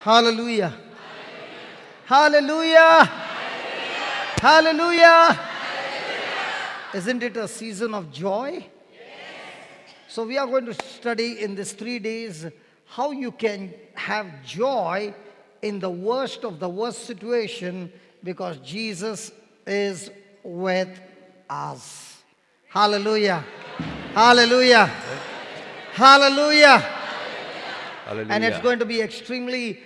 Hallelujah. Hallelujah. Hallelujah. Isn't it a season of joy? So we are going to study in these 3 days how you can have joy in the worst of the worst situation because Jesus is with us. Hallelujah. Hallelujah. Hallelujah. Hallelujah. And it's going to be extremely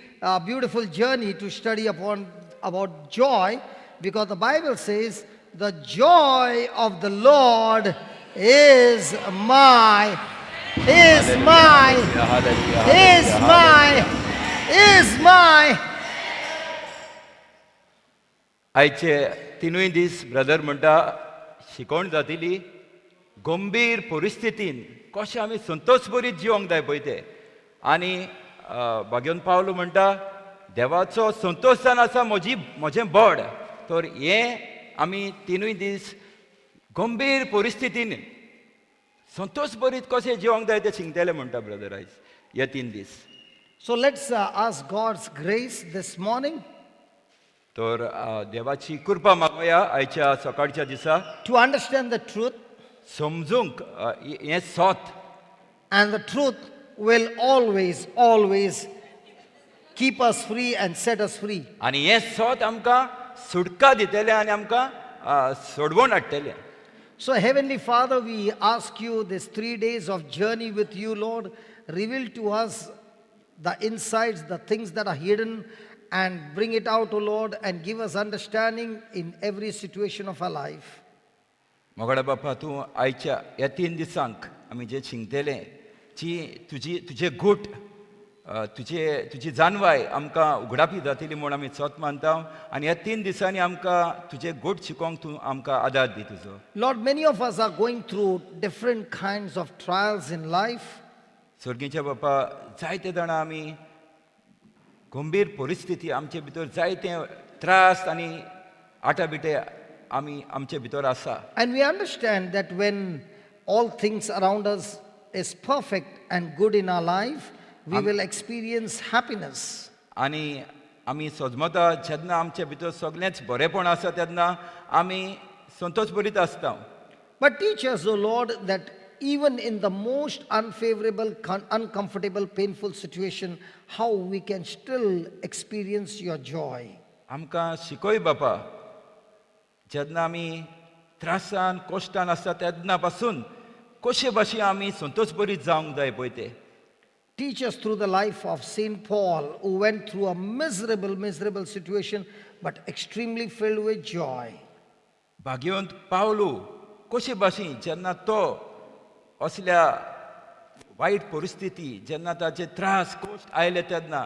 beautiful journey to study upon about joy, because the Bible says the joy of the Lord is my, is Hallelujah. my, Hallelujah. is Hallelujah. my, is my. आयचे तिनूय दीस brother म्हणटा शिकोवण जातली गंभीर परिस्थितीन कशें आमी संतोष बरीत जिवंक जाय पळय ते. आनी भाग्योन पावलो म्हणटा देवाचो संतोष जावन आसा म्हजी म्हजें बड. तर हें आमी तिनूय दीस गंभीर परिस्थितीन संतोष बरीत कशें जिवंक जाय तें शिकतले म्हणटा ब्रदर आयज हे 3 दीस. So let's ask God's grace this morning. तर देवाची कृपा मागोया आयच्या सकाळच्या दिसा. To understand the truth. समजूंक हें सत. And the truth will always, always keep us free and set us free. आनी हें सत आमकां सुटका दितलें आनी आमकां सोडवण हाडटलें. So Heavenly Father, we ask you this 3 days of journey with you, Lord, reveal to us the insights, the things that are hidden, and bring it out, O Lord, and give us understanding in every situation of our life. मोगाडा बापा, तूं आयच्या ह्या 3 दिसांक आमी जें शिंकतले जी तुजी तुजे गूट तुजे तुजी जानवाय आमकां उगडापी जातली म्हूण आमी सत मानता. आनी ह्या 3 दिसांनी आमकां तुजे गूट शिकोवंक तूं आमकां आदार दी तुजो. Lord, many of us are going through different kinds of trials in life. सर्गीच्या बापा, जायते जाणां आमी गंभीर परिस्थिती आमचे भितर जायते त्रास आनी आटाबिटे आमी आमचे भितर आसा. And we understand that when all things around us is perfect and good in our life, we will experience happiness. आनी आमी सजमता जेन्ना आमचे भितर सगळेंच बरेपण आसा तेन्ना आमी संतोष बरीत आसता. But teach us, O Lord, that even in the most unfavorable, uncomfortable, painful situation, how we can still experience your joy. आमकां शिकय बापा, जेन्ना आमी त्रासान कश्टान आसता तेन्ना पासून कशे भाशेन आमी संतोष बरीत जावंक जाय पळय ते. Teach us through the life of Saint Paul, who went through a miserable, miserable situation, but extremely filled with joy. भाग्यवंत पावलू कशे भाशेन जेन्ना तो असल्या वायट परिस्थिती जेन्ना ताचे त्रास कश्ट आयले तेन्ना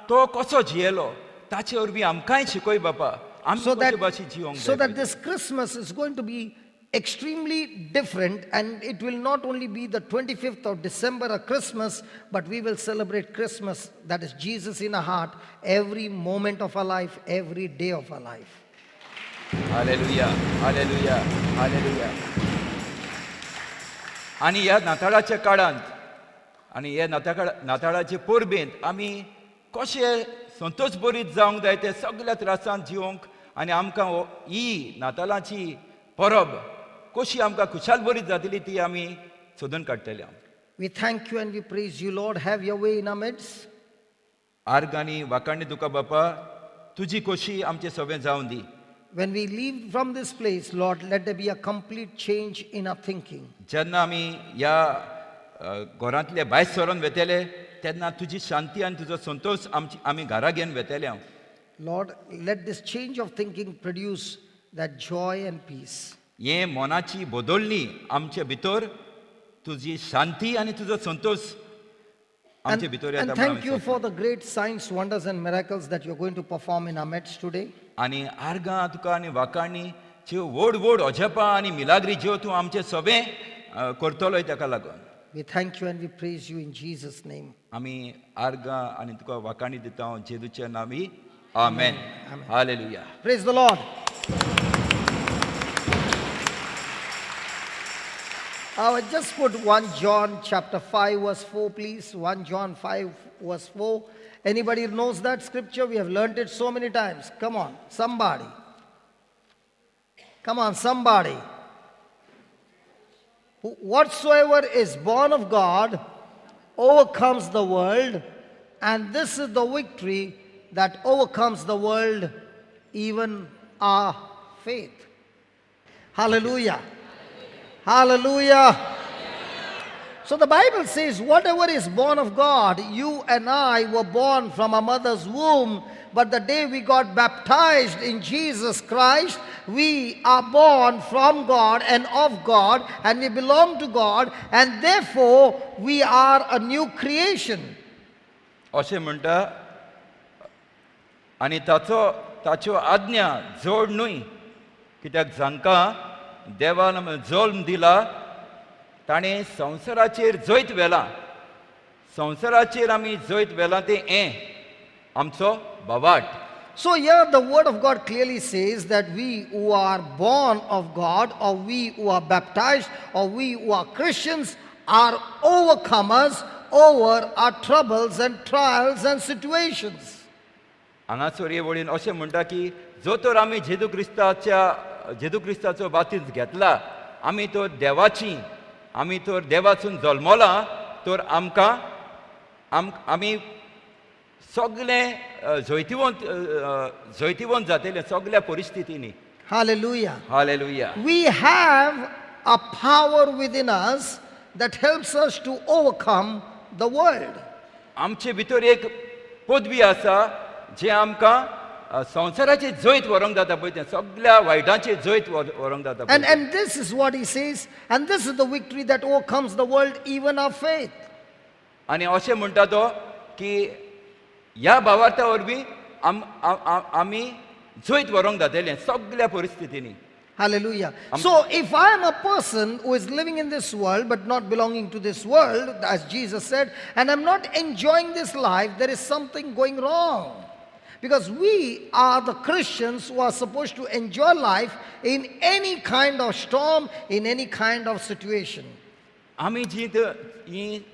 तो कसो जियेलो ताचे वरवीं आमकांय शिकय बापा. So that this Christmas is going to be extremely different, and it will not only be the 25th of December a Christmas, but we will celebrate Christmas, that is Jesus in our heart, every moment of our life, every day of our life. Hallelujah, hallelujah, hallelujah. आनी ह्या नाताळाच्या काळांत आनी ह्या नाताळाचे परबेंत आमी कशे संतोष बरीत जावंक जाय ते सगळ्या त्रासान जिवंक आनी आमकां ही नाताळाची परब कशी आमकां खुशाल बरीत जातली ती आमी सोदून काडटले. We thank you and we praise you, Lord. Have your way in our midst. आर्ग आनी वाखाणी तुका बापा, तुजी खोशी आमचे सगळें जावन दी. When we leave from this place, Lord, let there be a complete change in our thinking. जेन्ना आमी ह्या घरांतले भायर सरून वेतले तेन्ना तुजी शांती आनी तुजो संतोष आमी घरा घेवन वेतले. Lord, let this change of thinking produce that joy and peace. हे मनाची बदलणी आमचे भितर तुजी शांती आनी तुजो संतोष आमचे भितर येता. And thank you for the great signs, wonders and miracles that you are going to perform in our midst today. आनी आर्गां तुका आनी वाखाणी ज्यो व्हड व्हड अजापां आनी मिलाग्री ज्यो तूं आमचे सगळें करतलोय ताका लागून. We thank you and we praise you in Jesus' name. आमी आर्गां आनी तुका वाखाणी दिता जेजूच्या नांवी. आमेन. Hallelujah. Praise the Lord. Just put 1 John chapter 5 verse 4, please. 1 John 5 verse 4. Anybody knows that scripture? We have learned it so many times. Come on, somebody. Come on, somebody. Whatsoever is born of God overcomes the world, and this is the victory that overcomes the world, even our faith. Hallelujah. Hallelujah. So the Bible says, whatever is born of God, you and I were born from our mother's womb, but the day we got baptized in Jesus Christ, we are born from God and of God, and we belong to God, and therefore we are a new creation. अशें म्हणटा आनी ताचो ताच्यो आज्ञा जोड न्हय कित्याक जांकां देवान जल्म दिला ताणें संवसाराचेर जैत व्हेलां. संवसाराचेर आमी जैत व्हेलां तें हें आमचो भावार्थ. So here the word of God clearly says that we who are born of God, or we who are baptized, or we who are Christians are overcomers over our troubles and trials and situations. हांगासर हे वळीन अशें म्हणटा की जो तर आमी जेजू क्रिस्ताचो बातीज घेतला, आमी तर देवाची, आमी तर देवासून जल्मला, तर आमकां आमी सगळे जैतिवंत जैतिवंत जातले सगळ्या परिस्थितींनी. Hallelujah. Hallelujah. We have a power within us that helps us to overcome the world. आमचे भितर एक पदवी आसा जे आमकां संवसाराचेर जैत व्हरूंक जाता पळय, तें सगळ्या वायटाचेर जैत व्हरूंक जाता. And this is what he says, and this is the victory that overcomes the world, even our faith. आनी अशें म्हणटा तो की ह्या भावार्था वरवीं आमी जैत व्हरूंक जातलें सगळ्या परिस्थितींनी. Hallelujah. So if I am a person who is living in this world but not belonging to this world, as Jesus said, and I'm not enjoying this life, there is something going wrong. Because we are the Christians who are supposed to enjoy life in any kind of storm, in any kind of situation. आमी जी ही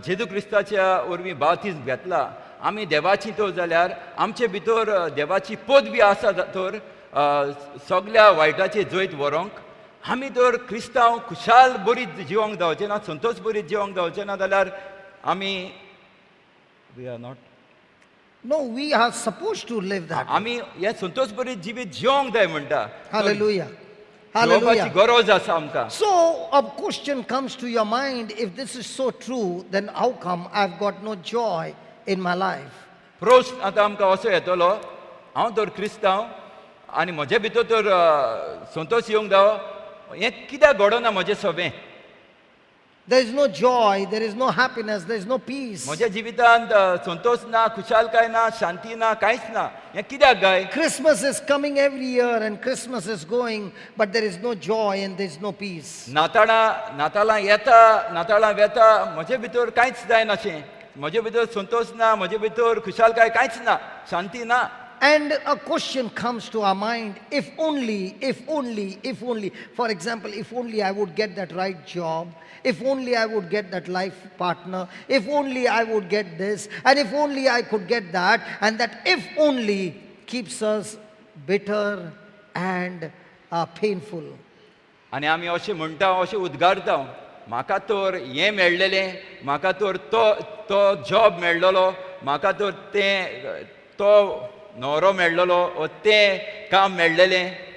जेजू क्रिस्ताच्या वरवीं बाप्तीज घेतला, आमी देवाची तर जाल्यार आमचे भितर देवाची पदवी आसा तर सगळ्या वायटाचेर जैत व्हरूंक आमी तर क्रिस्तांव खुशाल बरी जिवंक जावचें ना, संतोश बरी जिवंक जावचें ना जाल्यार आमी we are not. No, we are supposed to live that. आमी हें संतोश बरी जिवीत जिवंक जाय म्हणटा. Hallelujah. Hallelujah. गरज आसा आमकां. So a question comes to your mind, if this is so true, then how come I've got no joy in my life? प्रश्न आतां आमकां असो येतलो, हांव तर क्रिस्तांव आनी म्हजे भितर तर संतोश येवंक जावो, हें कित्याक घडना म्हजें सगळें? There is no joy, there is no happiness, there is no peace. म्हज्या जिवितांत संतोश ना, खुशालकाय ना, शांती ना, कांयच ना, हें कित्याक काय? Christmas is coming every year and Christmas is going, but there is no joy and there is no peace. नाताळां नाताळां येता, नाताळां वेता, म्हजे भितर कांयच जायनाशें, म्हजे भितर संतोश ना, म्हजे भितर खुशालकाय कांयच ना, शांती ना. And a question comes to our mind, if only, if only, if only. For example, if only I would get that right job, if only I would get that life partner, if only I would get this, and if only I could get that, and that if only keeps us bitter and painful. आनी आमी अशें म्हणटा, अशें उद्गारता, म्हाका तर हें मेळ्ळेलें, म्हाका तर तो तो जॉब मेळ्ळलो, म्हाका तर तें तो न्हवरो मेळ्ळलो, ओ तें काम मेळ्ळेलें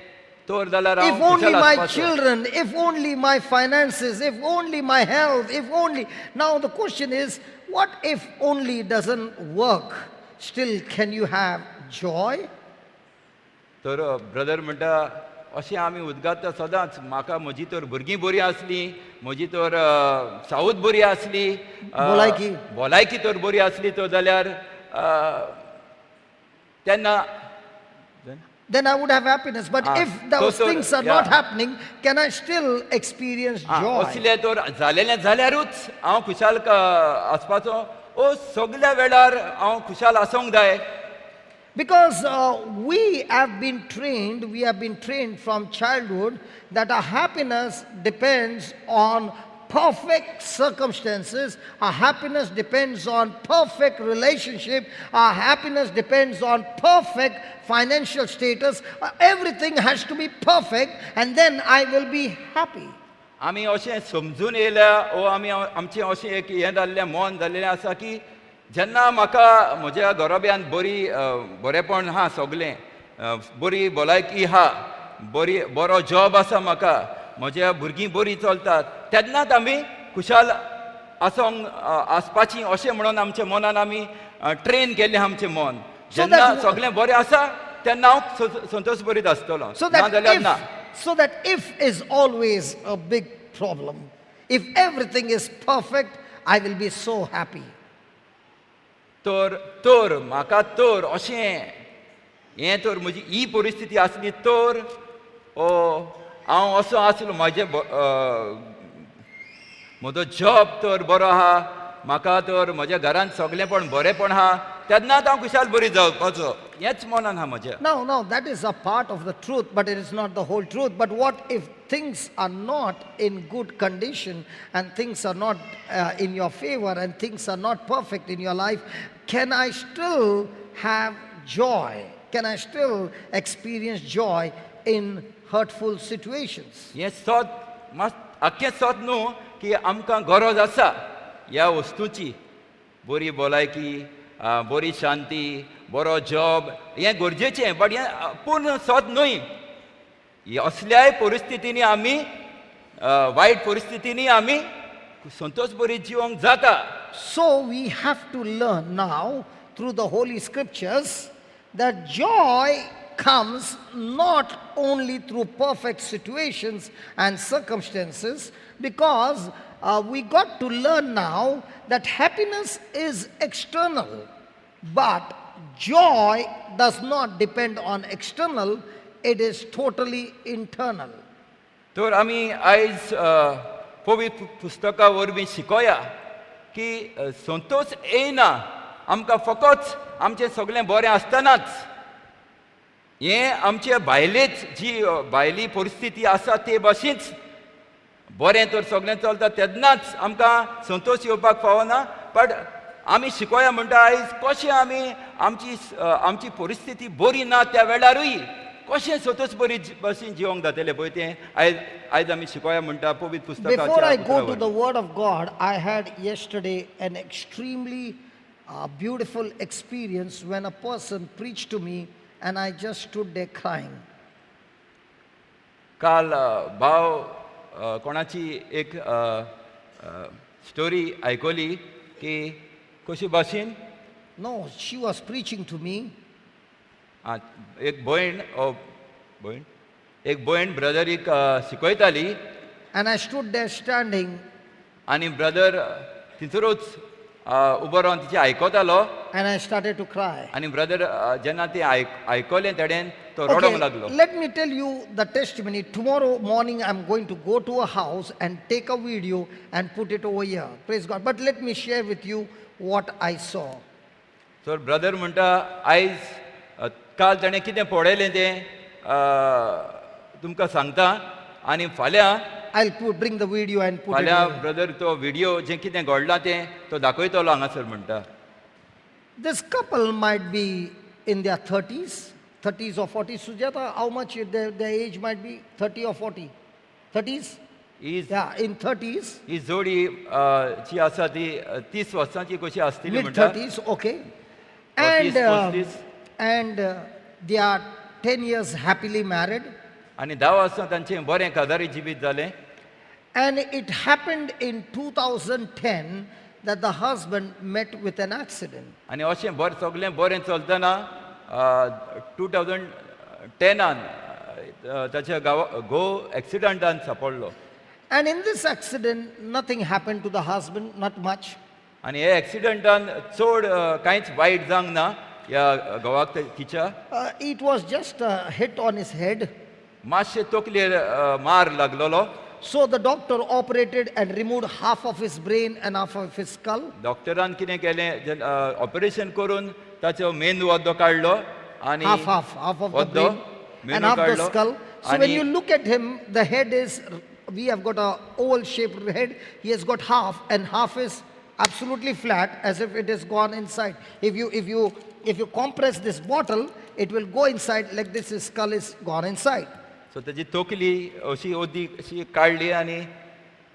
तर जाल्यार हांव If only खुशाल my आसपाचो. children, if only my finances, if only my health, if only. Now the question is, what if only doesn't work? Still, can you have joy? तर ब्रदर म्हणटा अशें आमी उद्गारता सदांच, म्हाका म्हजी तर भुरगीं बरीं आसलीं, म्हजी तर सावूद बरी आसली, भलायकी. भलायकी तर बरी आसली तर जाल्यार तेन्ना Then I would have happiness. But if those things are not happening, can I still experience joy? असलें तर जालेलें जाल्यारूच हांव खुशाल आसपाचो, ओ सगल्या वेळार हांव खुशाल आसूंक जाय. Because we have been trained from childhood that our happiness depends on perfect circumstances. Our happiness depends on perfect relationship. Our happiness depends on perfect financial status. Everything has to be perfect and then I will be happy. आमी अशें समजून येयल्या ओ आमी आमचें अशें एक हें जाल्लें मन जाल्लें आसा की जेन्ना म्हाका म्हज्या घरोब्यान बरी बरेपण आहा सगळें बरी भलायकी आहा बरी बरो जॉब आसा म्हाका म्हज्या भुरगीं बरीं चलतात तेन्नाच आमी खुशाल आसोंक आसपाची अशें म्हणून आमच्या मनान आमी ट्रेन केल्लें आमचें मन जेन्ना सगळें बरें आसा तेन्ना हांव संतोश बरीत आसतलो ना जाल्यार ना. So that if is always a big problem. If everything is perfect, I will be so happy. तर तर म्हाका तर अशें हें तर म्हजी ही परिस्थिती आसली तर ओ हांव असो आसलो म्हजें म्हजो जॉब तर बरो आहा म्हाका तर म्हज्या घरांत सगळेंपण बरेंपण आहा तेन्नाच हांव खुशाल बरी जावपाचो हेंच मनान आहा म्हज्या. No, no, that is a part of the truth, but it is not the whole truth. But what if things are not in good condition and things are not in your favor and things are not perfect in your life? Can I still have joy? Can I still experience joy in hurtful situations? हें सत मात आख्खें सत न्हू की आमकां गरज आसा ह्या वस्तूची बरी भलायकी बरी शांती बरो जॉब हें गरजेचें बट हें पूर्ण सत न्हय. असल्याय परिस्थितींनी आमी वायट परिस्थितींनी आमी संतोश बरी जिवंक जाता. So we have to learn now through the Holy Scriptures that joy comes not only through perfect situations and circumstances, because we got to learn now that happiness is external, but joy does not depend on external, it is totally internal. तर आमी आयज पवित्र पुस्तका वरवीं शिकोया की संतोष येयना आमकां फकत आमचें सगळें बरें आसतनाच हें आमचे भायलेच जी भायली परिस्थिती आसा ते भाशेनच बरें तर सगळें चलता तेन्नाच आमकां संतोष येवपाक फावना. बट आमी शिकोया म्हणटा आयज कशें आमी आमची आमची परिस्थिती बरी ना त्या वेळारूय कशें संतोष बरी भाशेन जिवंक जातलें पळय तें आयज आयज आमी शिकोया म्हणटा पवित्र पुस्तकाच्या. Before I go to the word of God, I had yesterday an extremely beautiful experience when a person preached to me and I just stood there crying. काल भाव कोणाची एक स्टोरी आयकली की कशी भाशेन. No, she was preaching to me. एक भयण भयण एक भयण ब्रदरीक शिकयताली. And I stood there standing. आनी ब्रदर थंयसरूच उबो रावन तिचें आयकतालो. And I started to cry. आनी ब्रदर जेन्ना तें आयकलें तेणें तो रडोंक लागलो. Let me tell you the testimony. Tomorrow morning I'm going to go to a house and take a video and put it over here. Praise God. But let me share with you what I saw. So brother म्हणटा आयज काल ताणें कितें पळयलें तें तुमकां सांगता आनी फाल्यां I'll bring the video and put it. फाल्यां ब्रदर तो व्हिडिओ जें कितें घडलां तें तो दाखयतलो हांगासर म्हणटा. This couple might be in their 30s, 30s or 40s. Sujata, how much their age might be? 30 or 40? 30s? Yeah, in 30s. ही जोडी जी आसा ती 30 वर्सांची कशी आसतली म्हणटा. Mid 30s, okay. And they are 10 years happily married. आनी 10 वर्सां तांचें बरें काजारी जिवीत जालें. And it happened in 2010 that the husband met with an accident. आनी अशें बरें सगळें बरें चलतना 2010 ताच्या घोव एक्सिडंटान सापडलो. And in this accident, nothing happened to the husband, not much. आनी हे एक्सिडंटान चड कांयच वायट जावंक ना ह्या घोवाक तिच्या. It was just a hit on his head. मातशें तकलेर मार लागलेलो. So the doctor operated and removed half of his brain and half of his skull. डॉक्टरान कितें केलें, ऑपरेशन करून ताचो मेंदू अर्दो काडलो आनी half of the brain and half the skull. So when you look at him, the head is We have got a oval shaped head. He has got half, and half is absolutely flat, as if it has gone inside. If you compress this bottle, it will go inside like this. His skull is gone inside. So ताजी तकली अशी ओद्दी अशी काडली आनी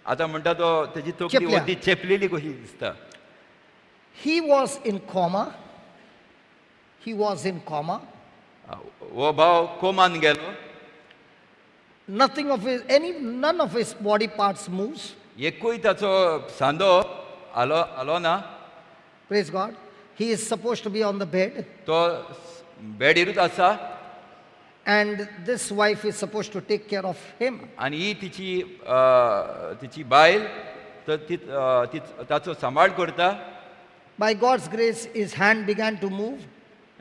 आतां म्हणटा तो ताजी तकली चेपल्या. ओद्दी चेपलेली कशी दिसता. He was in coma. He was in coma. हो भाव कोमान गेलो. Nothing of his, any, none of his body parts moves. एकूय ताचो सांदो आलो आलो ना. Praise God. He is supposed to be on the bed, तो बेडीरूच आसा. And this wife is supposed to take care of him. आनी ही तिची तिची बायल तर ती ती ताचो सांबाळ करता. By God's grace, his hand began to move.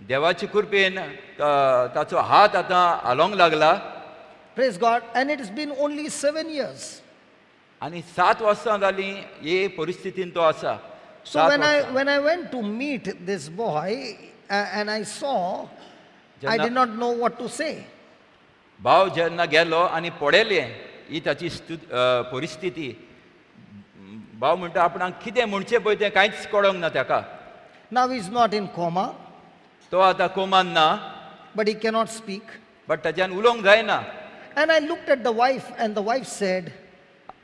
देवाचे कृपेन ताचो हात आतां हालोंक लागला. Praise God. And it has been only 7 years. आनी सात वर्सां जालीं हे परिस्थितीन तो आसा. So सात when I, वर्सां. When I went to meet this boy and I saw, I जेन्ना did not know what to say. भाव जेन्ना गेलो आनी पळयलें ही ताची परिस्थिती, भाव म्हणटा आपणाक कितें म्हणचें पळय तें कांयच कळोंक ना ताका. Now he's not in coma, तो आतां कोमान ना, but he cannot speak. But ताच्यान उलोवंक जायना. And I looked at the wife, and the wife said,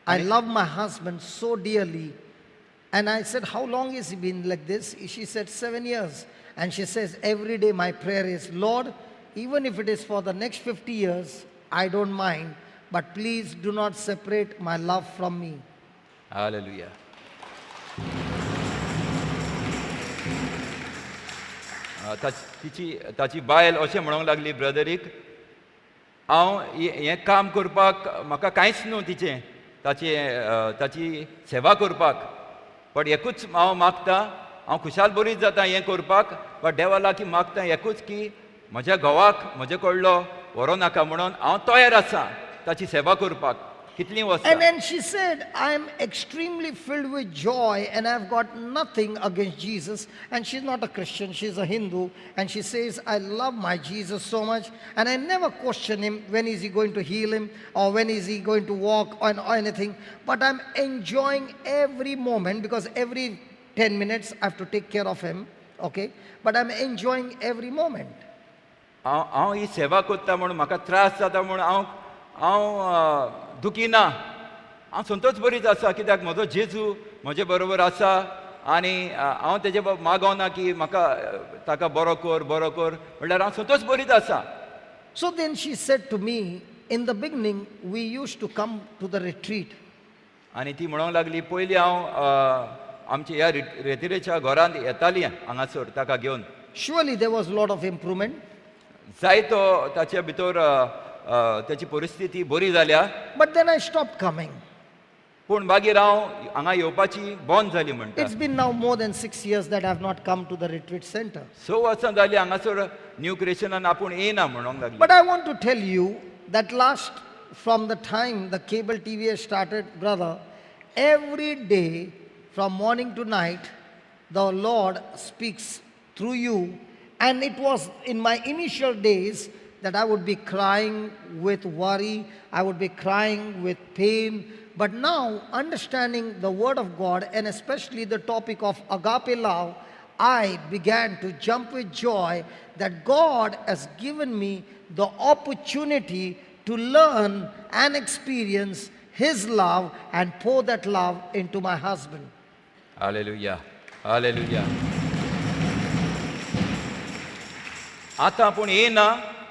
"I love my husband so dearly." And I said, "How long has he been like this?" She said, "7 years." And she says, "Every day my prayer is, Lord, even if it is for the next 50 years, I don't mind, but please do not separate my love from me." Hallelujah. तिची ताची बायल अशें म्हणूंक लागली ब्रदरीक, हांव हें काम करपाक म्हाका कांयच न्हू तिचें ताचें ताची सेवा करपाक, बट एकूच हांव मागता, हांव खुशाल बरीच जाता हें करपाक, बट देवा लागीं मागता एकूच की म्हज्या घोवाक म्हजे कडलो व्हरूं नाका म्हणून. हांव तयार आसा ताची सेवा करपाक कितलीं वर्सां. And then she said, "I am extremely filled with joy and I've got nothing against Jesus." And she's not a Christian, she's a Hindu. And she says, "I love my Jesus so much. And I never question him, when is he going to heal him or when is he going to walk or anything. But I'm enjoying every moment because every 10 minutes I have to take care of him. Okay? But I'm enjoying every moment." हांव हांव ही सेवा करता म्हूण म्हाका त्रास जाता म्हूण हांव हांव दुखी ना, हांव संतोष बरीच आसा, कित्याक म्हजो जेजू म्हजे बरोबर आसा आनी हांव तेजे मागोना की म्हाका ताका बरो कर बरो कर, म्हणल्यार हांव संतोष बरीच आसा. So then she said to me, "In the beginning, we used to come to the retreat." आनी ती म्हणूंक लागली, पयलीं हांव आमच्या ह्या रेतिरेच्या घरांत येताली हांगासर ताका घेवन. Surely there was a lot of improvement. जायतो ताचे भितर अ, अ, ताची परिस्थिती बरी जाल्या. But then I stopped coming. पूण मागीर हांव हांगा येवपाची बंद जाली म्हणटा. It's been now more than 6 years that I have not come to the retreat center. स वर्सां जाली हांगासर न्यू क्रिएशनान आपूण येना म्हणूंक लागली. But I want to tell you that last, from the time the cable TV has started, brother, every day from morning to night, the Lord speaks through you. And it was in my initial days that I would be crying with worry, I would be crying with pain. But now, understanding the Word of God and especially the topic of agape love, I began to jump with joy that God has given me the opportunity to learn and experience His love and pour that love into my husband. Hallelujah, hallelujah. आतां आपूण येना,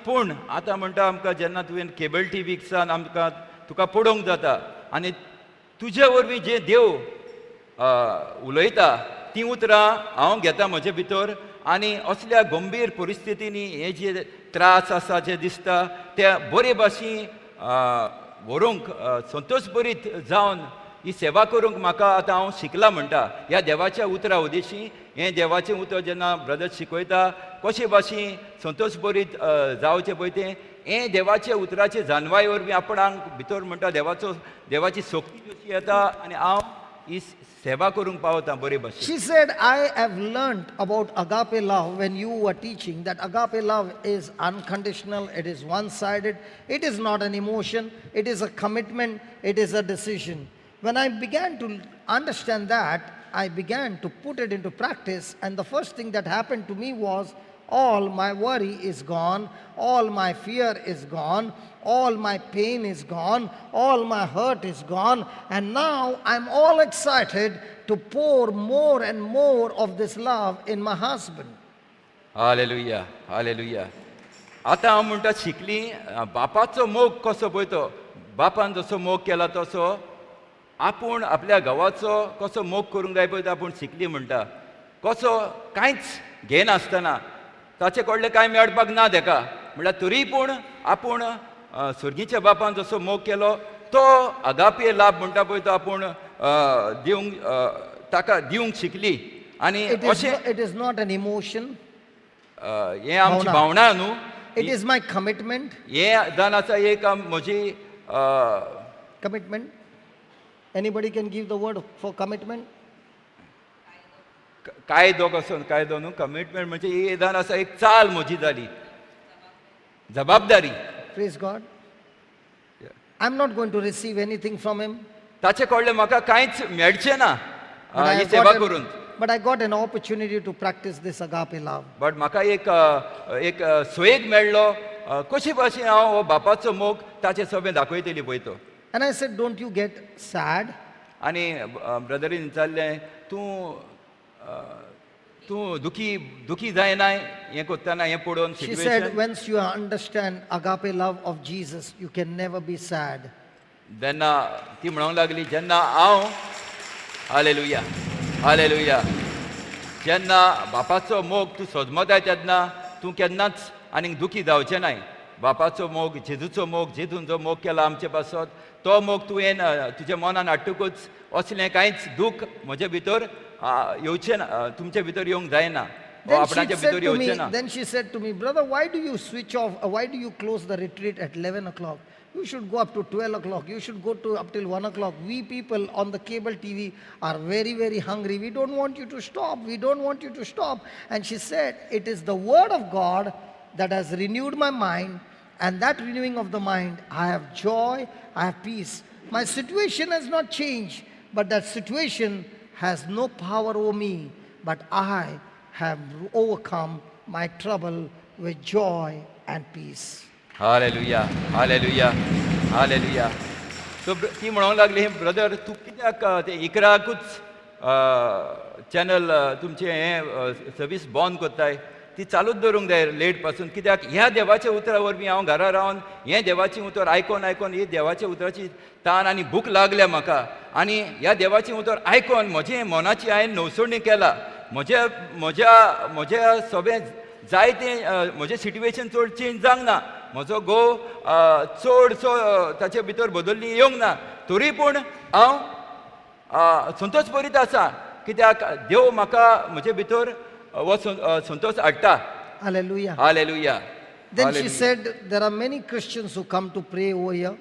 पूण आतां म्हणटा आमकां जेन्ना तुवें cable टिवीक सान आमकां तुका पळोवंक जाता आनी तुजे वरवीं जे देव उलयता तीं उतरां हांव घेता म्हजे भितर आनी असल्या गंभीर परिस्थितींनी हे जे त्रास आसा जे दिसता ते बरे भाशेन व्हरूंक संतोश बरीत जावन ही सेवा करूंक म्हाका आतां हांव शिकलां म्हणटा ह्या देवाच्या उतरा उदेशी. हें देवाचें उतर जेन्ना ब्रदर शिकयता कशे भाशेन संतोश बरीत जावचें पळय तें, हें देवाच्या उतराचे जानवाय वरवीं आपणाक भितर म्हणटा देवाचो देवाची शक्ती कशी येता आनी हांव ही सेवा करूंक पावता बरे भशेन. She said, I have learnt about agape love when you were teaching that agape love is unconditional, it is one-sided, it is not an emotion, it is a commitment, it is a decision. When I began to understand that, I began to put it into practice, and the first thing that happened to me was all my worry is gone, all my fear is gone, all my pain is gone, all my hurt is gone, and now I'm all excited to pour more and more of this love in my husband. Hallelujah, hallelujah. आतां हांव म्हणटा शिकली बापाचो मोग कसो पळय तो बापान जसो मोग केला तसो आपूण आपल्या घोवाचो कसो मोग करूंक जाय पळय तो आपूण शिकली म्हणटा. कसो कांयच घेनासतना ताचे कडलें कांय मेळपाक ना तेका म्हणल्यार तरी पूण आपूण स्वर्गीच्या बापान जसो मोग केलो तो अगापे लाभ म्हणटा पळय तो आपूण दिवंक ताका दिवंक शिकली. आनी अशें it is not an emotion. हें आमची भावना न्हू. It is my commitment. हें जावन आसा एक म्हजी commitment. Anybody can give the word for commitment? कायदो कसो कायदो न्हू कमिटमेंट म्हणजे ही जावन आसा एक चाल म्हजी जाली जबाबदारी. Praise God. I am not going to receive anything from him. ताचे कडलें म्हाका कांयच मेळचें ना ही सेवा करून. But I got an opportunity to practice this agape love. But म्हाका एक एक सोयेक मेळ्ळो कशी भाशेन हांव हो बापाचो मोग ताचे सगळें दाखयतली पळय तो. And I said, don't you get sad? आनी ब्रदरीन विचारलें तूं तूं दुखी दुखी जायना हें करतना हें पळोवन? She said, once you understand agape love of Jesus, you can never be sad. जेन्ना ती म्हणूंक लागली जेन्ना हांव हालेलुया हालेलुया जेन्ना बापाचो मोग तूं सोजमताय तेन्ना तूं केन्नाच आनीक दुखी जावचें नाय. बापाचो मोग जेजूचो मोग जेजून जो मोग केला आमचे पासत तो मोग तुवें तुज्या मनान हाडटकूच असलें कांयच दूख म्हजे भितर येवचें ना, तुमचे भितर येवंक जायना. आपणाचे भितर येवचें ना. Then she said to me, brother, why do you switch off, why do you close the retreat at 11 o'clock? You should go up to 12 o'clock. You should go to up till 1 o'clock. We people on the cable TV are very, very hungry. We don't want you to stop. We don't want you to stop. And she said, it is the word of God that has renewed my mind. And that renewing of the mind, I have joy, I have peace. My situation has not changed, but that situation has no power over me. But I have overcome my trouble with joy and peace. Hallelujah, hallelujah, hallelujah. So ती म्हणूंक लागली, brother तूं कित्याक ते इकराकूच channel तुमचें हें service बंद करताय, ती चालूच दवरूंक जाय लेट पासून. कित्याक ह्या देवाच्या उतरा वरवीं हांव घरा रावन हें देवाचें उतर आयकोन आयकोन ही देवाच्या उतराची तान आनी भूक लागल्या म्हाका. आनी ह्या देवाचें उतर आयकोन म्हजें मनाची हांवें नवसणी केला. म्हज्या म्हज्या म्हज्या सगळें जायतें म्हजें सिट्युएशन चड चेंज जावंक ना, म्हजो घोव चडसो ताचे भितर बदल्ली येवंक ना, तरी पूण हांव संतोष बरीत आसा. कित्याक देव म्हाका म्हजे भितर हो संतोष हाडटा. Hallelujah. Hallelujah. Then she said, there are many Christians who come to pray over here.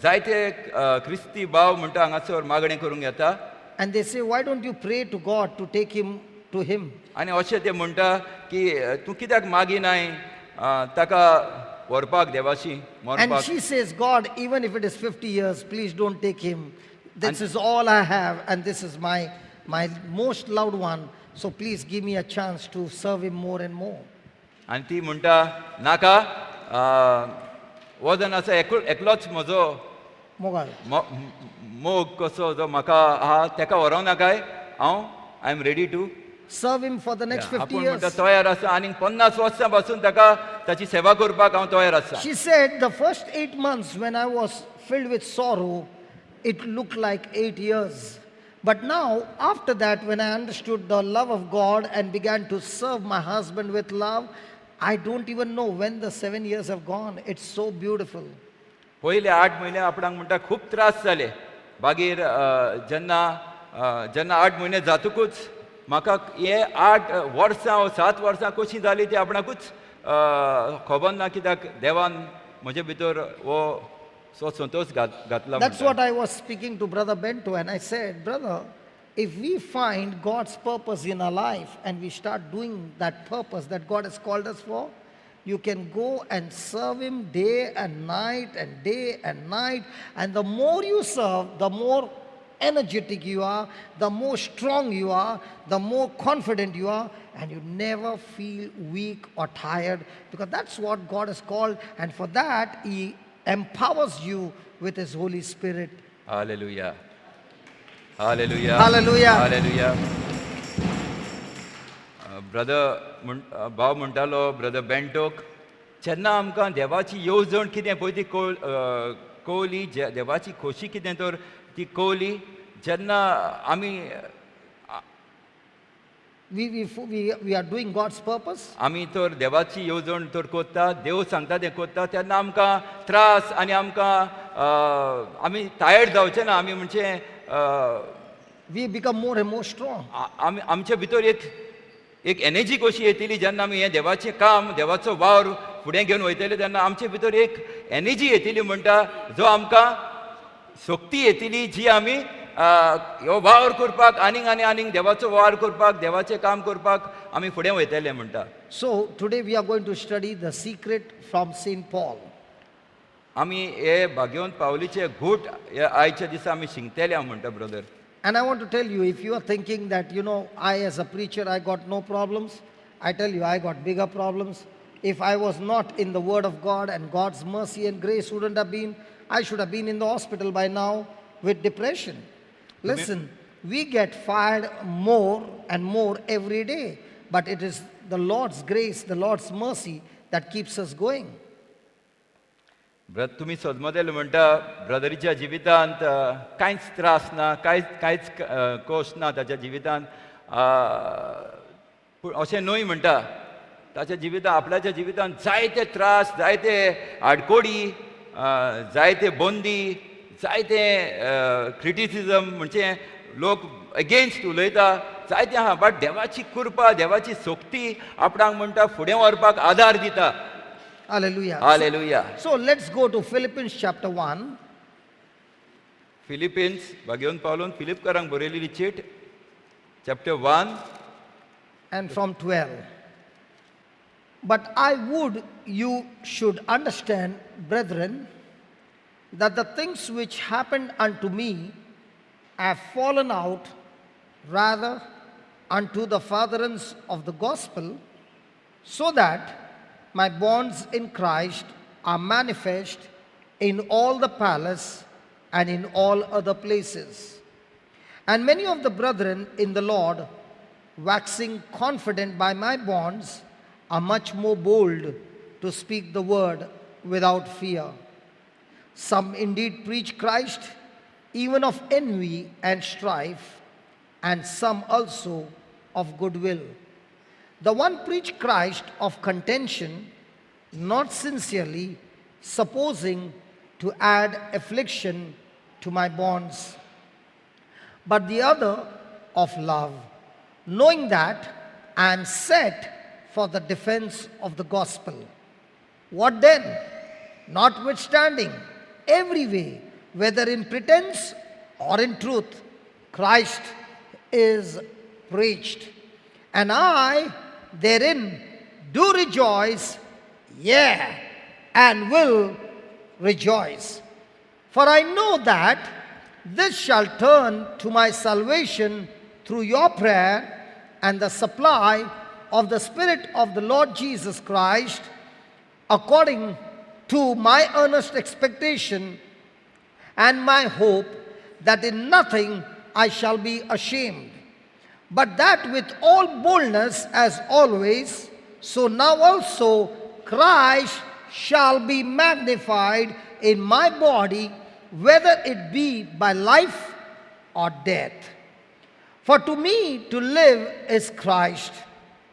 जायते क्रिस्ती भाव म्हणटा हांगासर मागणें करूंक येता. And they say, why don't you pray to God to take him to him? आनी अशें ते म्हणटा की तूं कित्याक मागिनाय ताका व्हरपाक देवाशी मरपाक. And she says, God, even if it is 50 years, please don't take him. This is all I have and this is my most loved one. So please give me a chance to serve him more and more. आनी ती म्हणटा नाका वजन आसा एकलोच म्हजो मोग कसो जो म्हाका आहा तेका व्हरोंक नाकाय, हांव I am ready to serve him for the next 50 years. तयार आसा आनी 50 वर्सां पासून ताका ताची सेवा करपाक हांव तयार आसा. She said, the first 8 months when I was filled with sorrow, it looked like 8 years. But now, after that, when I understood the love of God and began to serve my husband with love, I don't even know when the 7 years have gone. It's so beautiful. पयले 8 म्हयने आपणाक म्हणटा खूब त्रास जाले. मागीर जेन्ना जेन्ना 8 म्हयने जातकूच म्हाका हे 8 वर्सां 7 वर्सां कशीं जालीं ती आपणाकूच खबर ना. कित्याक देवान म्हजे भितर हो सो संतोष घातला. That's what I was speaking to Brother Bento, and I said, brother, if we find God's purpose in our life and we start doing that purpose that God has called us for, you can go and serve Him day and night and day and night. And the more you serve, the more energetic you are, the more strong you are, the more confident you are, and you never feel weak or tired, because that's what God has called, and for that He empowers you with His Holy Spirit. Hallelujah. Hallelujah. Hallelujah. Hallelujah. Brother भाव म्हणटालो brother बेंटोक, जेन्ना आमकां देवाची येवजण कितें पळय ती कळली, देवाची खोशी कितें तर ती कळली, जेन्ना आमी we are doing God's purpose. आमी तर देवाची येवजण तर कोत्ता, देव सांगता तें कोत्ता, तेन्ना आमकां त्रास आनी आमकां आमी टायर्ड जावचें ना, आमी म्हणजे we become more and more strong. आमी आमचे भितर एक एक एनर्जी कशी येतली जेन्ना आमी हें देवाचें काम, देवाचो वावर फुडें घेवन वयतले, तेन्ना आमचे भितर एक एनर्जी येतली म्हणटा, जो आमकां शक्ती येतली जी आमी हो वावर करपाक आनीक आनी आनीक देवाचो वावर करपाक, देवाचें काम करपाक आमी फुडें वयतले म्हणटा. So today we are going to study the secret from Saint Paul. आमी हे भाग्यवंत पावलीचे घूट आयच्या दिसा आमी शिकतले म्हणटा brother. And I want to tell you, if you are thinking that, you know, I as a preacher, I got no problems, I tell you, I got bigger problems. If I was not in the Word of God and God's mercy and grace wouldn't have been, I should have been in the hospital by now with depression. Listen, we get fired more and more every day, but it is the Lord's grace, the Lord's mercy that keeps us going. तुमी सजमतेले म्हणटा ब्रदरीच्या जिवितांत कांयच त्रास ना, कांयच कश्ट ना ताच्या जिवितांत, पूण अशें न्हय म्हणटा, ताच्या जिवितांत आपल्याच्या जिवितांत जायते त्रास, जायते आडकोडी, जायते बंदी, जायते क्रिटिसिजम, म्हणजे लोक अगेन्स्ट उलयता जायते आहा, बट देवाची कृपा, देवाची शक्ती आपणाक म्हणटा फुडें व्हरपाक आदार दिता. Hallelujah. Hallelujah. So let's go to Philippians chapter 1. Philippians, भाग्यवंत पावलून फिलिपकारांक बरयलेली चीट, chapter 1 and from 12. But I would you should understand, brethren, that the things which happened unto me have fallen out rather unto the furtherance of the gospel, so that my bonds in Christ are manifest in all the palace and in all other places. And many of the brethren in the Lord, waxing confident by my bonds, are much more bold to speak the word without fear. Some indeed preach Christ, even of envy and strife, and some also of goodwill. The one preach Christ of contention, not sincerely, supposing to add affliction to my bonds, but the other of love, knowing that I am set for the defense of the gospel. What then? Notwithstanding, every way, whether in pretense or in truth, Christ is preached. And I therein do rejoice, yea, and will rejoice. For I know that this shall turn to my salvation through your prayer and the supply of the Spirit of the Lord Jesus Christ, according to my earnest expectation and my hope that in nothing I shall be ashamed, but that with all boldness as always, so now also Christ shall be magnified in my body, whether it be by life or death. For to me to live is Christ,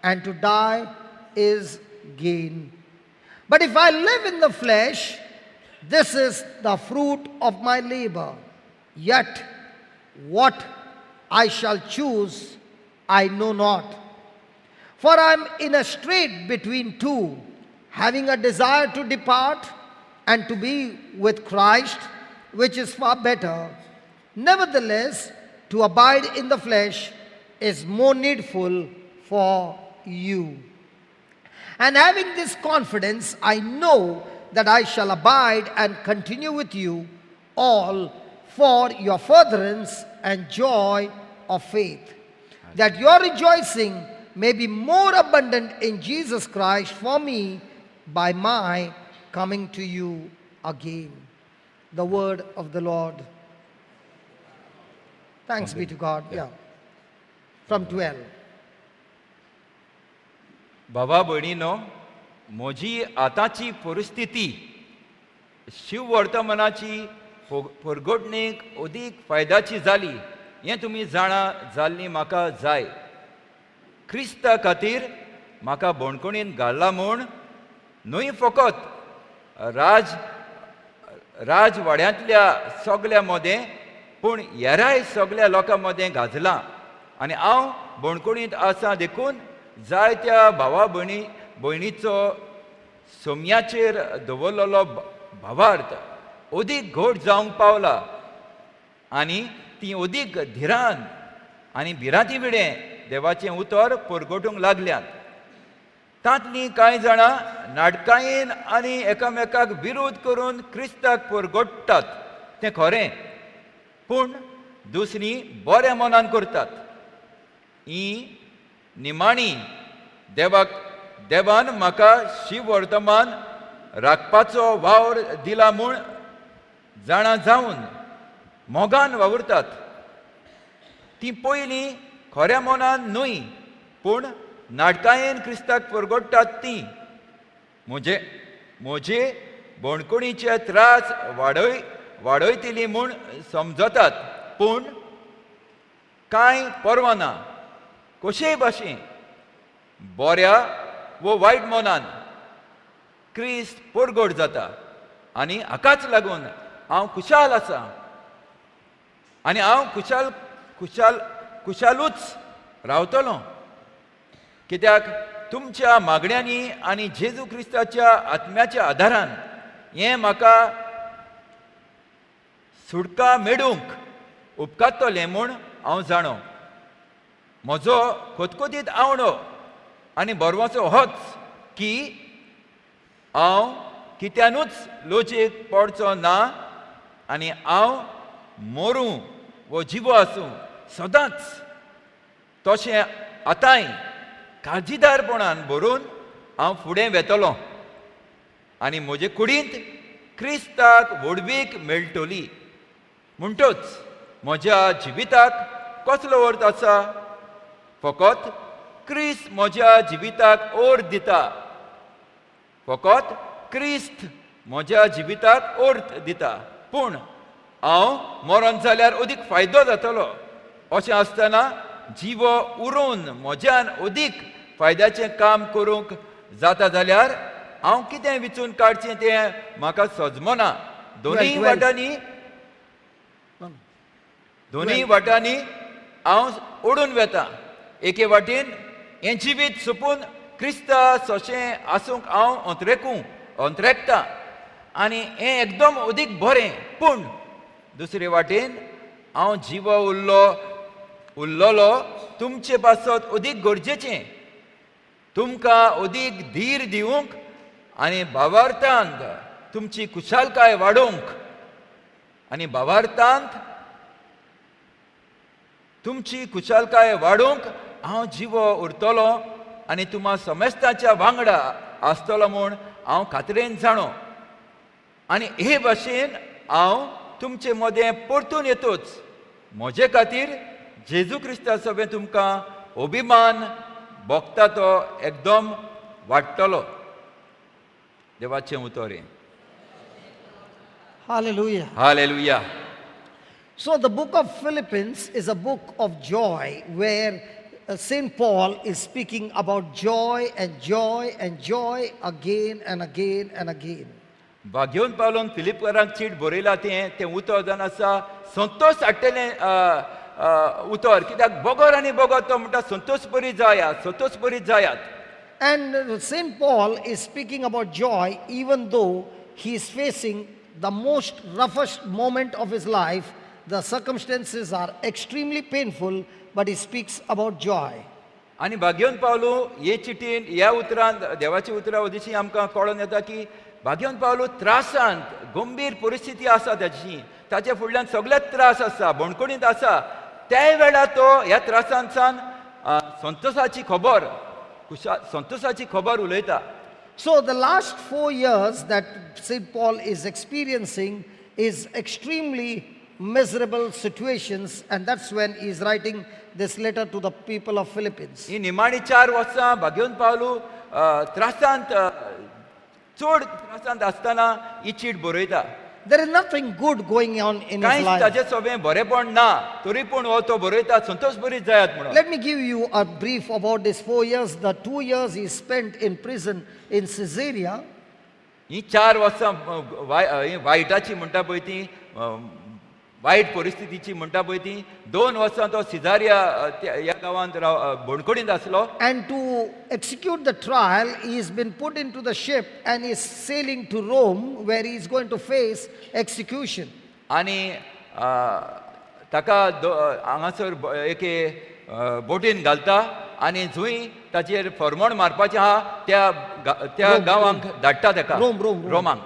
and to die is gain. But if I live in the flesh, this is the fruit of my labor. Yet what I shall choose, I know not. For I am in a strait between two, having a desire to depart and to be with Christ, which is far better. Nevertheless, to abide in the flesh is more needful for you. And having this confidence, I know that I shall abide and continue with you all for your furtherance and joy of faith, that your rejoicing may be more abundant in Jesus Christ for me by my coming to you again. The word of the Lord. Thanks be to God. Yeah. From 12. बाबा भयणीनो, म्हजी आतांची परिस्थिती शिववर्तमानाची परगटणेक अदीक फायद्याची जाली हें तुमी जाणा जाल्ली म्हाका जाय. क्रिस्ता खातीर म्हाका बणकणीन घालला म्हूण न्हय फकत राजवाड्यांतल्या सगल्या मदें पूण हेराय सगल्या लोकां मदें गाजलां आनी हांव बणकणींत आसा देखून जायत्या भावा भयणीचो सोम्याचेर दवरलेलो भावार्थ अदीक घट जावंक पावला आनी ती अदीक धिरान आनी भिरांती विणें देवाचें उतर परगटूंक लागल्यात. तांतलीं कांय जाणां नाटकायेन आनी एकामेकाक विरोध करून क्रिस्ताक परगट्टात तें खरें, पूण दुसरीं बऱ्या मनान करतात. ही निमाणी देवान म्हाका शिववर्तमान राखपाचो वावर दिला म्हूण जाणा जावन मोगान वावुरतात. ती पयलीं खऱ्या मनान न्हय पूण नाटकायेन क्रिस्ताक परगट्टात. ती म्हजे बणकणीचे त्रास वाडयतली म्हूण समजतात, पूण कांय पर्वा ना. कशेय भाशेन बऱ्या वो वायट मनान क्रिस्त परगट जाता आनी हाकाच लागून हांव खुशाल आसा आनी हांव खुशाल खुशाल खुशालूच रावतलो, कित्याक तुमच्या मागण्यांनी आनी जेजू क्रिस्ताच्या आत्म्याच्या आदारान हें म्हाका सुटका मेळूंक उपकारतलें म्हूण हांव जाणो. म्हजो खतखतीत आवडो आनी बरवाचो होच की हांव कित्यानूच लोचेक पडचो ना आनी हांव मरूं वो जिवो आसूं सदांच तशें आतांय काळजीदारपणान भरून हांव फुडें वेतलो आनी म्हजे कुडींत क्रिस्ताक व्हडवीक मेळटली. म्हणटच म्हज्या जिविताक कसलो अर्थ आसा? फकत क्रिस्त म्हज्या जिविताक अर्थ दिता. फकत क्रिस्त म्हज्या जिविताक अर्थ दिता. पूण हांव मरण जाल्यार अदीक फायदो जातलो. अशें आसतना जिवो उरून म्हज्यान अदीक फायद्याचें काम करूंक जाता जाल्यार हांव कितें विचून काडचें तें म्हाका सजमना. दोनूय वाटांनी हांव ओडून वेता. एके वाटेन हें जिवीत सोंपून क्रिस्ता सोशें आसूंक हांव अंतरेकता आनी हें एकदम अदीक बरें. पूण दुसरे वाटेन हांव जिवो उरलोलो तुमचे पासत अदीक गरजेचें, तुमकां अदीक धीर दिवंक आनी भावार्थांत तुमची खुशालकाय वाडोवंक आनी भावार्थांत तुमची खुशालकाय वाडोवंक हांव जिवो उरतलो आनी तुमा समेस्ताच्या वांगडा आसतलो म्हूण हांव खात्रेन जाणो. आनी हे भाशेन हांव तुमचे मदें परतून येतोच. म्हजे खातीर जेजू क्रिस्ता सवें तुमकां अभिमान भोगता तो एकदम वाडटलो. देवाचें उतर हें. Hallelujah. Hallelujah. So the book of Philippians is a book of joy where St. Paul is speaking about joy and joy and joy again and again and again. भाग्योन पावलोन फिलिपकारांक चीट बरयला तें तें उतर जावन आसा संतोष हाडटलें उतर, कित्याक बगर आनी बगर तो म्हणटा संतोष बरी जायात, संतोष बरी जायात. And St. Paul is speaking about joy even though he is facing the most roughest moment of his life, the circumstances are extremely painful, but he speaks about joy. आनी भाग्यवंत पावलू हे चिटीन ह्या उतरान देवाच्या उतरां वदिशी आमकां कळोन येता की भाग्यवंत पावलू त्रासांत गंभीर परिस्थिती आसा ताची ताच्या फुडल्यान सगळेच त्रास आसा बणकोणींत आसा त्या वेळार तो ह्या त्रासांतसान संतोषाची खबर संतोषाची खबर उलयता. So the last 4 years that St. Paul is experiencing is extremely miserable situations, and that's when he is writing this letter to the people of Philippines. ही निमाणी 4 वर्सां भाग्यवंत पावलू त्रासांत चड त्रासांत आसतना ही चीट बरयता. There is nothing good going on in his life. ताजे सोबें बरेपण ना तरी पूण हो तो बरयता संतोष बरीत जायात म्हणून. Let me give you a brief about this 4 years. The 2 years he spent in prison in Caesarea. ही 4 वर्सां वायटाची म्हणटा पळय ती वायट परिस्थितीची म्हणटा पळय ती 2 वर्सां तो सिजारिया ह्या गांवांत बणकोडींत आसलो. And to execute the trial, he has been put into the ship and is sailing to Rome, where he is going to face execution. आनी ताका हांगासर एके बोटीन घालता आनी जंय ताचेर फरमण मारपाचें आहा त्या त्या गांवांक धाडटा ताका, रोमांक.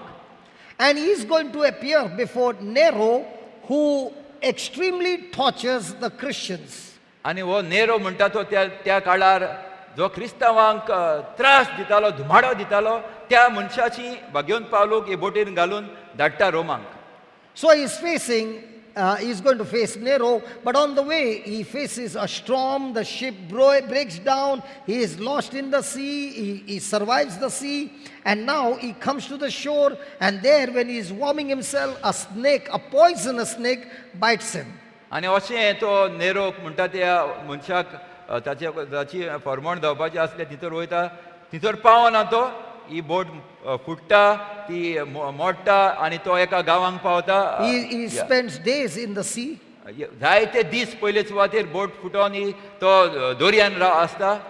And he is going to appear before Nero, who extremely tortures the Christians. आनी हो नेरो म्हणटा तो त्या त्या काळार जो क्रिस्तांवांक त्रास दितालो धुमाडो दितालो त्या मनशाची भाग्यवंत पावलूक हे बोटीन घालून धाडटा रोमांक. So he is facing, he is going to face Nero, but on the way he faces a storm, the ship breaks down, he is lost in the sea, he survives the sea, and now he comes to the shore, and there when he is warming himself, a snake, a poisonous snake bites him. आनी अशें तो narrow म्हणटा त्या मनशाक ताचे ताची फरमण धांवपाची आसलें थिंतर वयता थिंतर पावना तो ही बोट फुट्टा ती मोडटा आनी तो एका गांवांक पावता. He spends days in the sea. जायते दीस पयले सुवातेर बोट फुटोन तो दोरयान आसता.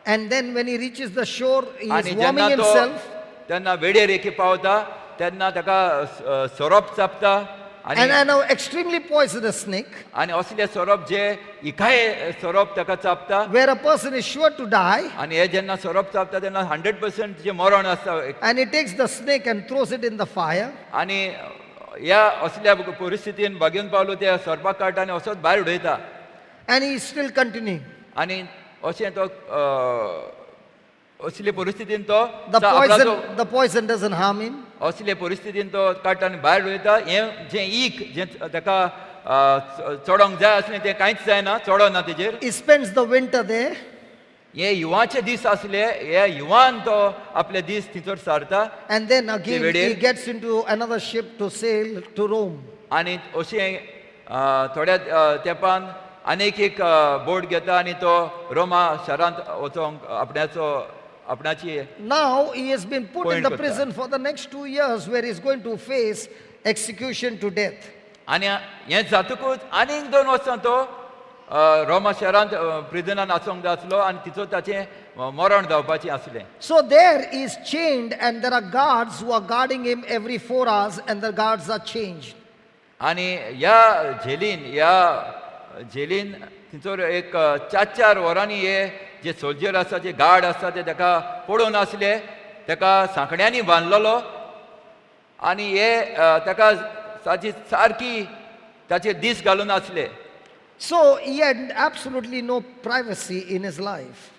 And then when he reaches the shore, he is warming himself. तेन्ना वेडेर एके पावता तेन्ना ताका सोरोप चापता. And an extremely poisonous snake. आनी असले सोरोप जे इकाय सोरोप ताका चापता. Where a person is sure to die. आनी हे जेन्ना सोरोप चापता तेन्ना 100% जे मरण आसता. And he takes the snake and throws it in the fire. आनी ह्या असल्या परिस्थितीन भाग्यवंत पावलो त्या सोरपाक काडटा आनी असोच भायर उडयता. And he is still continuing. आनी अशें तो असले परिस्थितीन तो the poison doesn't harm him. असले परिस्थितीन तो काडटा आनी भायर उडयता. हें जें ईक जें ताका चडोंक जाय आसलें तें कांयच जायना, चडोना तेजेर. He spends the winter there. हे युवाचे दीस आसले, हे युवान तो आपले दीस थंयसर सारता. And then again he gets into another ship to sail to Rome. आनी अशें थोड्या तेंपान आनीक एक बोट घेता आनी तो रोमा शारांत वचोंक आपणाचो आपणाची. Now he has been put in the prison for the next 2 years, where he is going to face execution to death. आनी हें जातकूच आनीक 2 वर्सां तो रोमा शारांत प्रिजनान आसूंक जाय आसलो आनी तिचो ताचें मरण जावपाचें आसलें. So there he is chained, and there are guards who are guarding him every 4 hours, and the guards are changed. आनी ह्या झेलीन थंयसर एक 4-4 वरांनी हे जे सोल्जर आसा जे गार्ड आसा ते ताका पळोवन आसले, ताका सांकड्यांनी बांदलेलो आनी हे ताका ताची सारकी ताचे दीस घालून आसले. So he had absolutely no privacy in his life.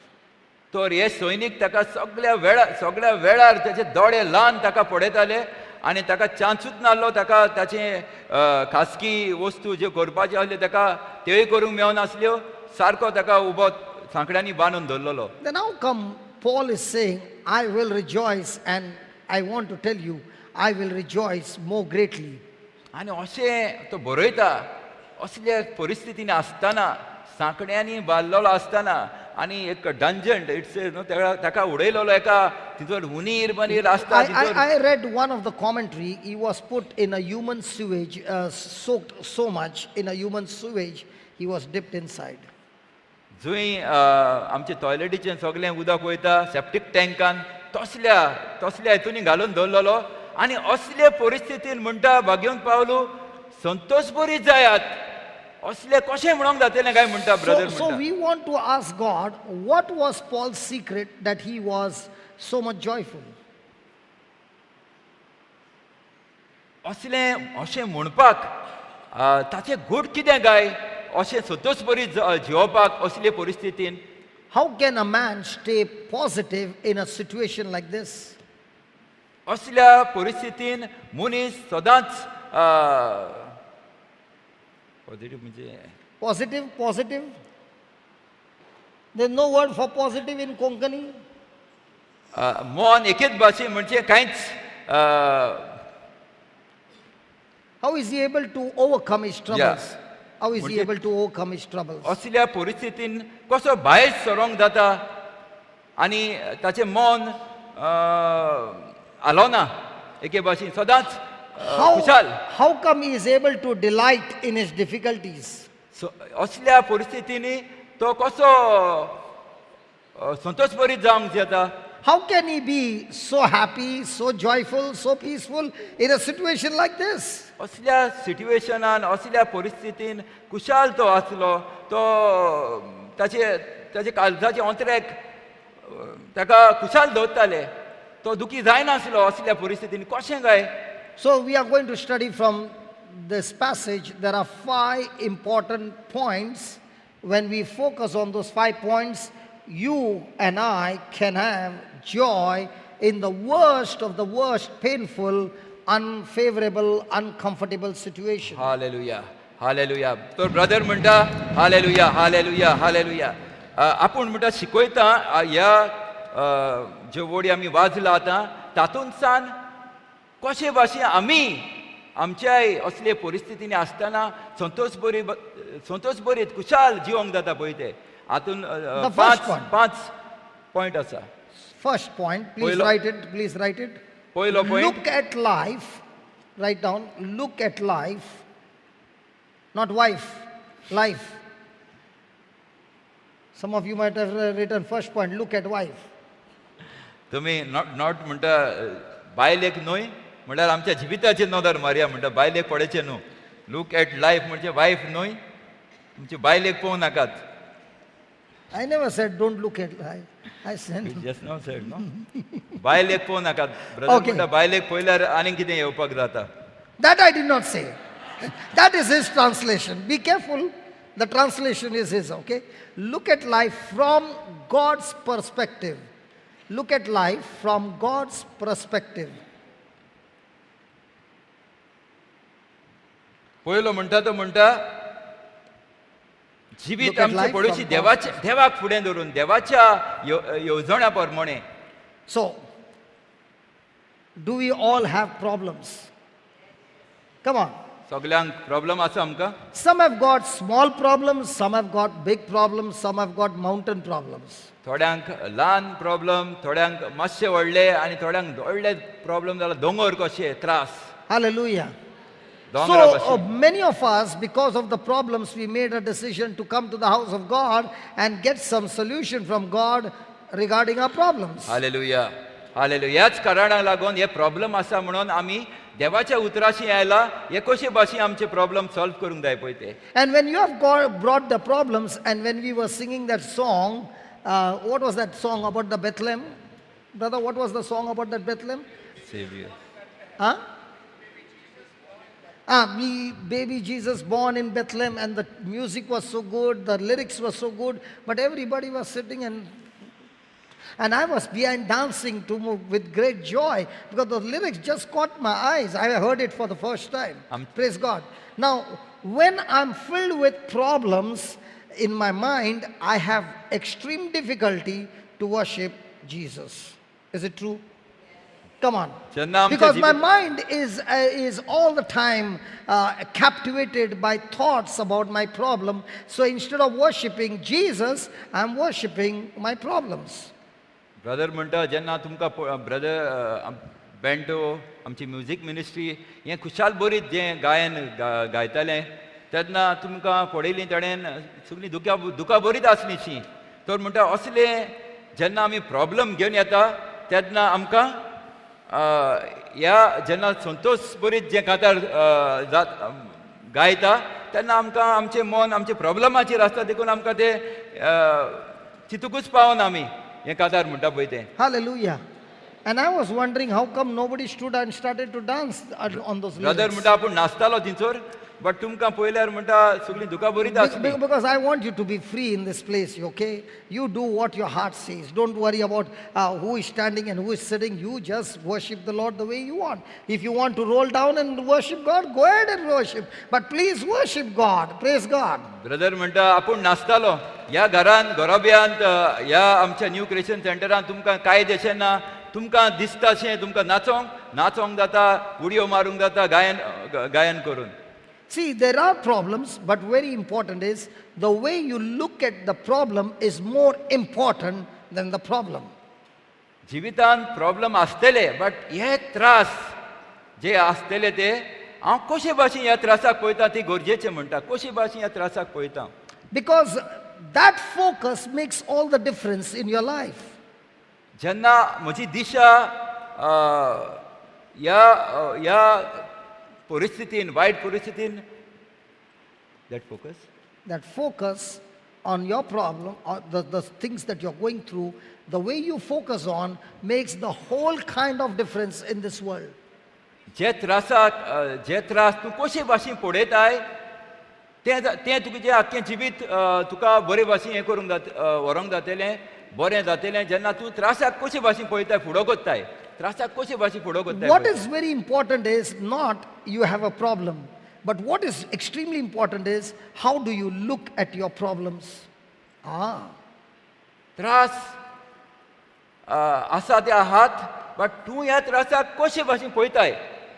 तर हे सैनीक ताका सगळ्या वेळार ताचे दोळे ल्हान ताका पळयताले आनी ताका चान्सूच नासलो ताका ताचे खासगी वस्तू ज्यो करपाच्यो आसल्यो ताका त्योय करूंक मेळनासल्यो. सारको ताका उबो सांकड्यांनी बांदून दवरलेलो. Then how come Paul is saying, I will rejoice, and I want to tell you, I will rejoice more greatly. आनी अशें तो बरयता असल्या परिस्थितीन आसतना सांकड्यांनी बांदलेलो आसतना आनी एक डंजन it's न्हू ताका उडयलेलो एका तिचो हुनीर बनीर आसता. I read one of the commentary, he was put in a human sewage, soaked so much in a human sewage, he was dipped inside. जंय आमचे टॉयलेटीचें सगळें उदक वयता सेप्टीक टँकान तसल्या तसल्या हितून घालून दवरलेलो आनी असले परिस्थितीन म्हणटा भाग्यवंत पावलू संतोष बरी जायात असले कशें म्हणूंक जातलें काय म्हणटा brother. So we want to ask God, what was Paul's secret that he was so much joyful? असलें अशें म्हणपाक ताचें गूट कितें काय अशें संतोष बरी जिवपाक असले परिस्थितीन? How can a man stay positive in a situation like this? असल्या परिस्थितीन मनीस सदांच पॉझिटिव्ह म्हणजे positive positive. There no word for positive in Konkani. मन एकेच भाशेन म्हणजे कांयच. How is he able to overcome his troubles? How is he able to overcome his troubles? असल्या परिस्थितीन कसो भायर सरोंक जाता आनी ताचें मन आलोना एके भाशेन सदांच खुशाल. How come he is able to delight in his difficulties? So असल्या परिस्थितींनी तो कसो संतोष बरी जावंक जाता? How can he be so happy, so joyful, so peaceful in a situation like this? असल्या सिट्युएशनान असल्या परिस्थितीन खुशाल तो आसलो तो ताचे ताचे काळजाचे अंतरेक ताका खुशाल दवरताले तो दुखी जायनासलो असल्या परिस्थितीन कशें काय? So we are going to study from this passage. There are 5 important points. When we focus on those 5 points, you and I can have joy in the worst of the worst, painful, unfavorable, uncomfortable situation. Hallelujah, hallelujah. तर brother म्हणटा hallelujah, hallelujah, hallelujah. आपूण म्हणटा शिकयता ह्या ज्यो वडी आमी वाजला आतां तातूंतल्यान कशे भाशेन आमी आमच्याय असले परिस्थितींनी आसतना संतोष बरी संतोष बरीत खुशाल जिवंक जाता पळय ते हातून 5 पॉयंट आसा. First point, please write it, please write it. पयलो point. Look at life, write down, look at life, not wife, life. Some of you might have written first point, look at wife. तुम्ही not म्हणटा बायलेक न्हय म्हणल्यार आमच्या जिविताचेर नदर मारया म्हणटा बायलेक पळयचें न्हू. लूक एट लायफ म्हणजे वायफ न्हय तुमचे बायलेक पळोवं नाकात. I never said don't look at life. I said you just now said no. बायलेक पळोवं नाकात ब्रदर म्हणटा बायलेक पळयल्यार आनीक कितें येवपाक जाता. That I did not say. That is his translation. Be careful. The translation is his, okay? Look at life from God's perspective. Look at life from God's perspective. पयलो म्हणटा तो म्हणटा जिवीत आमचें पळोवची देवाचे देवाक फुडें धरून देवाच्या येवजण्या प्रमाणे. So, do we all have problems? Come on. सगळ्यांक प्रॉब्लम आसा आमकां. Some have got small problems, some have got big problems, some have got mountain problems. थोड्यांक ल्हान प्रॉब्लम, थोड्यांक मातशे व्हडले आनी थोड्यांक व्हडले प्रॉब्लम जाल्यार दोंगर कशे त्रास. Hallelujah. So many of us, because of the problems, we made a decision to come to the house of God and get some solution from God regarding our problems. Hallelujah. Hallelujah. ह्याच कारणाक लागून हे problem आसा म्हणून आमी देवाच्या उतराशी आयला हे कशे भाशेन आमचे प्रॉब्लम सॉल्व करूंक जाय पळय ते. And when you have brought the problems, and when we were singing that song, what was that song about the Bethlehem? Brother, what was the song about that Bethlehem? Savior. Huh? Baby Jesus born in Bethlehem, and the music was so good, the lyrics were so good, but everybody was sitting and I was behind dancing to move with great joy because the lyrics just caught my eyes. I heard it for the first time. Praise God. Now, when I'm filled with problems in my mind, I have extreme difficulty to worship Jesus. Is it true? Come on. Because my mind is all the time captivated by thoughts about my problem. So instead of worshipping Jesus, I'm worshipping my problems. Brother म्हणटा जेन्ना तुमकां brother bento आमची music ministry हें खुशाल बरीत जें गायन गायतालें तेन्ना तुमकां पळयलीं ताणें सगळीं दुकां बरीत आसलीं शी. तर म्हणटा असलें जेन्ना आमी प्रॉब्लम घेवन येता तेन्ना आमकां ह्या जेन्ना संतोश बरीत जें कांतार गायता तेन्ना आमकां आमचें मन आमचे प्रॉब्लमाचेर आसता, देखून आमकां तें चितूकूच पावना आमी हें कांतार म्हणटा पळय तें. Hallelujah. And I was wondering how come nobody stood and started to dance on those brother lyrics. म्हणटा आपूण नाचतालो थंयसर, बट तुमकां पळयल्यार म्हणटा सगळीं दुकां बरीत आसली. Because I want you to be free in this place, okay? You do what your heart says. Don't worry about who is standing and who is sitting. You just worship the Lord the way you want. If you want to roll down and worship God, go ahead and worship. But please worship God. Praise God. Brother म्हणटा आपूण नाचतालो ह्या घरान, घराब्यांत, ह्या आमच्या new creation सेंटरान तुमकां कांय अशें ना, तुमकां दिसता अशें तुमकां नाचोंक नाचोंक जाता, उडयो मारूंक जाता, गायन गायन करून. See, there are problems, but very important is the way you look at the problem is more important than the problem. जिवितान problem आसतले, बट हे त्रास जे आसतले ते हांव कशे भाशेन ह्या त्रासाक पळयता ती गरजेचें म्हणटा, कशे भाशेन ह्या त्रासाक पळयता. Because that focus makes all the difference in your life. जेन्ना म्हजी दिशा ह्या ह्या परिस्थितीन, वायट परिस्थितीन, that focus, That focus on your problem or the things that you're going through, the way you focus on makes the whole kind of difference in this world. जे त्रासाक जे त्रास तूं कशे भाशेन पळयताय तें तें तुजें आख्खें जिवीत तुका बरे भाशेन हें करूंक जात, व्हरोंक जातलें, बरें जातलें. जेन्ना तूं त्रासाक कशे भाशेन पळयताय, फुडो करताय, त्रासाक कशे भाशेन फुडो करताय. What is very important is not you have a problem, but what is extremely important is how do you look at your problems. Ah. त्रास आसा ते आहात, बट तूं ह्या त्रासाक कशे भाशेन पळयताय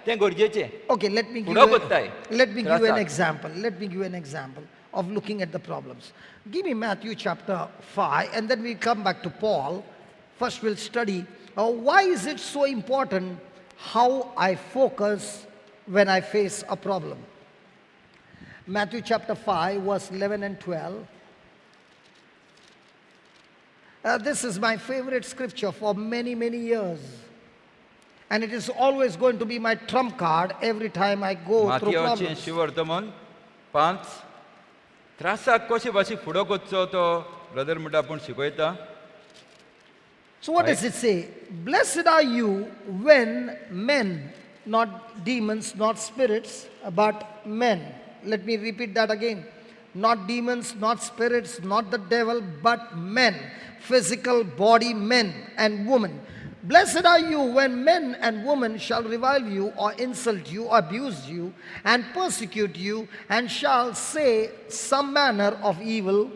तें गरजेचें. Okay, let me give फुडो you, करताय let me give you an त्रासाक. example. Let me give you an example of looking at the problems. Give me Matthew chapter 5, and then we come back to Paul. First we'll study why is it so important how I focus when I face a problem. Matthew chapter 5, verse 11 and 12. This is my favorite scripture for many, many years. And it is always going to be my trump card every time I go through मातयाचें problems. शिवर्तमान 5, त्रासाक कशे भाशेन फुडो करचो तो brother म्हणटा आपूण शिकयता. So what does it say? Blessed are you when men, not demons, not spirits, but men. Let me repeat that again. Not demons, not spirits, not the devil, but men. Physical body men and women. Blessed are you when men and women shall revile you or insult you or abuse you and persecute you and shall say some manner of evil,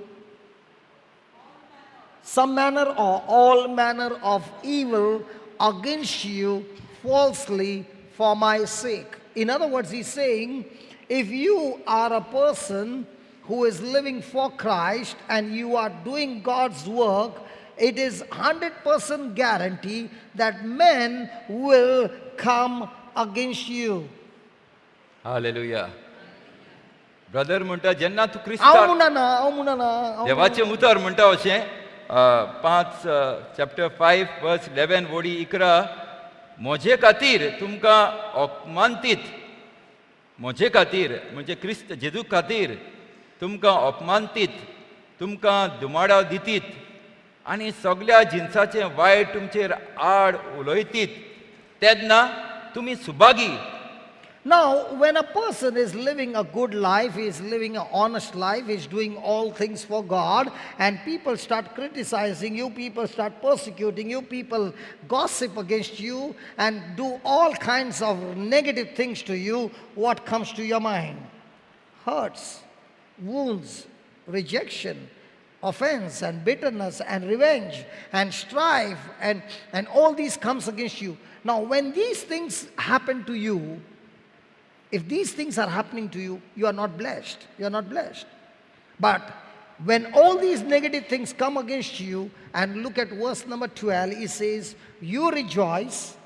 some manner or all manner of evil against you falsely for my sake. In other words, he's saying, if you are a person who is living for Christ and you are doing God's work, it is 100% guarantee that men will come against you. Hallelujah. Brother म्हणटा जेन्ना तूं हांव क्रिस्ताक म्हणना, हांव म्हणना, हांव देवाचें उतर म्हणटा अशें 5 चॅप्टर 5 वर्स 11 वडी 11, म्हजे खातीर तुमकां अपमानतीत, म्हजे खातीर म्हणजे क्रिस्त जेजू खातीर तुमकां अपमानतीत, तुमकां दुमाडा दितीत आनी सगल्या जिनसाचें वायट तुमचेर आड उलयतीत तेन्ना तुमी Subhagi. Now, when a person is living a good life, he is living an honest life, he is doing all things for God, and people start criticizing you, people start persecuting you, people gossip against you, and do all kinds of negative things to you, what comes to your mind? Hurts, wounds, rejection, offense and bitterness and revenge and strife and all these comes against you. Now, when these things happen to you, if these things are happening to you, you are not blessed. You are not blessed. But when all these negative things come against you, and look at verse number 12, he says, you rejoice.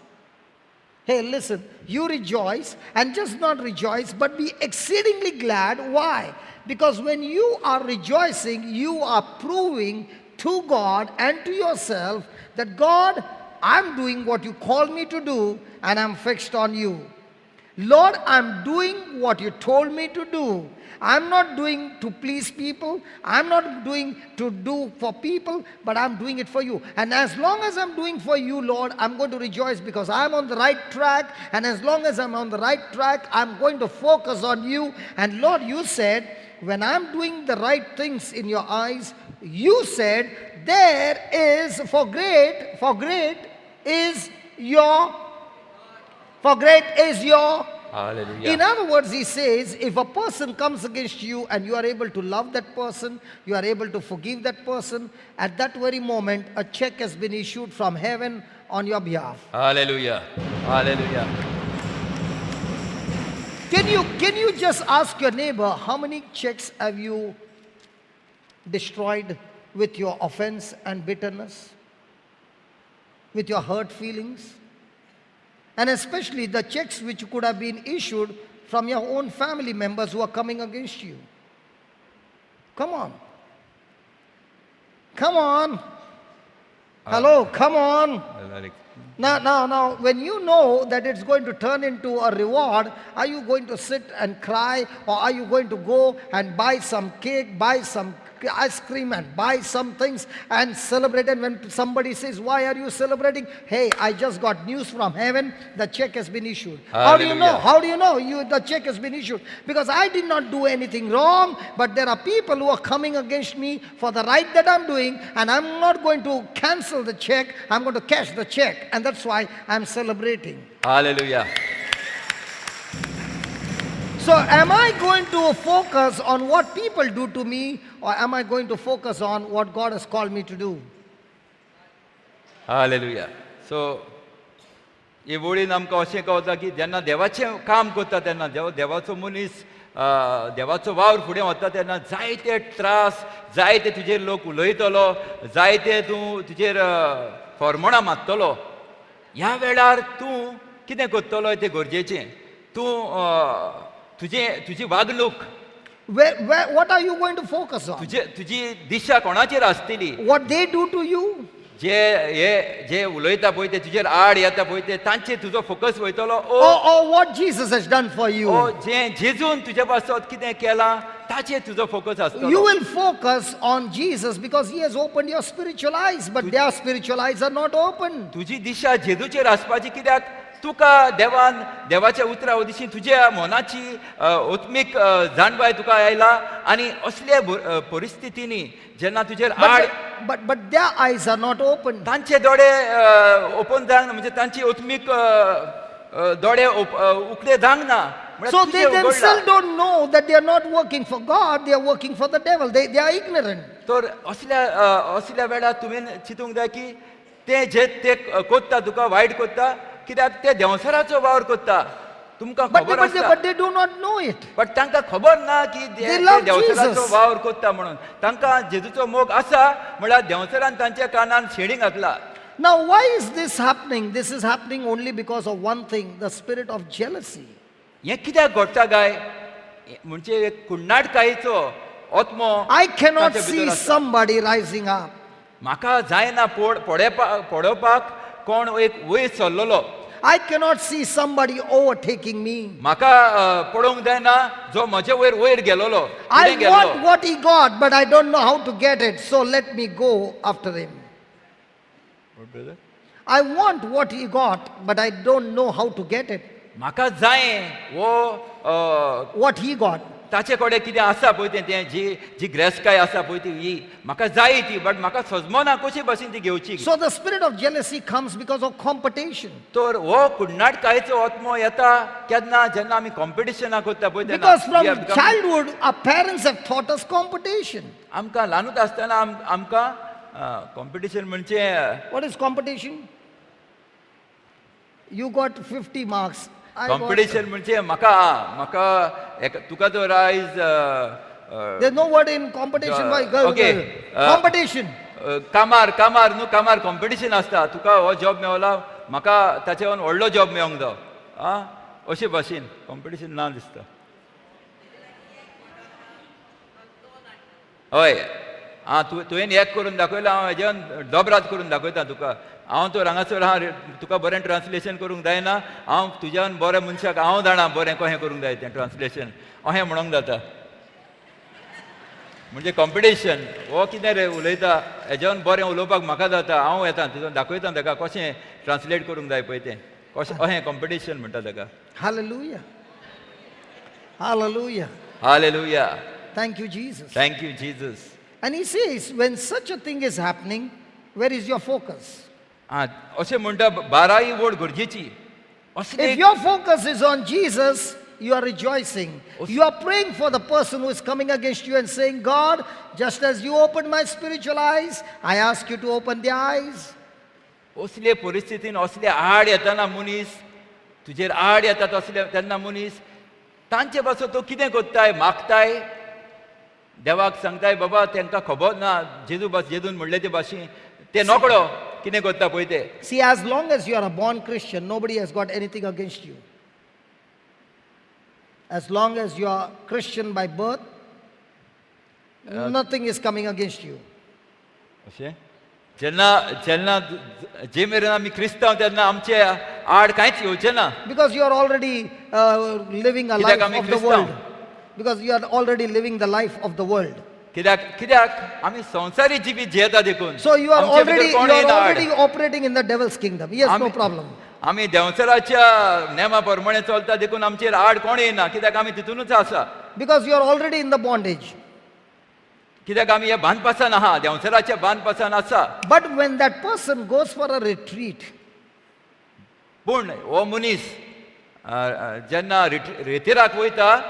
Hey, listen, you rejoice, and just not rejoice, but be exceedingly glad. Why? Because when you are rejoicing, you are proving to God and to yourself that, God, I'm doing what you called me to do, and I'm fixed on you. Lord, I'm doing what you told me to do. I'm not doing to please people. I'm not doing to do for people, but I'm doing it for you. And as long as I'm doing for you, Lord, I'm going to rejoice because I'm on the right track. And as long as I'm on the right track, I'm going to focus on you. And Lord, you said, when I'm doing the right things in your eyes, you said, there is, for great is your. Hallelujah. In other words, he says, if a person comes against you and you are able to love that person, you are able to forgive that person, at that very moment, a check has been issued from heaven on your behalf. Hallelujah. Hallelujah. Can you just ask your neighbor, how many checks have you destroyed with your offense and bitterness? With your hurt feelings? And especially the checks which could have been issued from your own family members who are coming against you. Come on. Come on. Hello, come on. Now, when you know that it's going to turn into a reward, are you going to sit and cry, or are you going to go and buy some cake, buy some ice cream and buy some things and celebrate? And when somebody says, why are you celebrating? Hey, I just got news from heaven. The check has been issued. How do you know? How do you know the check has been issued? Because I did not do anything wrong, but there are people who are coming against me for the right that I'm doing, and I'm not going to cancel the check. I'm going to cash the check, and that's why I'm celebrating. Hallelujah. So am I going to focus on what people do to me, or am I going to focus on what God has called me to do? Hallelujah. So, हे वळीन आमकां अशें कळता की जेन्ना देवाचें काम करता तेन्ना देवाचो मनीस देवाचो वावर फुडें वता तेन्ना जायते त्रास, जायते तुजेर लोक उलयतलो, जायते तूं तुजेर फॉर्मणां मारतलो. ह्या वेळार तूं कितें करतलो तें गरजेचें. तूं तुजी वागणूक, what are you going to focus on? तुजी दिशा कोणाचेर आसतली? What they do to you? जे हे जे उलयता पळय ते तुजेर आड येता पळय ते तांचेर तुजो फोकस वयतलो, or what Jesus has done for you? जे जेजून तुजे पासत कितें केलां ताचेर तुजो फोकस आसतलो. You will focus on Jesus because he has opened your spiritual eyes, but their spiritual eyes are not open. तुजी दिशा जेजूचेर आसपाची, कित्याक तुका देवान देवाच्या उतरा वरवीं तुज्या मनाची आत्मीक जाणवाय तुका आयला आनी असल्या परिस्थितींनी जेन्ना तुजेर आड, but their eyes are not open. तांचे दोळे ओपन जावंक ना, म्हणजे तांची आत्मीक दोळे उकते जावंक ना. So they themselves don't know that they are not working for God, they are working for the devil. They are ignorant. तर असल्या वेळार तुवें चिंतूंक जाय की ते जे ते कोत्ता तुका वायट कोत्ता, कित्याक ते देंवसराचो वावर कोत्ता, तुमकां खबर आसता. But they do not know it. But तांकां खबर ना की देंवसराचो वावर कोत्ता म्हणून. तांकां जेजूचो मोग आसा म्हळ्यार देंवसरान तांच्या कानान शेणी घातला. Now why is this happening? This is happening only because of one thing, the spirit of jealousy. हें कित्याक घडटा काय म्हणजे एक कुण्णाटकायेचो आत्मो. I cannot see somebody rising up. म्हाका जायना पळोवपाक कोण एक वयर सरलेलो. I cannot see somebody overtaking me. म्हाका पळोवंक जायना जो म्हजे वयर वयर गेलोलो. I want what he got, but I don't know how to get it, so let me go after him. What, brother? I want what he got, but I don't know how to get it. म्हाका जाय वो what he got. ताचे कडेन कितें आसा पळय तें जी जी ग्रेसकाय आसा पळय ती ही म्हाका जाय ती, बट म्हाका सजमना कशी भाशेन ती घेवची. So the spirit of jealousy comes because of competition. तर हो कुण्णाटकायेचो आत्मो येता केन्ना, जेन्ना आमी कॉम्पिटिशनां करता पळय तेन्ना. Because from childhood our parents have taught us competition. आमकां ल्हानूच आसतना आमकां कॉम्पिटिशन म्हणजे What is competition? You got 50 marks. Competition म्हणजे म्हाका म्हाका तुका जर आयज There's no word in competition. Why? Okay. Competition. कामार कामार न्हू, कामार कॉम्पिटिशन आसता. तुका हो जॉब मेवला, म्हाका ताचे वयर व्हडलो जॉब मेळोंक जाय. आं, अशे भाशेन कॉम्पिटिशन ना दिसता. हय, आं तुवें एक करून दाखयलां, हांव हेज्यान दोबरात करून दाखयता तुका. हांव तर हांगासर आहा, तुका बरें ट्रान्सलेशन करूंक जायना, हांव तुज्यान बऱ्या मनशाक हांव जाणा बरें कशें करूंक जाय तें ट्रान्सलेशन, अशें म्हणूंक जाता. म्हणजे कॉम्पिटिशन. हो कितें रे उलयता, हेज्यान बरें उलोवपाक म्हाका जाता, हांव येता तुजो दाखयता ताका कशें ट्रान्सलेट करूंक जाय पळय तें, कशें अशें कॉम्पिटिशन म्हणटा ताका. Hallelujah. Hallelujah. Hallelujah. Thank you, Jesus. Thank you Jesus. And he says, when such a thing is happening, where is your focus? आं अशें म्हणटा बाराय वोट गरजेची. If your focus is on Jesus, you are rejoicing. You are praying for the person who is coming against you and saying, God, just as you opened my spiritual eyes, I ask you to open their eyes. असले परिस्थितीन असले आड येताना मनीस तुजेर आड येतात असले तेन्ना मनीस तांचे पासून तो कितें करताय, मागताय, देवाक सांगताय बाबा तांकां खबर ना, जेजू भास जेजून म्हणलें ते भाशेन ते नकळो कितें करता पळय ते. See, as long as you are a born Christian, nobody has got anything against you. As long as you are Christian by birth, nothing is coming against you. अशें जेन्ना जेन्ना जे मेरेन आमी क्रिस्तांव तेन्ना आमचे आड कांयच येवचें ना. Because you are already living a life of the world. Because you are already living the life of the world. कित्याक कित्याक आमी संवसारी जिवीत जियेता देखून. So you are already operating in the devil's kingdom. Yes, no problem. आमी देंवचाराच्या नेमा प्रमाणे चलता देखून आमचेर आड कोण येना, कित्याक आमी तितूनच आसा. Because you are already in the bondage. कित्याक आमी ह्या बांदपासान आहा, देंवचाराच्या बांदपासान आसा. But when that person goes for a retreat, पूण हो मनीस जेन्ना रेतिराक वयता,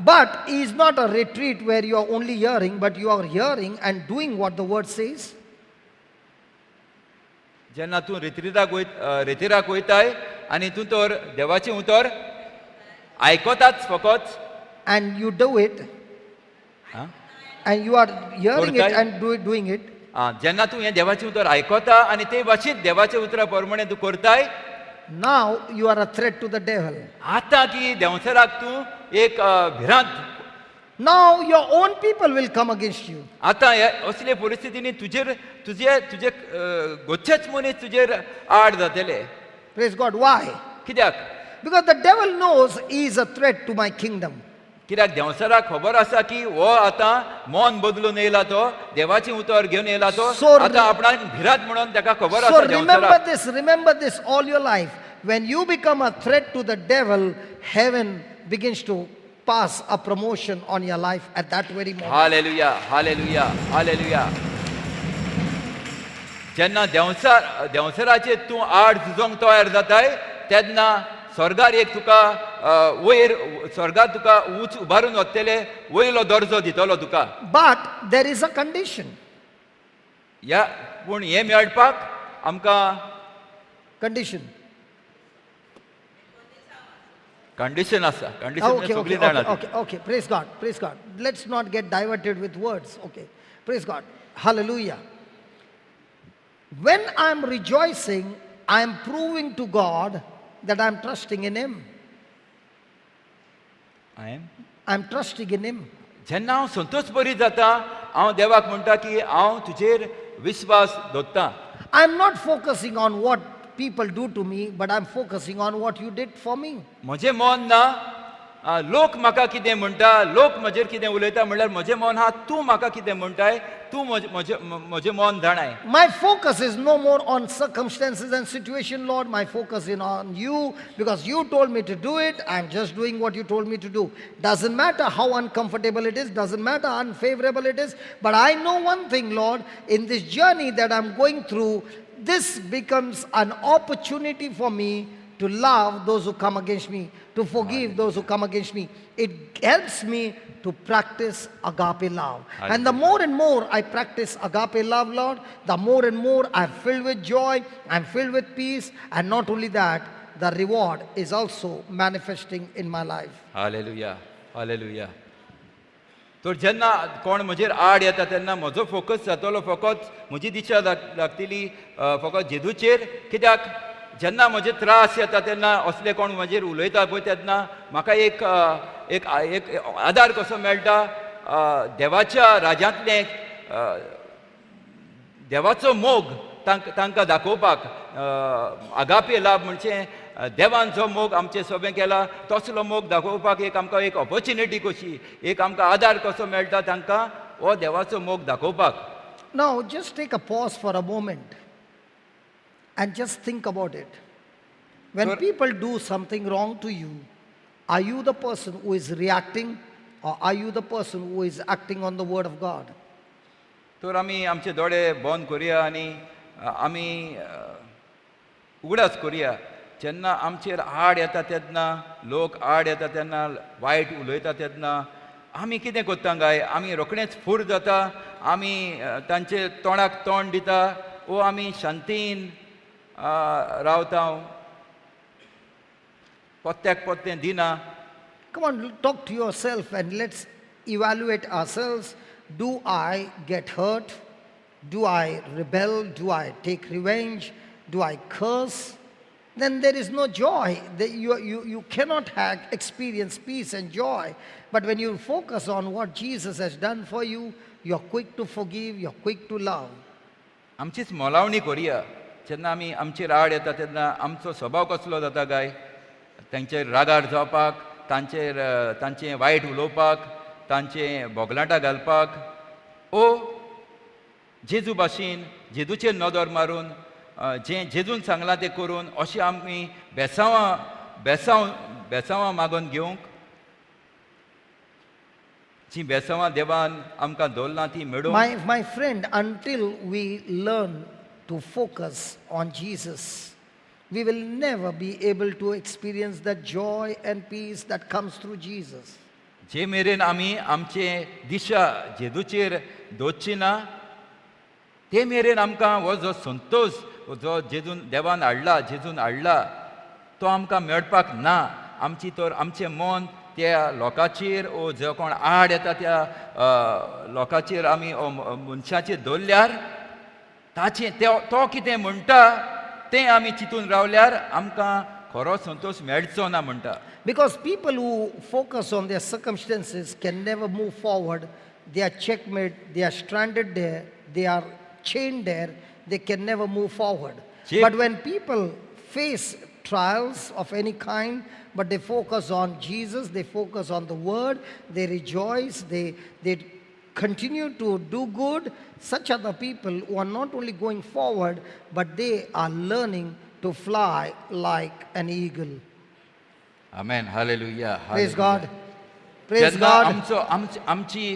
but is not a retreat where you are only hearing, but you are hearing and doing what the word says. जेन्ना तूं रेतिराक वयताय आनी तूं तर देवाचें उतर आयकताच फकत, and you do it, and you are hearing it and doing it. जेन्ना तूं हें देवाचें उतर आयकता आनी ते भाशेन देवाच्या उतरा प्रमाणे तूं करताय, now you are a threat to the devil. आतां की देंवचाराक तूं एक भिरांत. Now your own people will come against you. आतां असले परिस्थितींनी तुजेर तुजे तुजे गोच्छेच मनीस तुजेर आड जातले. Praise God. Why? कित्याक? Because the devil knows he is a threat to my kingdom. कित्याक देंवचाराक खबर आसा की हो आतां मन बदलून येयला, तो देवाचें उतर घेवन येयला, तो आतां आपणाक भिरांत म्हणून ताका खबर आसा. So remember this, remember this all your life. When you become a threat to the devil, heaven begins to pass a promotion on your life at that very moment. Hallelujah, hallelujah, hallelujah. जेन्ना देंवचाराचेर तूं आड झुजोंक तयार जाताय तेन्ना स्वर्गार एक तुका वयर स्वर्गार तुका उंच उबारून वतले, वयलो दर्जो दितलो तुका. But there is a condition. या पूण हें मेळपाक आमकां कंडिशन कंडिशन आसा. कंडिशन सगळी जाणा. Okay, okay, praise God, praise God. Let's not get diverted with words. Okay, praise God, hallelujah. When I am rejoicing, I am proving to God that I am trusting in Him. I am trusting in Him. जेन्ना हांव संतोष बरी जाता, हांव देवाक म्हणटा की हांव तुजेर विश्वास दवरता. I am not focusing on what people do to me, but I am focusing on what you did for me. म्हजें मन ना लोक म्हाका कितें म्हणटा, लोक म्हजेर कितें उलयता म्हणल्यार म्हजें मन आहा तूं म्हाका कितें म्हणटाय, तूं म्हजें मन जाणाय. My focus is no more on circumstances and situation, Lord. My focus is on you, because you told me to do it. I am just doing what you told me to do. Doesn't matter how uncomfortable it is, doesn't matter how unfavorable it is, but I know one thing, Lord, in this journey that I'm going through, this becomes an opportunity for me to love those who come against me, to forgive those who come against me. It helps me to practice agape love. And the more and more I practice agape love, Lord, the more and more I'm filled with joy, I'm filled with peace, and not only that, the reward is also manifesting in my life. Hallelujah, hallelujah. तर जेन्ना कोण म्हजेर आड येता तेन्ना म्हजो focus जातलो फकत म्हजी दिशा लागतली फकत जेजूचेर. कित्याक जेन्ना म्हजे त्रास येता तेन्ना असले कोण म्हजेर उलयता पळय तेन्ना म्हाका एक एक एक आदार कसो मेळटा, देवाच्या राज्यांतलें देवाचो मोग तांकां दाखोवपाक आगापे लाभ म्हणजे देवान जो मोग आमचे सोबें केला तसलो मोग दाखोवपाक एक आमकां एक ऑपॉर्च्युनिटी कशी एक आमकां आदार कसो मेळटा तांकां हो देवाचो मोग दाखोवपाक. Now just take a pause for a moment and just think about it. When people do something wrong to you, are you the person who is reacting or are you the person who is acting on the word of God? तर आमी आमचे दोळे बंद करुया आनी आमी उगडास करुया जेन्ना आमचेर आड येता तेन्ना लोक आड येता तेन्ना वायट उलयता तेन्ना आमी कितें करता काय आमी रोखडेंच फूर जाता आमी तांचे तोंडाक तोंड दिता ओ आमी शांतीन रावता पत्त्याक पत्तें दिना. Come on, talk to yourself and let's evaluate ourselves. Do I get hurt? Do I rebel? Do I take revenge? Do I curse? Then there is no joy. You cannot experience peace and joy. But when you focus on what Jesus has done for you, you're quick to forgive, you're quick to love. आमचीच मोलावणी करुया जेन्ना आमी आमचेर आड येता तेन्ना आमचो स्वभाव कसलो जाता काय तांचेर रागार जावपाक तांचेर तांचें वायट उलोवपाक तांचें बोगलाटां घालपाक ओ जेजू भाशेन जेजूचेर नदर मारून जें जेजून सांगलां तें करून अशें आमी बेसांवां बेसांव बेसांवां मागून घेवंक जीं बेसांवां देवान आमकां दवरलां तीं मेळोवंक. My friend, until we learn to focus on Jesus, we will never be able to experience that joy and peace that comes through Jesus. जे मेरेन आमी आमचे दिशा जेजूचेर दवरची ना ते मेरेन आमकां हो जो संतोश जो जेजून देवान हाडला जेजून हाडला तो आमकां मेळपाक ना. आमची तर आमचें मन त्या लोकांचेर ओ जो कोण आड येता त्या लोकांचेर आमी मनशाचेर दवरल्यार ताचें तो कितें म्हणटा तें आमी चिंतून रावल्यार आमकां खरो संतोश मेळचो ना म्हणटा. Because people who focus on their circumstances can never move forward. They are checkmate, they are stranded there, they are chained there, they can never move forward. But when people face trials of any kind, but they focus on Jesus, they focus on the word, they rejoice, they continue to do good, such are the people who are not only going forward, but they are learning to fly like an eagle. Amen. Hallelujah. Praise God. Praise God. आमची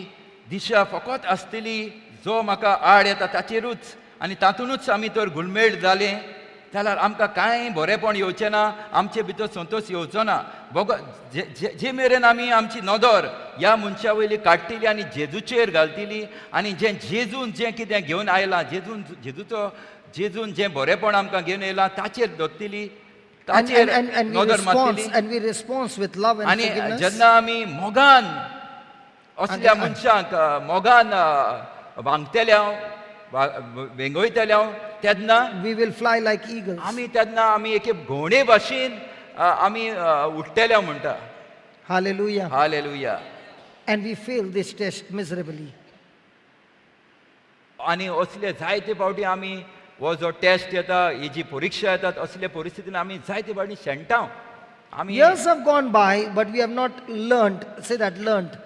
दिशा फकत आसतली जो म्हाका आड येता ताचेरूच आनी तातूंतच आमी तर गुलमेळ जाले जाल्यार आमकां कांय बरेंपण येवचें ना, आमचे भितर संतोश येवचो ना. बगर जे मेरेन आमी आमची नदर ह्या मनशा वयली काडटली आनी जेजूचेर घालतली आनी जें जेजून जें कितें घेवन आयलां जेजून जेजूचो जेजून जें बरेंपण आमकां घेवन येयलां ताचेर दवरतली ताचेर नदर मारतली आनी जेन्ना आमी मोगान असल्या मनशांक मोगान वागतले वेंगयतले तेन्ना we will fly like eagles. आमी तेन्ना आमी एके घोणे भाशेन आमी उडटले म्हणटा. Hallelujah. Hallelujah. And we fail this test miserably. आनी असले जायते फावटी आमी हो जो टेस्ट येता ही जी परिक्षा येतात असले परिस्थितीन आमी जायते फावटी शेणटा. आमी years have gone by but we have not learned. Say that learned.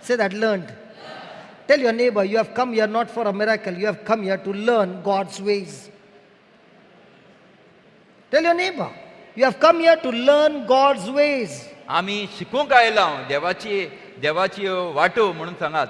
Say that learned. Tell your neighbor, you have come here not for a miracle, you have come here to learn God's ways. Tell your neighbor, you have come here to learn God's ways. आमी शिकूंक आयला देवाची देवाची वाटो म्हणून सांगात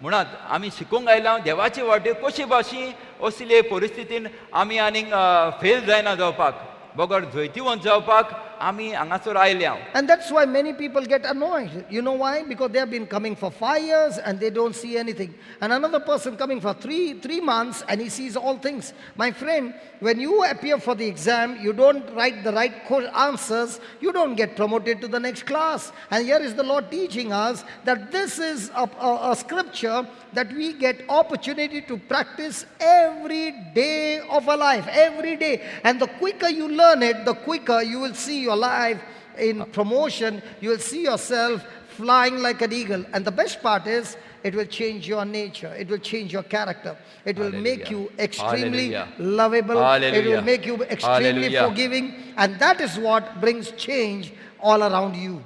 म्हणात आमी शिकूंक आयला देवाची वाटो कशी भाशी असले परिस्थितीन आमी आनीक फेल जायना जावपाक बगर जैतिवंत जावपाक आमी हांगासर आयल्या. And that's why many people get annoyed. You know why? Because they have been coming for 5 years and they don't see anything. And another person coming for three months and he sees all things. My friend, when you appear for the exam, you don't write the right answers, you don't get promoted to the next class. And here is the Lord teaching us that this is a scripture that we get opportunity to practice every day of our life, every day. And the quicker you learn it, the quicker you will see your life in promotion, you will see yourself flying like an eagle. And the best part is, It will change your nature. It will change your character. It will make Hallelujah. You extremely Hallelujah. Lovable. It Hallelujah. will make you extremely Hallelujah. Forgiving. And that is what brings change all around you.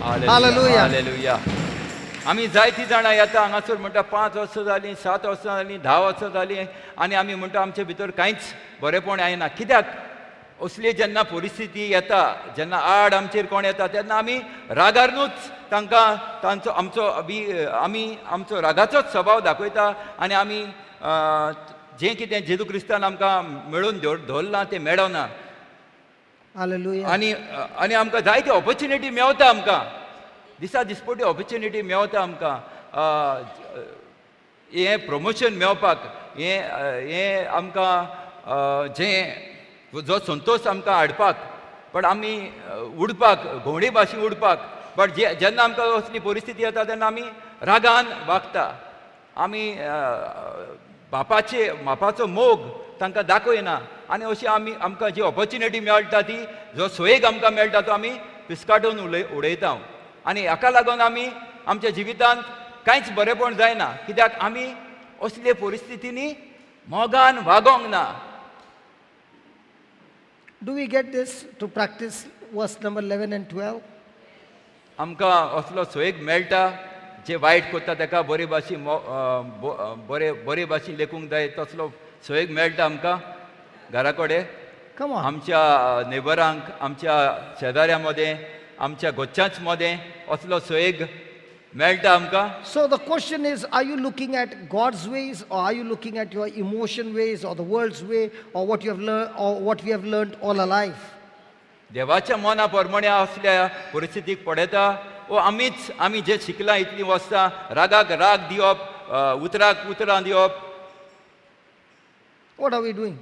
Hallelujah. Hallelujah. आमी जायतीं जाणां येता हांगासर म्हणटा 5 वर्सां जालीं, 7 वर्सां जालीं, 10 वर्सां जालीं आनी आमी म्हणटा आमचे भितर कांयच बरेपण येना. कित्याक असली जेन्ना परिस्थिती येता, जेन्ना आड आमचेर कोण येता तेन्ना आमी रागार न्हूच तांकां तांचो आमचो आमी आमचो रागाचोच स्वभाव दाखयता आनी आमी जें कितें जेजू क्रिस्तान आमकां मेळोवन दवरलां तें मेळना. Hallelujah. आनी आनी आमकां जायती ऑपॉर्च्युनिटी मेवता, आमकां दिसा दिसपटी ऑपॉर्च्युनिटी मेवता आमकां हें प्रमोशन मेवपाक, हें हें आमकां जें जो संतोश आमकां हाडपाक, बट आमी उडपाक घोवणी भाशेन उडपाक. बट जे जेन्ना आमकां असली परिस्थिती येता तेन्ना आमी रागान वागता. आमी बापाचे बापाचो मोग तांकां दाखयना आनी अशी आमी आमकां जी ऑपॉर्च्युनिटी मेळटा ती जो सोयेक आमकां मेळटा तो आमी पिस्काटून उलय उडयता आनी हाका लागून आमी आमच्या जिवितांत कांयच बरेपण जायना, कित्याक आमी असले परिस्थितींनी मोगान वागोंक ना. Do we get this to practice verse number 11 and 12? आमकां असलो सोयेक मेळटा, जे वायट करता ताका बरे भाशेन बरे बरे भाशेन लेखूंक जाय, तसलो सोयेक मेळटा आमकां घरा कडेन? Come on. आमच्या नेबरांक, आमच्या शेजाऱ्यां मदें, आमच्या घरच्यांच मदें असलो सोयेग मेळटा आमकां? So the question is, are you looking at God's ways or are you looking at your emotion ways or the world's way or what you have learned or what we have learned all our life? देवाच्या मना प्रमाणे असल्या परिस्थितीक पळयता वो आमीच आमी जे शिकलां इतलीं वर्सां, रागाक राग दिवप, उतराक उतरां दिवप? What are we doing?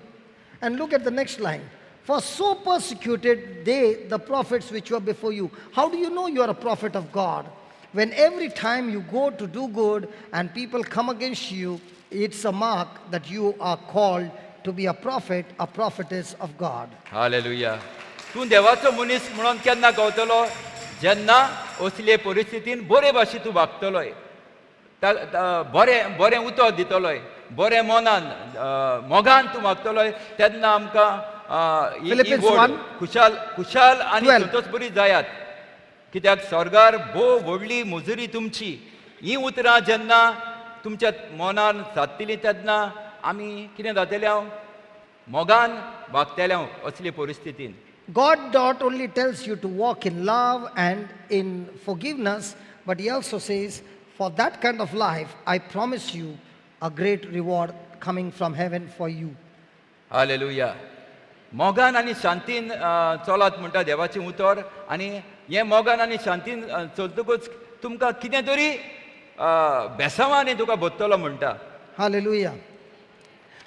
And look at the next line. For so persecuted they the prophets which were before you. How do you know you are a prophet of God? When every time you go to do good and people come against you, it's a mark that you are called to be a prophet, a prophetess of God. Hallelujah. तूं देवाचो मनीस म्हणून केन्ना गावतलो? जेन्ना असले परिस्थितीन बरे भाशेन तूं वागतलोय, बरें बरें उतर दितलोय, बरें मनान मोगान तूं वागतलोय तेन्ना आमकां ही Philippians गोड 1, खुशाल खुशाल आनी 12. संतोषबरी जायात, कित्याक स्वर्गार भोव व्हडली मुजुरी तुमची. ही उतरां जेन्ना तुमच्या मनान सादतली तेन्ना आमी कितें जातले? हांव मोगान वागतले हांव असले परिस्थितीन. God not only tells you to walk in love and in forgiveness, but He also says, for that kind of life, I promise you a great reward coming from heaven for you. Hallelujah. मोगान आनी शांतीन चलात म्हणटा देवाचें उतर आनी हें मोगान आनी शांतीन चलतकूच तुमकां कितें तरी बेसांवांनी तुका भरतलो म्हणटा. Hallelujah.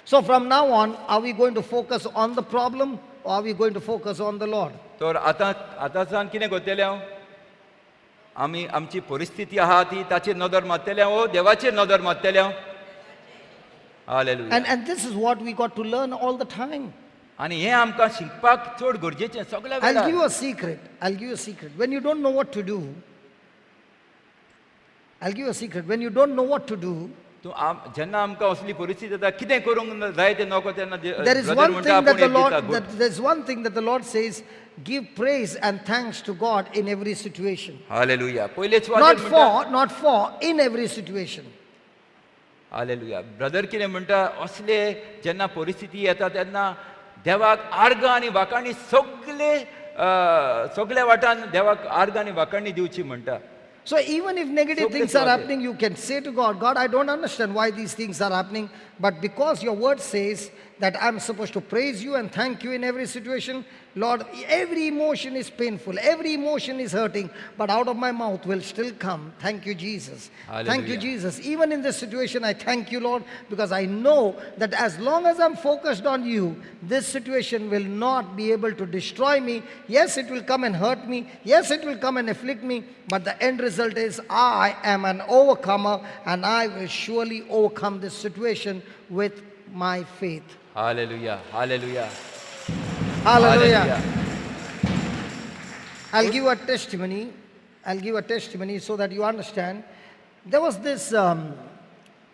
So from now on, are we going to focus on the problem or are we going to focus on the Lord? तर आतां आतांच्यान कितें करतले हांव? आमी आमची परिस्थिती आहा ती ताचेर नदर मारतले हांव ओ देवाचेर नदर मारतले हांव? Hallelujah. And this is what we got to learn all the time. आनी हें आमकां शिकपाक चड गरजेचें सगळ्या I'll give वेळार. You a secret. I'll give you a secret. When you don't know what to do, I'll give you a secret. When you don't know what to do, तूं जेन्ना आमकां असली परिस्थिती येता, कितें करूंक जाय तें नको तेन्ना there is brother one म्हणटा thing that आपूण the एक Lord दिता good. That there's one thing that the Lord says, give praise and thanks to God in every situation. Hallelujah. पयलेच Not वाचेर म्हणटा for, not for, in every situation. Hallelujah. Brother कितें म्हणटा, असले जेन्ना परिस्थिती येता तेन्ना देवाक आर्गां आनी वाखाणी सगले सगल्या वाटान देवाक आर्गां आनी वाखाणी दिवची म्हणटा. So even if negative So things are bless happening, you can say to God, "God, I don't understand why these things are happening, but because your word says that I'm supposed to praise you and thank you in every situation, Lord, every emotion is painful, every emotion is hurting, but out of my mouth will still come, 'Thank you, Jesus. Thank you, Hallelujah. Jesus.' Even in this situation, I thank you, Lord, because I know that as long as I'm focused on you, this situation will not be able to destroy me. Yes, it will come and hurt me. Yes, it will come and afflict me. But the end result is I am an overcomer and I will surely overcome this situation with my faith." Hallelujah. Hallelujah. Hallelujah. I'll give a testimony. I'll give a testimony so that you understand. There was this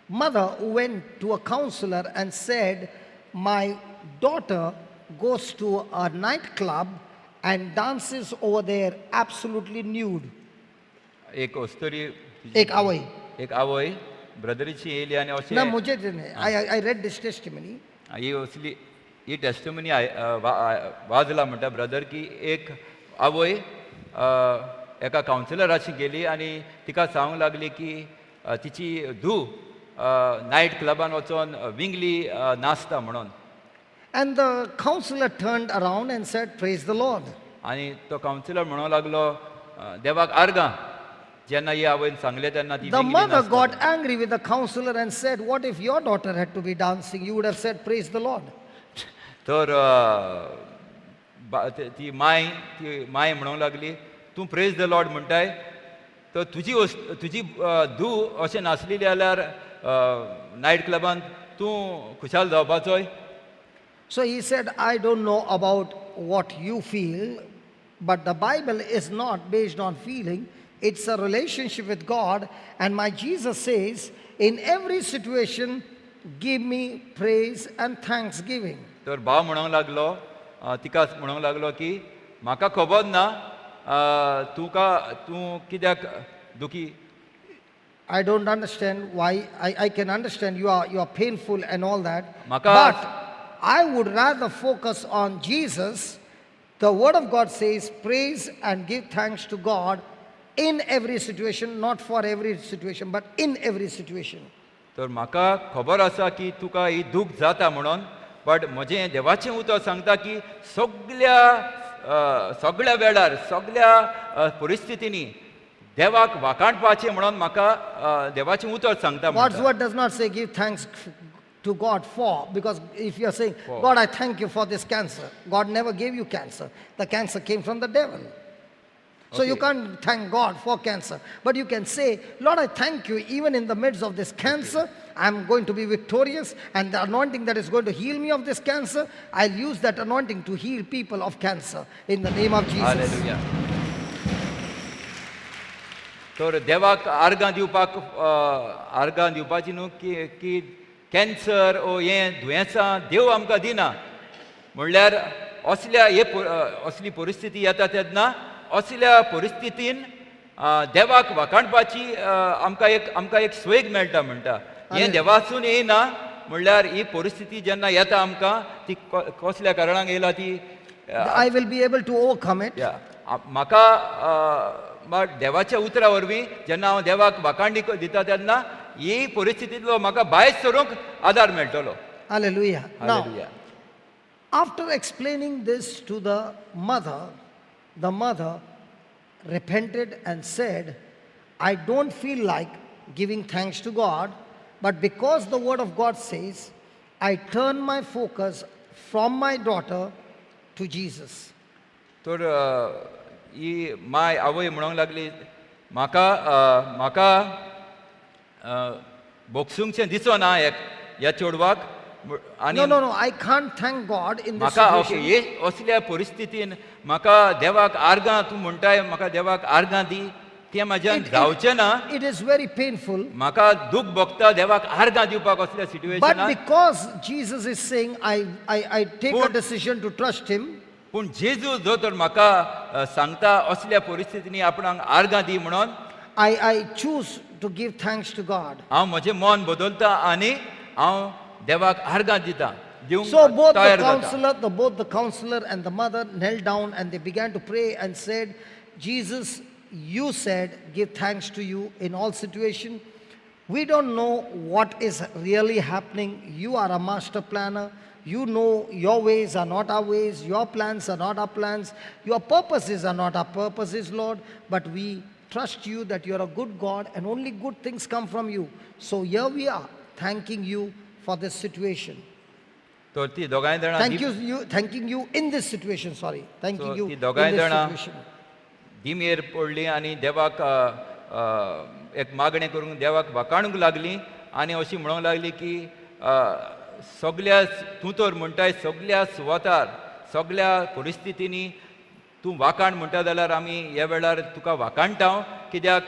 mother who went to a counselor and said, my daughter goes to a nightclub and dances over there absolutely nude. एक अस्तुरी एक आवय. एक आवय ब्रदरीची येयली आनी ना अशें मुझे I read this testimony. ही असली ही टेस्टमनी वाजला म्हणटा ब्रदर की एक आवय एका कावन्सिलराशी गेली आनी तिका सांगूंक लागली की तिची धूव नायट क्लबान वचोन विंगली नाचता म्हणून. And the counselor turned around and said, praise the Lord. आनी तो कावन्सिलर म्हणूंक लागलो देवाक आर्गां. जेन्ना ही आवयन सांगलें तेन्ना ती The विंगली mother नाचता. got angry with the counselor and said, what if your daughter had to be dancing? You would have said, praise the Lord. तर ती माय म्हणूंक लागली तूं प्रेज the Lord म्हणटाय तर तुजी तुजी धूव अशें नासलेली जाल्यार नायट क्लबान तूं खुशाल जावपाचोय. So he said, I don't know about what you feel, but the Bible is not based on feeling. It's a relationship with God. And my Jesus says, in every situation, give me praise and thanksgiving. तर भाव म्हणूंक लागलो तिका म्हणूंक लागलो की म्हाका खबर ना तुका तूं कित्याक दुखी. I don't understand why. I can understand you are painful and all that. Maka- But I would rather focus on Jesus. The Word of God says, praise and give thanks to God in every situation, not for every situation, but in every situation. तर म्हाका खबर आसा की तुका ही दूख जाता म्हणून, but म्हजें देवाचें उतर सांगता की सगल्या सगळ्या वेळार सगल्या परिस्थितींनी देवाक वाखाणपाचें म्हणून म्हाका देवाचें उतर सांगता. God's word does not say give thanks to God for, because if you are saying, For. God, I thank you for this cancer. God never gave you cancer. The cancer came from the devil. So you can't thank God for cancer. But you can say, Lord, I thank you even in the midst of this cancer, I'm going to be victorious, and the anointing that is going to heal me of this cancer, I'll use that anointing to heal people of cancer in the name of Jesus. Hallelujah. तर देवाक आर्गां दिवपाक आर्गां दिवपाची न्हू की की cancer ओ हें दुयेंसां देव आमकां दिना, म्हणल्यार असल्या हे असली परिस्थिती येता तेन्ना असल्या परिस्थितीन देवाक वाखाणपाची आमकां एक स्वेग मेळटा म्हणटा. हें देवासून येयना म्हणल्यार ही परिस्थिती जेन्ना येता आमकां ती कसल्या कारणाक येयला ती I will be able to overcome it. म्हाका देवाच्या उतरा वरवीं जेन्ना हांव देवाक वाखाणणी दिता तेन्ना ही परिस्थितींतलो म्हाका भायर सरूंक आदार मेळटलो. Hallelujah. Now, hallelujah. after explaining this to the mother repented and said, I don't feel like giving thanks to God, but because the word of God says, I turn my focus from my daughter to Jesus. तर ही my आवय म्हणूंक लागली म्हाका म्हाका भोगसूंकशें दिसना ह्या चेडवाक आनी No, no, I can't thank God in this म्हाका ओके situation. हे असल्या परिस्थितीन म्हाका देवाक आर्गां तूं म्हणटाय म्हाका देवाक आर्गां दी तें म्हाज्यान जावचें ना. It is very painful. म्हाका दूख भोगता देवाक आर्गां दिवपाक असल्या But सिट्युएशनान. because Jesus is saying, I take a decision to trust him. पूण जेजू जो तर म्हाका सांगता असल्या परिस्थितींनी आपणाक आर्गां दी म्हणून I choose to give thanks to God. हांव म्हजें मन बदलता आनी हांव देवाक आर्गां दिता दिवंक So both the तयार जाता. counselor, both the counselor and the mother knelt down and they began to pray and said, Jesus, you said, give thanks to you in all situation. We don't know what is really happening. You are a master planner. You know your ways are not our ways. Your plans are not our plans. Your purposes are not our purposes, Lord. But we trust you that you are a good God and only good things come from you. So here we are, thanking you for this situation. तर ती दोगांय जाणां Thank you, thanking you in this situation, sorry. Thanking So, you ती in दोगांय this जाणां situation. दिमेर पडली आनी देवाक एक मागणें करूंक देवाक वाखाणूंक लागली आनी अशी म्हणूंक लागली की सगल्या तूं तर म्हणटाय सगल्या सुवातार सगल्या परिस्थितींनी तूं वाखाण म्हणटा जाल्यार आमी ह्या वेळार तुका वाखाणटा कित्याक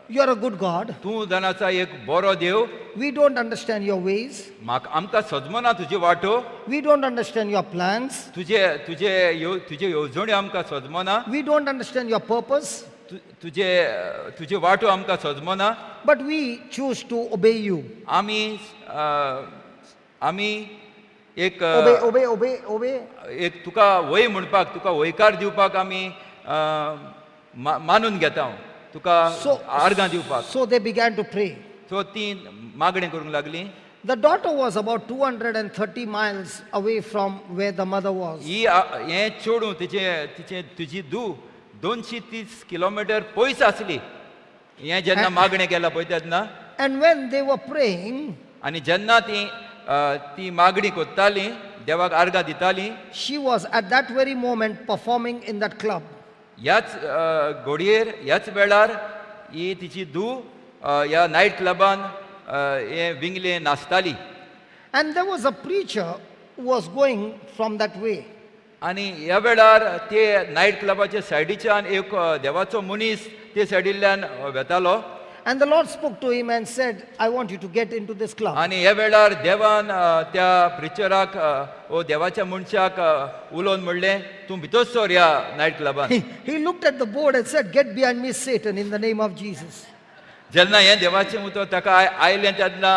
You are a good God. तूं जाण आसा एक बरो देव. We don't understand your ways. म्हाका आमकां सजमना तुजी वाटो. We don't understand your plans. तुजे तुजे तुजे येवजण्यो आमकां सजमना. We don't understand your purpose. तुजे तुजे वाटो आमकां सजमना. But we choose to obey you. आमी आमी एक obey, obey, obey, obey. एक तुका वय म्हणपाक तुका वयकार दिवपाक आमी मानून घेता तुका आर्गां दिवपाक. So they began to pray. So ती मागणें करूंक लागली. The daughter was about 230 miles away from where the mother was. ही हें चेडूं तिचें तिचें तुजी धूव 230 किलोमिटर पयस आसली. हें जेन्ना मागणें केलां पळय तेन्ना. And when they were praying, आनी जेन्ना ती ती मागणी करताली देवाक आर्गां दिताली, she was at that very moment performing in that club. ह्याच घडयेर ह्याच वेळार ही तिची धूव ह्या नायट क्लबान हें विंगले नाचताली. And there was a preacher who was going from that way. आनी ह्या वेळार ते नायट क्लबाच्या सायडीच्यान एक देवाचो मनीस ते सायडींतल्यान वेतालो. And the Lord spoke to him and said, I want you to get into this club. आनी ह्या वेळार देवान त्या प्रिचराक ओ देवाच्या मनशाक उलोवन म्हणलें तूं भितर सर ह्या night क्लबान. He looked at the board and said, get behind me, Satan, in the name of Jesus. जेन्ना हें देवाचें उतर ताका आयलें तेन्ना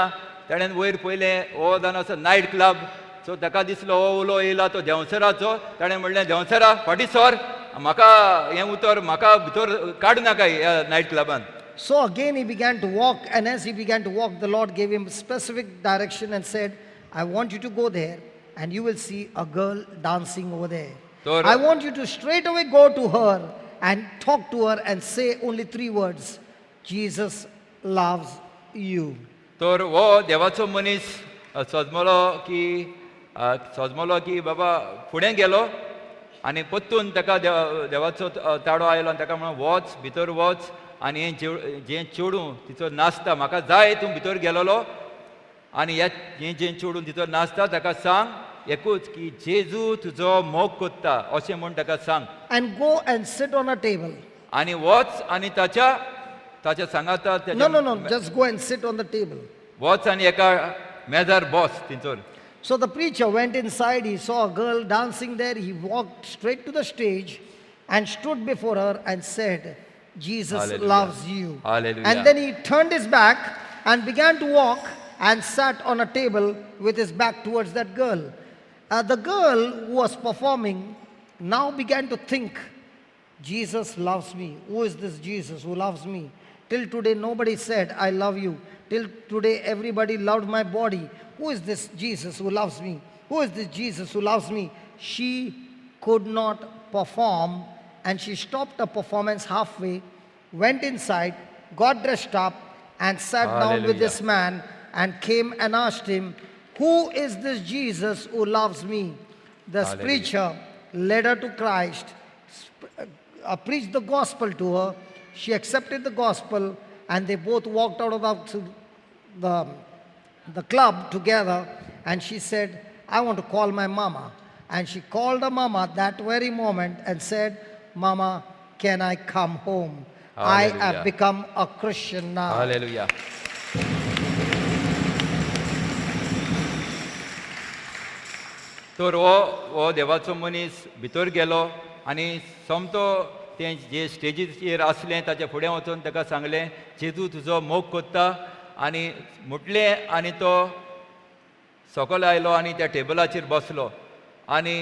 ताणें वयर पळयलें हो जावन आसा नायट क्लब. सो ताका दिसलो हो उलो येयला तो देंवसराचो. ताणें म्हणलें देंवसरा फाटीं सर, म्हाका हें उतर म्हाका भितर काडूं नाका ह्या night क्लबान. So again he began to walk, and as he began to walk, the Lord gave him specific direction and said, I want you to go there and you will see a girl dancing over there. I want you to straight away go to her and talk to her and say only 3 words, Jesus loves you. तर हो देवाचो मनीस सजमलो की बाबा फुडें गेलो आनी परतून ताका देवाचो ताडो आयलो आनी ताका म्हणून वच भितर वच आनी हें जें चेडूं तिचो नाचता म्हाका जाय तूं भितर गेलोलो आनी ह्या हें जें चेडूं तिचो नाचता ताका सांग एकूच की जेजू तुजो मोग कोत्ता अशें म्हूण ताका सांग. And go and sit on a table. आनी वच आनी ताच्या ताच्या सांगाता. No, no, no, just go and sit on the table. वच आनी एका मेजार बस थंयसर. So the preacher went inside, he saw a girl dancing there, he walked straight to the stage and stood before her and said, Jesus Hallelujah. Loves you. Hallelujah. And then he turned his back and began to walk and sat on a table with his back towards that girl. The girl who was performing now began to think, Jesus loves me. Who is this Jesus who loves me? Till today nobody said, I love you. Till today everybody loved my body. Who is this Jesus who loves me? Who is this Jesus who loves me? She could not perform, and she stopped her performance halfway, went inside, got dressed up, and sat Hallelujah. Down with this man and came and asked him, who is this Jesus who loves me? The Hallelujah. Preacher led her to Christ, preached the gospel to her. She accepted the gospel, and they both walked out of the club together, and she said, I want to call my mama. And she called her mama that very moment and said, Mama, can I come home? Hallelujah. I have become a Christian now. Hallelujah. तर हो देवाचो मनीस भितर गेलो आनी सोमतो तें जे स्टेजीचेर आसलें ताच्या फुडें वचून ताका सांगलें जेजू तुजो मोग कोत्ता आनी म्हटलें आनी तो सकयल आयलो आनी त्या टेबलाचेर बसलो आनी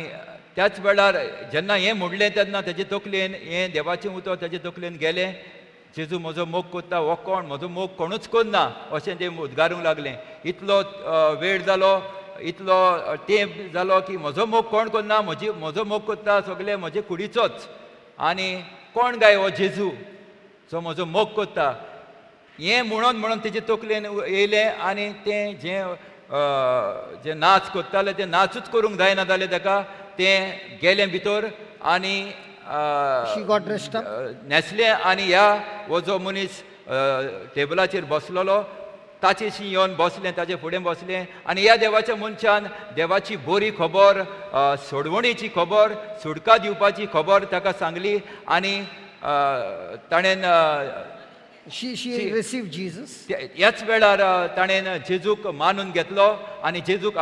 त्याच वेळार जेन्ना हें म्हणलें तेन्ना तेजे तकलेन हें देवाचें उतर तेजे तकलेन गेलें जेजू म्हजो मोग कोत्ता हो कोण म्हजो मोग कोणूच कोन्ना अशें तें उद्गारूंक लागलें. इतलो वेळ जालो इतलो तेंप जालो की म्हजो मोग कोण कोन्ना म्हजो मोग कोत्ता सगळे म्हजे कुडीचोच आनी कोण गाय हो जेजू जो म्हजो मोग कोत्ता हें म्हणून म्हणून तेजे तकलेन येयलें आनी तें जें जे नाच कोत्ताले तें नाचूच करूंक जायना जालें ताका तें गेलें भितर आनी न्हेसलें आनी ह्या हो जो मनीस टेबलाचेर बसलेलो ताचेशी येवन बसलें, ताचे फुडें बसलें आनी ह्या देवाच्या मनशान देवाची बरी खबर, सोडवणेची खबर, सुटका दिवपाची खबर ताका सांगली आनी ताणें She received Jesus. ह्याच वेळार ताणें जेजूक मानून घेतलो आनी जेजूक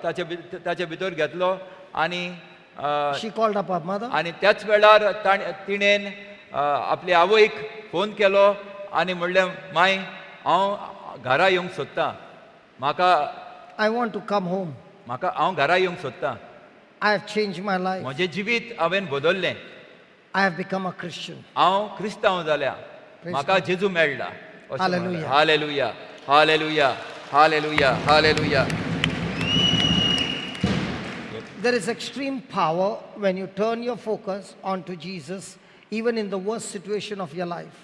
ताचे भितर घेतलो आनी She called up her mother. आनी त्याच वेळार तिणें आपले आवयक फोन केलो आनी म्हणलें, माय हांव घरा येवंक सोदतां, म्हाका I want to come home. म्हाका हांव घरा येवंक सोदतां. I have changed my life. म्हजें जिवीत हांवें बदल्लें. I have become a Christian. हांव क्रिस्तांव जाल्या, म्हाका जेजू मेळ्ळा. Hallelujah. Hallelujah, hallelujah, hallelujah, hallelujah. There is extreme power when you turn your focus onto Jesus, even in the worst situation of your life.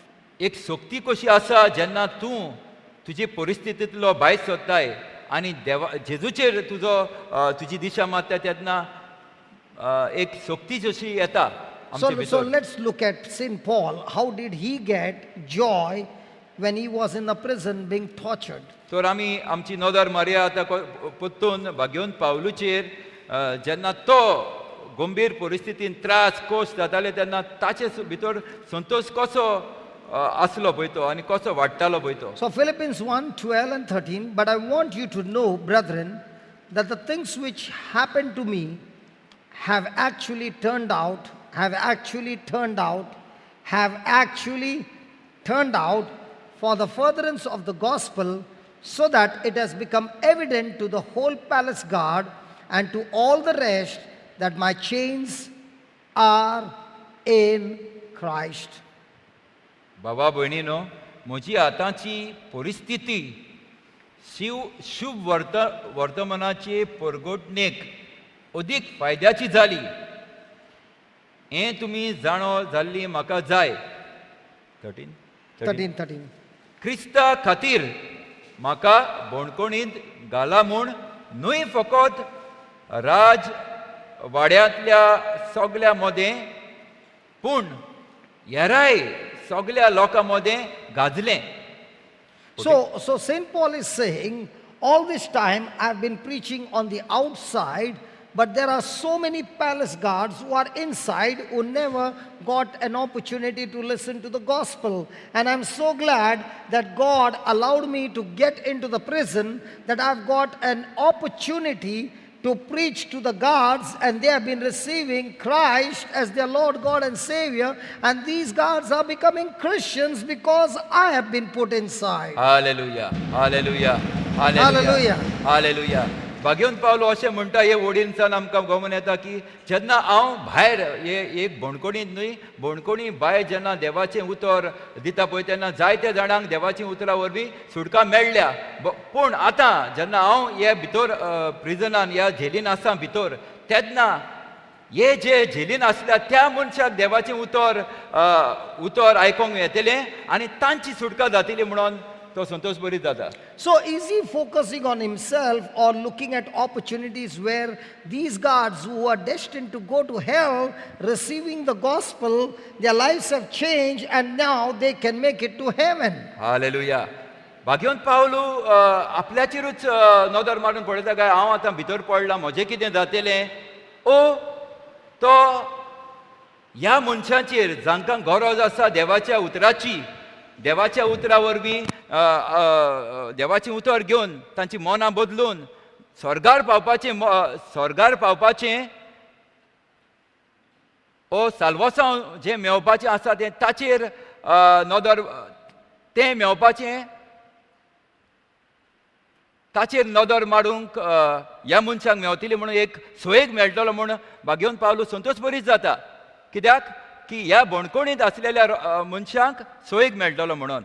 एक शक्ती कशी आसा जेन्ना तूं तुजी परिस्थितींतलो भायर सोदताय आनी देवा जेजूचेर तुजो तुजी दिशा मारता तेन्ना एक शक्ती जशी येता. So let's look at St. Paul. How did he get joy when he was in the prison being tortured? तर आमी आमची नदर मारया आतां परतून भाग्योन पावलूचेर, जेन्ना तो गंभीर परिस्थितीन त्रास कोश जाताले तेन्ना ताचे भितर संतोष कसो आसलो पळय तो आनी कसो वाडटालो पळय तो. So Philippians 1:12 and 13, but I want you to know, brethren, that the things which happened to me have actually turned out, have actually turned out, have actually turned out for the furtherance of the gospel, so that it has become evident to the whole palace guard and to all the rest that my chains are in Christ. बाबा भयणीनो, म्हजी आतांची परिस्थिती शुभ वर्तमानाचे परगटणेक अदीक फायद्याची जाली हें तुमी जाणो जाल्ली म्हाका जाय. 13 क्रिस्ता खातीर म्हाका बणकोणींत घाला म्हूण न्हय फकत राज वाड्यांतल्या सगल्या मदें पूण हेराय सगल्या लोकां मदें गाजलें. So Saint Paul is saying, all this time I've been preaching on the outside, but there are so many palace guards who are inside who never got an opportunity to listen to the gospel. And I'm so glad that God allowed me to get into the prison, that I've got an opportunity to preach to the guards, and they have been receiving Christ as their Lord God and Savior, and these guards are becoming Christians because I have been put inside. Hallelujah, hallelujah, hallelujah, hallelujah. भाग्योन पावलो अशें म्हणटा हे ओडियन्सान आमकां गमन येता की जेन्ना हांव भायर हे एक बणकोणींत न्हय, बणकोणी भायर जेन्ना देवाचें उतर दिता पळय तेन्ना जायत्या जाणांक देवाची उतरां वरवीं सुटका मेळ्ळ्या. पूण आतां जेन्ना हांव हे भितर प्रिजनान ह्या झेलीन आसा भितर तेन्ना हे जे झेलीन आसल्या त्या मनशाक देवाचें उतर उतर आयकोंक येतलें आनी तांची सुटका जातली म्हणून तो संतोष बरी जाता. So is he focusing on himself or looking at opportunities where these guards who are destined to go to hell, receiving the gospel, their lives have changed and now they can make it to heaven? Hallelujah. भाग्योन Pavlu आपल्याचेरूच नदर मारून पळयता काय हांव आतां भितर पडला म्हजें कितें जातलें, ओ तो ह्या मनशांचेर जांकां गरज आसा देवाच्या उतराची, देवाच्या उतरा वरवीं देवाचें उतर घेवन तांची मनां बदलून स्वर्गार पावपाचें, स्वर्गार पावपाचें ओ साल्वासांव जें मेळपाचें आसा तें ताचेर नदर, तें मेळपाचें ताचेर नदर मारूंक ह्या मनशांक मेवतली म्हणून एक सोयेक मेळटलो म्हूण भाग्योन पावलो संतोष बरीच जाता. कित्याक की ह्या बणकोणींत आसलेल्या मनशांक सोयेक मेळटलो म्हणून,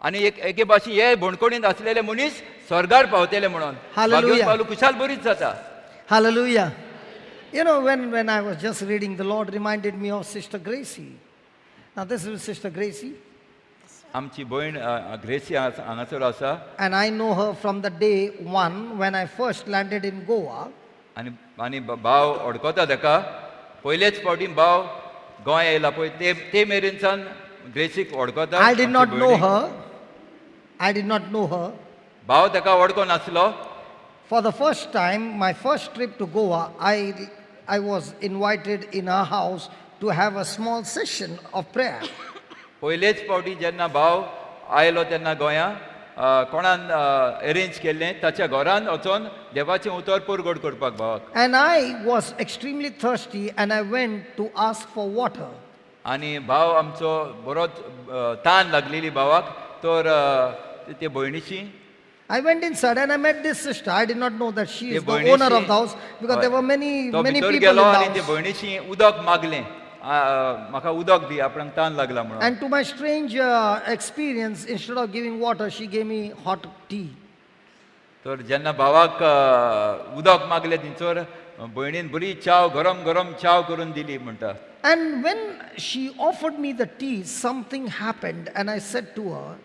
आनी एक एके भाशेन हे बणकोणींत आसलेले मनीस स्वर्गार पावतले म्हणून भाग्योन पावलो खुशाल बरीच जाता. Hallelujah. You know, when I was just reading, the Lord reminded me of Sister Gracie. Now this is Sister Gracie. आमची भयण ग्रेसी हांगासर आसा. And I know her from the day one when I first landed in Goa. आनी आनी भाव अडकता ताका पयलेच फावटी भाव गोंय येयला पळय ते मेरेनसान ग्रेसीक वळखता. I did not know her. I did not know her. भाव ताका वळखो नासलो. For the first time, my first trip to Goa, I was invited in her house to have a small session of prayer. पयलेच फावटी जेन्ना भाव आयलो तेन्ना गोंया कोणान अरेंज केल्लें ताच्या घरान वचोन देवाचें उतर परगट करपाक भावाक. And I was extremely thirsty and I went to ask for water. आनी भाव आमचो बरोच तान लागलेली भावाक तर ते भयणीची. I went inside and I met this sister. I did not know that she is the owner of the house because there were many, many people in the house. ते भयणीशी उदक मागलें, म्हाका उदक दी, आपणाक तान लागला म्हणून. And to my strange experience, instead of giving water, she gave me hot tea. तर जेन्ना भावाक उदक मागलें थंयसर भयणीन बरी चाव, गरम गरम चाव करून दिली म्हणटा. And when she offered me the tea, something happened and I said to her,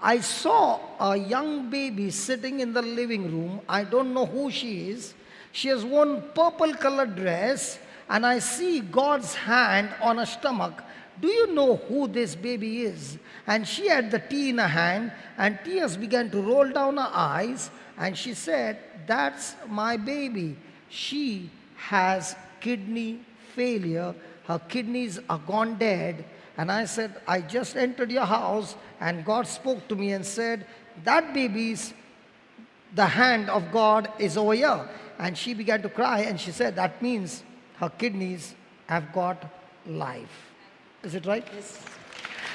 I saw a young baby sitting in the living room. I don't know who she is. She has worn purple colored dress and I see God's hand on her stomach. Do you know who this baby is? And she had the tea in her hand and tears began to roll down her eyes and she said, that's my baby. She has kidney failure. Her kidneys are gone dead. And I said, I just entered your house and God spoke to me and said, that baby's, the hand of God is over here. And she began to cry and she said, that means her kidneys have got life. Is it right? Yes.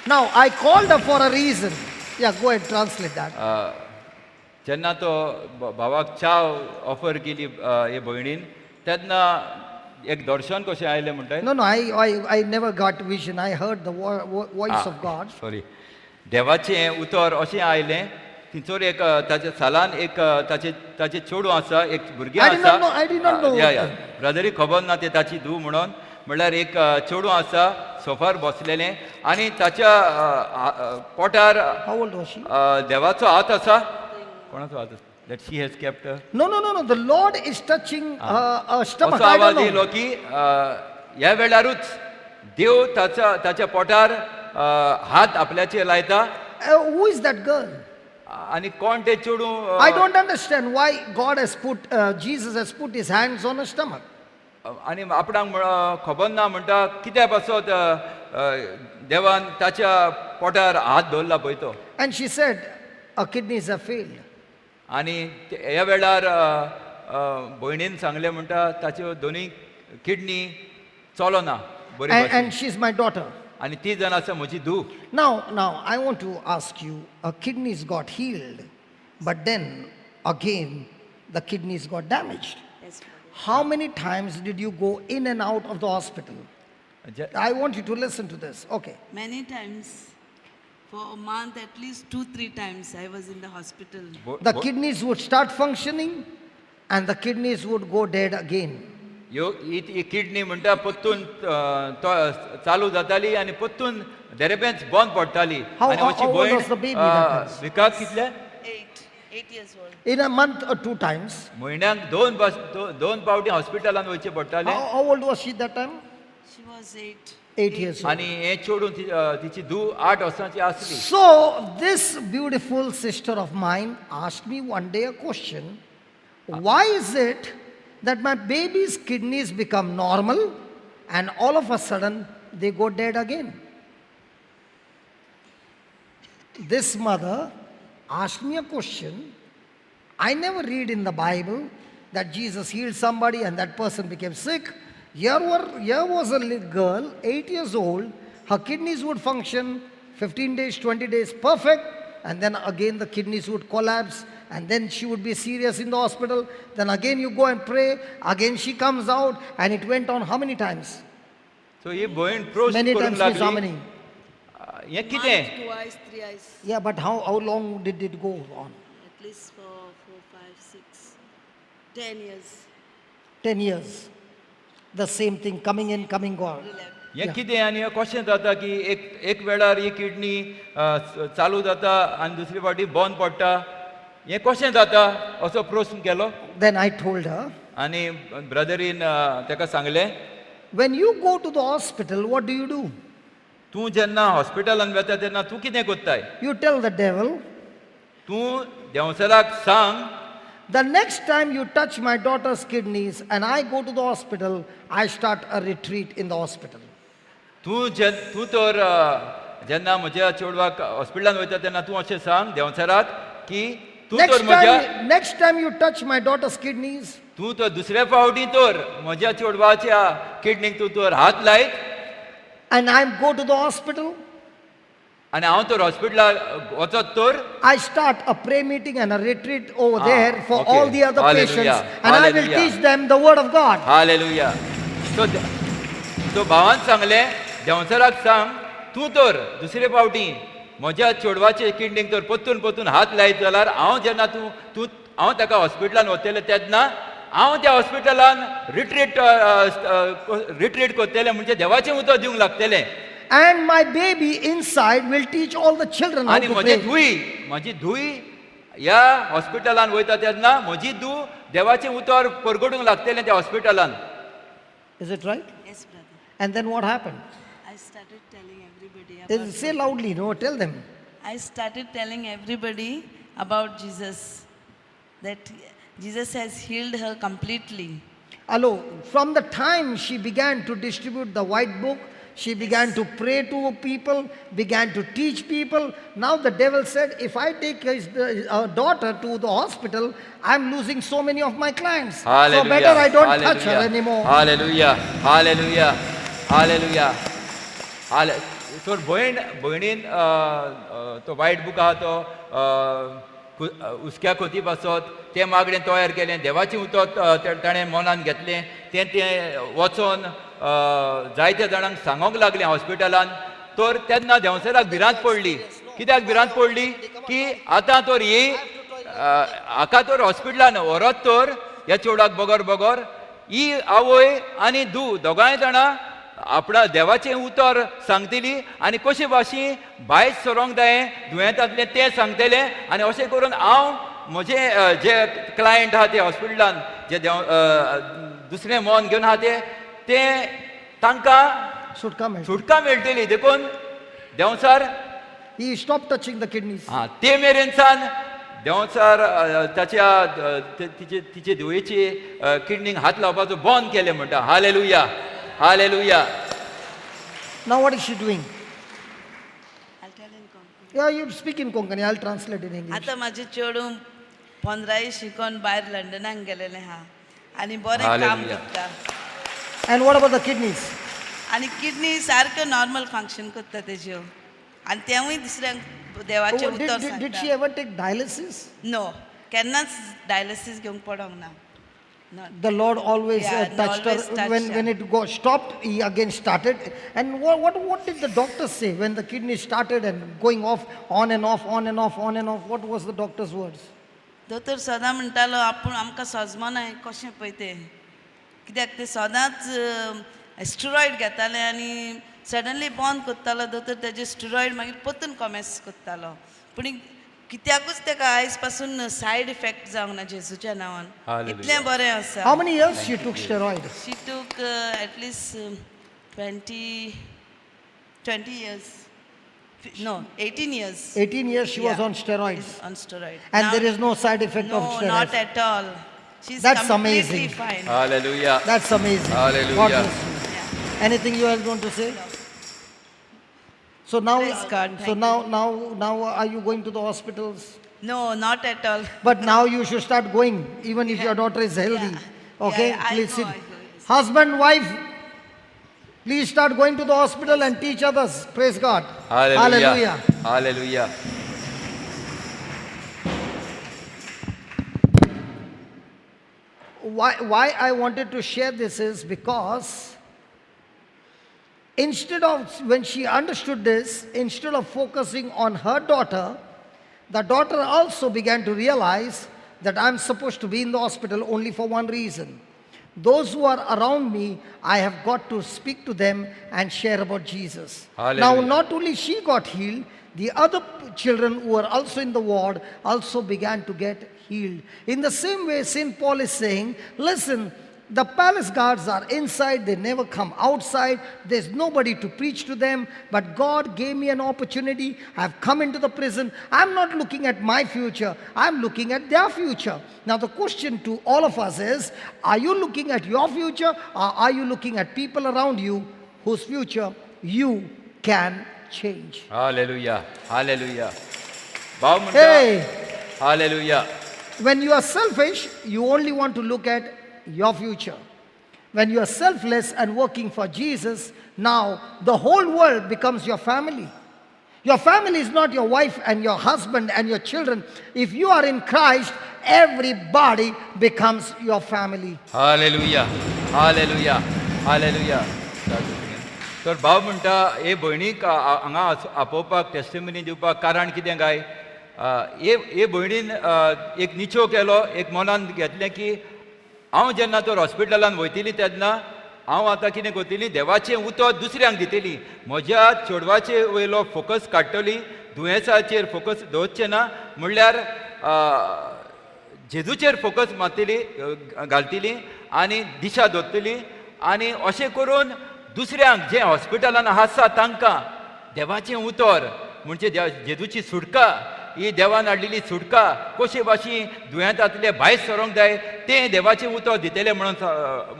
Now, I called her for a reason. Yeah, go ahead, translate that. जेन्ना तो भावाक चाव offer केली हे भयणीन तेन्ना एक दर्शन कशें आयलें म्हणटा? No, no, I never got vision. I heard the voice of God. Sorry. देवाचें उतर अशें आयलें थंयसर एक ताच्या सालान एक ताचे ताचे चेडूं आसा, एक भुरगें आसा. I did not know. या या ब्रदरीक खबर ना तें ताची धूव म्हणून. म्हणल्यार एक चेडूं आसा सोफार बसलेलें आनी ताच्या पोटार देवाचो हात आसा. कोणाचो हात आसा? That she has kept. No, no, no, no. The Lord is touching her stomach. असो आवाज येयलो की ह्या वेळारूच देव ताच्या ताच्या पोटार हात आपल्याचेर लायता. Who is that girl? आनी कोण तें चेडूं? I don't understand why God has put, Jesus has put his hands on her stomach. आनी आपणाक खबर ना म्हणटा कित्या पासत देवान ताच्या पोटार हात दवरला पळय तो. And she said, her kidneys have failed. आनी ह्या वेळार भयणीन सांगलें म्हणटा ताच्यो दोनूय किडनी चलना बरी. And she is my daughter. आनी ती जावन आसा म्हजी धूव. Now I want to ask you, her kidneys got healed, but then again the kidneys got damaged. Yes. How many times did you go in and out of the hospital? I want you to listen to this. Okay. Many times. For a month, at least 2-3 times I was in the hospital. The kidneys would start functioning and the kidneys would go dead again. यो ही kidney म्हणटा पत्तून चालू जाताली आनी पत्तून देरेपेंच बंद पडटाली. How old was the baby that time? विकाक कितले? 8 years old. In a month or 2 times. म्हयन्याक दोन पावटी हॉस्पिटलान वयचें पडटालें. How old was she that time? She was 8. 8 years old. आनी हें चेडूं तिची धूव 8 वर्सांची आसली. So this beautiful sister of mine asked me one day a question. Why is it that my baby's kidneys become normal and all of a sudden they go dead again? This mother asked me a question. I never read in the Bible that Jesus healed somebody and that person became sick. Here was a little girl, 8 years old. Her kidneys would function 15 days, 20 days, perfect. And then again the kidneys would collapse. And then she would be serious in the hospital. Then again you go and pray. Again she comes out. And it went on how many times? So he भयण प्रश्न Many करूंक times means how लागली. many? हें कितें? Twice, thrice. Yeah, but how long did it go on? At least for 4, 5, 6, 10 years. 10 years. The same thing, coming in, coming out. हें कितें आनी हें कशें जाता की एक एक वेळार ही किडनी चालू जाता आनी दुसरी फावटी बंद पडटा, हें कशें जाता असो प्रश्न केलो. Then I told her. आनी ब्रदरीन ताका सांगलें, When you go to the hospital, what do you do? तूं जेन्ना हॉस्पिटलान वता तेन्ना तूं कितें करताय? You tell the devil, तूं देंवचाराक सांग, the next time you touch my daughter's kidneys and I go to the hospital, I start a retreat in the hospital. तूं जे तूं तर जेन्ना म्हज्या चेडवाक हॉस्पिटलान वयता तेन्ना तूं अशें सांग देंवचाराक की तूं तर Next म्हज्या time, next time you touch my daughter's kidneys तूं तर दुसऱ्या फावटी तर म्हज्या चेडवाच्या किडनीक तूं तर हात लायत and I go to the hospital, आनी हांव तर हॉस्पिटलाक वचत तर I start a prayer meeting and a retreat over there for all the other Hallelujah. patients, and I will Hallelujah. teach them the word of God. Hallelujah. So so भावान सांगलें देंवचाराक सांग, तूं तर दुसरे फावटी म्हज्या चेडवाचे किडनीक तर परतून परतून हात लायत जाल्यार हांव जेन्ना तूं तूं हांव ताका हॉस्पिटलान वतलें तेन्ना हांव त्या हॉस्पिटलान रिट्रीट रिट्रीट करतलें, म्हणजे देवाचें उतर दिवंक लागतलें. And my baby inside will teach all the children how आनी to म्हजी pray. धुई, म्हजी धुई ह्या हॉस्पिटलान वयता तेन्ना म्हजी धूव देवाचें उतर परगटूंक लागतलें त्या हॉस्पिटलान. Is it right? Yes, brother. And then what happened? I started telling everybody about Say loudly, no, tell them. I started telling everybody about Jesus, that Jesus has healed her completely. Hello, from the time she began to distribute the white book, she began to pray to people, began to teach people. Now the devil said, if I take his daughter to the hospital, I'm losing so many of my clients. Hallelujah. So better I don't touch her Hallelujah. anymore. Hallelujah. Hallelujah. Hallelujah. तर भयणीन तो वायट book आहा तो हुस्क्या खोती पासत तें मागणें तयार केलें, देवाचें उतर ताणें मनान घेतलें, तें तें वचोन जायत्या जाणांक सांगोंक लागलें हॉस्पिटलान. तर तेन्ना देंवचाराक भिरांत पडली. कित्याक भिरांत पडली की आतां तर ही हाका तर हॉस्पिटलान व्हरत तर ह्या चेडवाक बगर बगर ही आवय आनी धूव दोगांय जाणां आपणा देवाचें उतर सांगतली आनी कशे भाशेन भायर सरोंक जाय दुयेंतांतलें तें सांगतलें, आनी अशें करून हांव म्हजे जे क्लायंट आहा ते हॉस्पिटलान जे देव दुसरें मन घेवन आहा ते तें तांकां सुटका मेळटली, सुटका मेळटली. देखून देंवचार He stopped touching the kidneys. हां, ते मेरेनसान देंवचार ताच्या तिचे तिचे धुवेची किडनीक हात लावपाचो बंद केलें म्हणटा. Hallelujah. Hallelujah. Now what is she doing? I'll tell in Konkani. Yeah, you speak in Konkani, I'll translate in English. आतां म्हाजें चेडूं 15 शिकोन भायर लंडनाक गेलेलें आहा आनी बरें काम Hallelujah. करता. And what about the kidneys? आनी किडनी सारक्यो नॉर्मल फंक्शन करता तेज्यो, आनी तेंवूय दुसऱ्यांक देवाचें Oh, उतर did she सांगता. ever take dialysis? नो, केन्नाच डायलिसीस घेवंक पडोंक ना. No. The Lord always Yeah, touched her. always touched When, her. when it got stopped, he again started. And what did the doctor say when the kidney started and going off, on and off, on and off, on and off? What was the doctor's words? दोतोर सदां म्हणटालो आपूण आमकां सजमना हें कशें पळय तें, कित्याक ते सदांच स्टिरॉयड घेताले आनी सडनली बंद करतालो दोतोर तेजे स्टिरॉयड, मागीर परतून कॉमेस करतालो. पूण कित्याकूच तेका आयज पासून सायड इफेक्ट जावंक ना जेजूच्या नांवान. Hallelujah. इतलें बरें आसा. How many years she took steroid? She took at least 20 years. No, 18 years. 18 years she was Yeah. on steroids. On steroid. And Now- there is no side effect no, of steroids. Not at all. She's That's completely amazing. fine. Hallelujah. That's amazing. Hallelujah. God bless you. Yeah. Anything you else want to say? So now, Praise God, so thank now are you going to the hospitals? No, not at all. But now you should start going, even if your daughter is healthy. Yeah. Okay, Yeah, I please go, sit. I go, yes. Husband, wife, please start going to the hospital and teach others. Praise God. Hallelujah. Hallelujah. Hallelujah. Why I wanted to share this is because instead of, when she understood this, instead of focusing on her daughter, the daughter also began to realize that I'm supposed to be in the hospital only for one reason. Those who are around me, I have got to speak to them and share about Jesus. Hallelujah. Now, not only she got healed, the other children who were also in the ward also began to get healed. In the same way, St. Paul is saying, listen, The palace guards are inside, they never come outside. There's nobody to preach to them. But God gave me an opportunity. I've come into the prison. I'm not looking at my future. I'm looking at their future. Now the question to all of us is, are you looking at your future or are you looking at people around you whose future you can change? Hallelujah, hallelujah. भाव म्हणटा Hey! Hallelujah. When you are selfish, you only want to look at your future. When you are selfless and working for Jesus, now the whole world becomes your family. Your family is not your wife and your husband and your children. If you are in Christ, everybody becomes your family. Hallelujah, hallelujah, hallelujah. तर भाव म्हणटा हे भयणीक हांगा आपोवपाक testimony दिवपाक कारण कितें काय, हे भयणीन एक निचो केलो, एक मनान घेतलें की हांव जेन्ना तर हॉस्पिटलान वयतली तेन्ना हांव आतां कितें करतली, देवाचें उतर दुसऱ्यांक दितली, म्हज्या चेडवाचे वयलो फोकस काडटली, दुयेंसाचेर फोकस दवरचें ना, म्हणल्यार जेजूचेर फोकस मारतली, घालतली आनी दिशा दवरतली आनी अशें करून दुसऱ्यांक जे हॉस्पिटलान आसा तांकां देवाचें उतर म्हणजे जेजूची सुटका, ही देवान हाडलेली सुटका कशे भाशेन दुयेंतांतले भायर सरोंक जाय तें देवाचें उतर दितलें म्हणून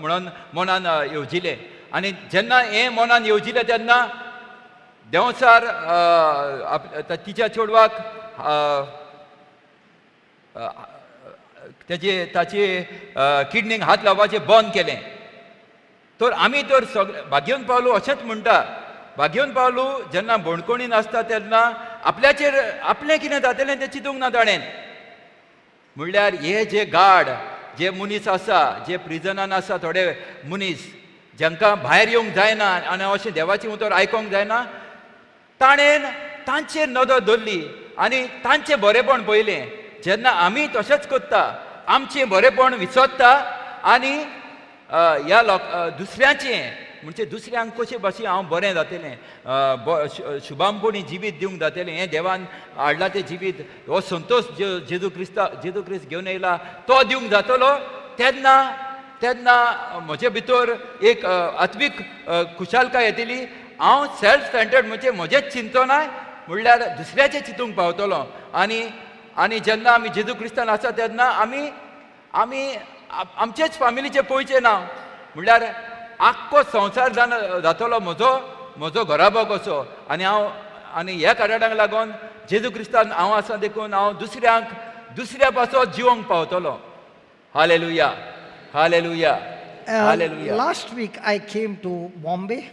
म्हणून मनान येवजिलें. आनी जेन्ना हें मनान येवजिलें तेन्ना देंवचार तिच्या चेडवाक तेजे ताचे किडनीक हात लावपाचें बंद केलें. तर आमी तर सगळे भाग्यवन पावलू अशेंच म्हणटा, भाग्यवन पावलू जेन्ना बणकोणीन आसता तेन्ना आपल्याचेर आपलें कितें जातलें तें चिंतूंक ना ताणें. म्हणल्यार हे जे गार्ड जे मनीस आसा, जे प्रिजनान आसा थोडे मनीस जांकां भायर येवंक जायना आनी अशें देवाचें उतर आयकोंक जायना, ताणें तांचेर नदर दवरली आनी तांचें बरेंपण पळयलें. जेन्ना आमी तशेंच करता, आमचें बरेंपण विसरता आनी ह्या लोक दुसऱ्यांचें म्हणजे दुसऱ्यांक कशें भाशेन हांव बरें जातलें, शुभांपणी जिवीत दिवंक जातलें, हें देवान हाडलां तें जिवीत, हो संतोश जेजू क्रिस्ता जेजू क्रिस्त घेवन येयला तो दिवंक जातलो, तेन्ना तेन्ना म्हजे भितर एक आत्मीक खुशालकाय येतली. हांव सेल्फ सेंटर्ड म्हणजे म्हजेंच चिंतना म्हणल्यार दुसऱ्याचें चिंतूंक पावतलो. आनी आनी जेन्ना आमी जेजू क्रिस्तान आसा तेन्ना आमी आमी आमचेच फामिलीचें पळोवचें ना, म्हणल्यार आख्खो संवसार जातलो म्हजो म्हजो घराबो कसो. आनी हांव आनी ह्या कारणाक लागून जेजू क्रिस्तान हांव आसा देखून हांव दुसऱ्यांक दुसऱ्या पासत जिवंक पावतलो. Hallelujah, hallelujah, hallelujah. Last week I came to Bombay.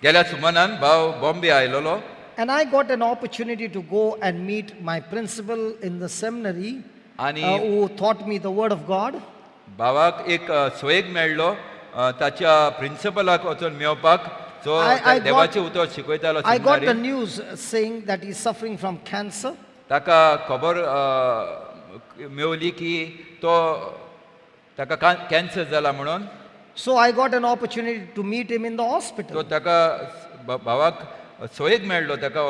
गेल्या सुमनान भाव Bombay आयलेलो. And I got an opportunity to go and meet my principal in the seminary, who taught me the word of God. भावाक एक सोयेक मेळ्ळो ताच्या प्रिन्सिपलाक वचून मेळपाक, जो देवाचें उतर शिकयतालो. I got the news saying that he is suffering from cancer. ताका खबर मेवली की तो ताका कॅन्सर जाला म्हणून. So I got an opportunity to meet him in the hospital. तो ताका भावाक सोयेक मेळ्ळो ताका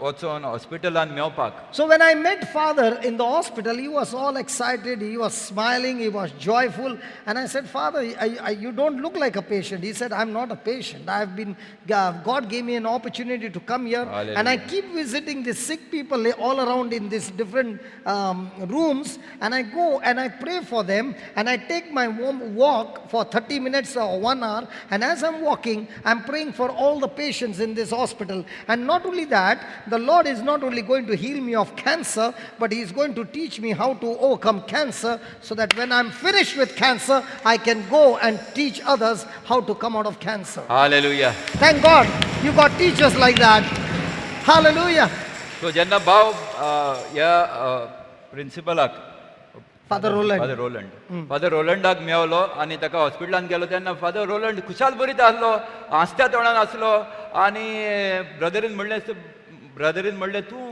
वचून हॉस्पिटलान मेवपाक. So when I met father in the hospital, he was all excited, he was smiling, he was joyful, and I said, Father, you don't look like a patient. He said, I'm not a patient. I've been, God gave me an opportunity to come here. Hallelujah. And I keep visiting the sick people all around in these different rooms, and I go and I pray for them, and I take my walk for 30 minutes or 1 hour, and as I'm walking, I'm praying for all the patients in this hospital. And not only that, the Lord is not only going to heal me of cancer, but He is going to teach me how to overcome cancer, so that when I'm finished with cancer, I can go and teach others how to come out of cancer. Hallelujah. Thank God you got teachers like that. Hallelujah. So, jenna bhav ya principalak Father Roland. Father Roland. Father Rolandak मेवलो आनी ताका हॉस्पिटलान गेलो तेन्ना father Roland खुशाल बरीत आसलो, हांसत्या तोंडान आसलो. आनी ब्रदरीन म्हणलें तूं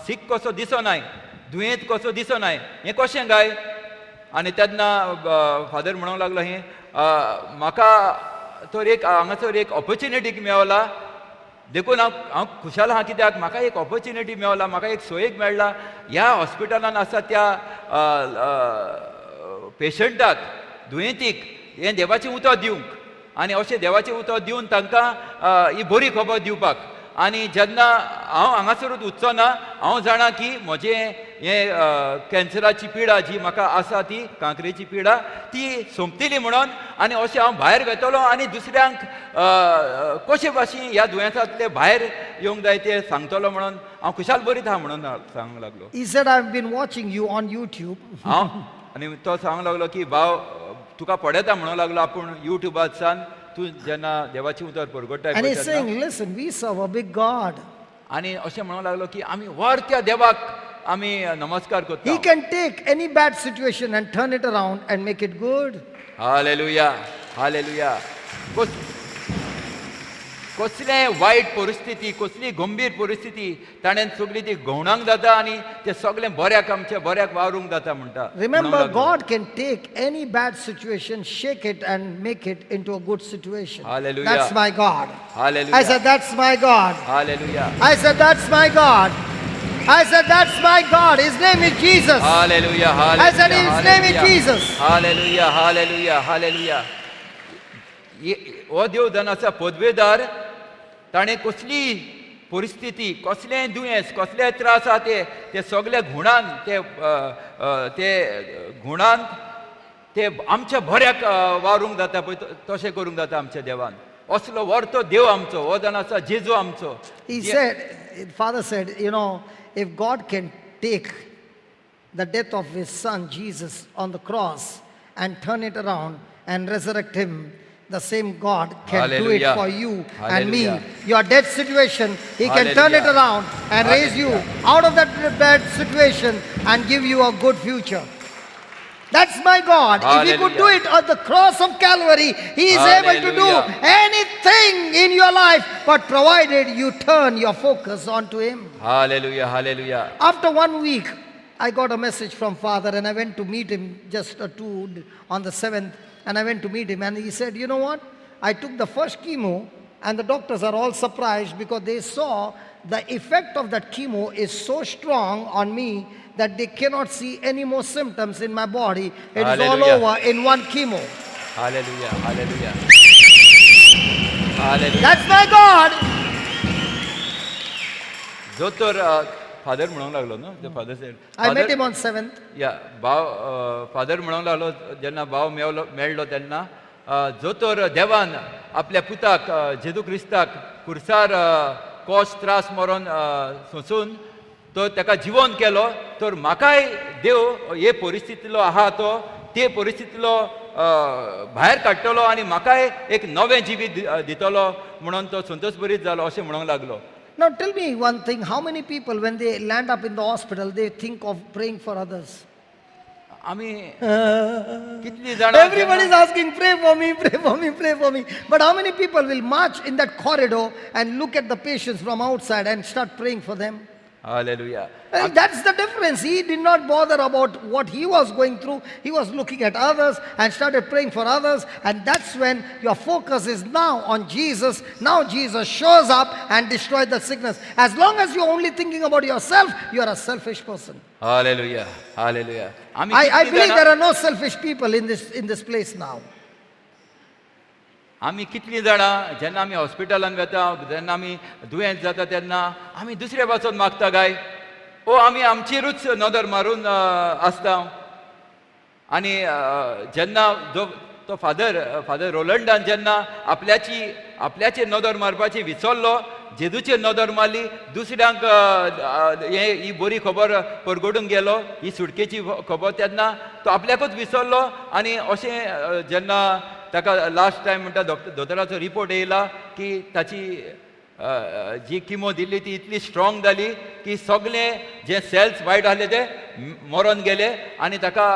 सीक कसो दिसनाय, दुयेंत कसो दिसनाय, हें कशें काय? आनी तेन्ना फादर म्हणूंक लागलो, हें म्हाका तर एक हांगासर एक ऑपॉर्च्युनिटी मेवला, देखून हांव खुशाल आहा कित्याक म्हाका एक ऑपॉर्च्युनिटी मेवला, म्हाका एक सोयीक मेळ्ळा ह्या हॉस्पिटलान आसा त्या पेशंटाक, दुयेंतीक हें देवाचें उतर दिवंक आनी अशें देवाचें उतर दिवन तांकां ही बरी खबर दिवपाक. आनी जेन्ना हांव हांगासरूच उच्चो ना, हांव जाणा की म्हजें हें कॅन्सराची पिडा जी म्हाका आसा ती कांकरेची पिडा ती सोंपतली म्हणून, आनी अशें हांव भायर वेतलो आनी दुसऱ्यांक कशे भाशेन ह्या दुयेंसांतले भायर येवंक जाय तें सांगतलो म्हणून हांव खुशाल बरीत आहा म्हणून सांगूंक लागलो. He said, I've been watching you on YouTube. हांव आनी तो सांगूंक लागलो की भाव तुका पळयता म्हणूंक लागलो आपूण युट्यूबासान तूं जेन्ना देवाचें उतर परगट्टाय. And he's saying, listen, we serve a big God. आनी अशें म्हणूंक लागलो की आमी व्हड त्या देवाक आमी नमस्कार करता. He can take any bad situation and turn it around and make it good. Hallelujah, hallelujah. कसलें वायट परिस्थिती, कसली गंभीर परिस्थिती ताणें सगळी ती घोवणांक जाता आनी ते सगळें बऱ्याक आमच्या बऱ्याक वावरूंक जाता म्हणटा. Remember, God can take any bad situation, shake it and make it into a good situation. Hallelujah. That's my God. Hallelujah. I said, that's my God. Hallelujah. I said, that's my God. I said, that's my God. His name is Jesus. Hallelujah. I said, his name is Jesus. Hallelujah. Hallelujah. Hallelujah. हो देव जावन आसा पदवेदार, ताणें कसली परिस्थिती, कसलें दुयेंस, कसले त्रास आहा ते ते सगळे गुणान ते ते गुणान ते आमच्या बऱ्याक वावरूंक जाता पळय, तशें करूंक जाता आमच्या देवान. असलो व्हडतो देव आमचो, हो जावन आसा जेजू आमचो. He said, Father said, you know, if God can take the death of his son Jesus on the cross and turn it around and resurrect him, the same God can Hallelujah. Do it for you and me. Hallelujah. Your dead situation, he can Hallelujah. Turn it around and Hallelujah. Raise you out of that bad situation and give you a good future. That's my God. Hallelujah. If he could do it on the cross of Calvary, he is Hallelujah. Able to do anything in your life, but provided you turn your focus onto him. Hallelujah, hallelujah. After 1 week, I got a message from Father and I went to meet him just on the 7th. And I went to meet him and he said, you know what? I took the first chemo and the doctors are all surprised because they saw the effect of that chemo is so strong on me that they cannot see any more symptoms in my body. It is all over in one chemo. Hallelujah, hallelujah. Hallelujah. That's my God. Doctor, Father म्हणूंक लागलो न्हू, the father said. I met him on 7th. Yeah, भाव father म्हणूंक लागलो जेन्ना भाव मेळ्ळो तेन्ना जोतर देवान आपल्या पुताक जेजू क्रिस्ताक कुर्सार कोश त्रास मरोन सोंसून तो ताका जिवन केलो, तर म्हाकाय देव हे परिस्थितीलो आहा तो ते परिस्थितीलो भायर काडटलो आनी म्हाकाय एक नवें जिवीत दितलो म्हणून तो संतोष बरीत जालो अशें म्हणूंक लागलो. Now tell me one thing, how many people when they land up in the hospital, they think of praying for others? Everybody is asking, pray for me, pray for me, pray for me. But how many people will march in that corridor and look at the patients from outside and start praying for them? Hallelujah. And that's the difference. He did not bother about what he was going through. He was looking at others and started praying for others. And that's when your focus is now on Jesus. Now Jesus shows up and destroys the sickness. As long as you're only thinking about yourself, you're a selfish person. Hallelujah. Hallelujah. I believe there are no selfish people in this place now. आमी कितलीं जाणां जेन्ना आमी हॉस्पिटलान वेता, जेन्ना आमी दुयेंत जाता तेन्ना आमी दुसरे पासून मागता काय, ओ आमी आमचेरूच नदर मारून आसता. आनी जेन्ना जो तो फादर रोलंडान जेन्ना आपल्याचेर नदर मारपाची विसरलो, जेजूचेर नदर मारली, दुसऱ्यांक ही बरी खबर परगटूंक गेलो, ही सुटकेची खबर, तेन्ना तो आपल्याकूच विसरलो. आनी अशें जेन्ना ताका लास्ट टायम म्हणटा दोतोराचो रिपोर्ट येयला की ताची जी किमो दिल्ली ती इतली स्ट्रॉंग जाली की सगळे जे सेल्स वायट आहले ते मरोन गेले आनी ताका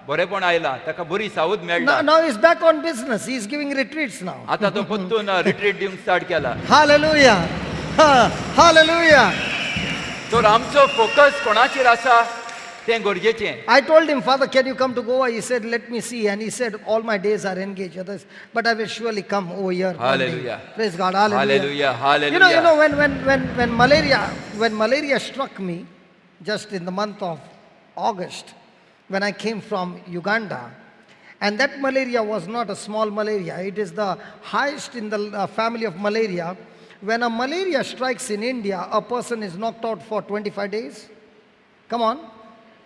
बरेपण आयलां, ताका बरी सावध मेळ्ळा. Now he is back on business. He is giving retreats now. आतां तो परतून रिट्रीट दिवंक स्टार्ट केला. Hallelujah. Hallelujah. तर आमचो फोकस कोणाचेर आसा? तें गरजेचें. I told him, Father, can you come to Goa? He said, let me see. And he said, all my days are engaged, others, but I will surely come over here. Hallelujah. Praise God. Hallelujah. Hallelujah. Hallelujah. You know, when malaria struck me, just in the month of August, when I came from Uganda, and that malaria was not a small malaria. It is the highest in the family of malaria. When a malaria strikes in India, a person is knocked out for 25 days. Come on.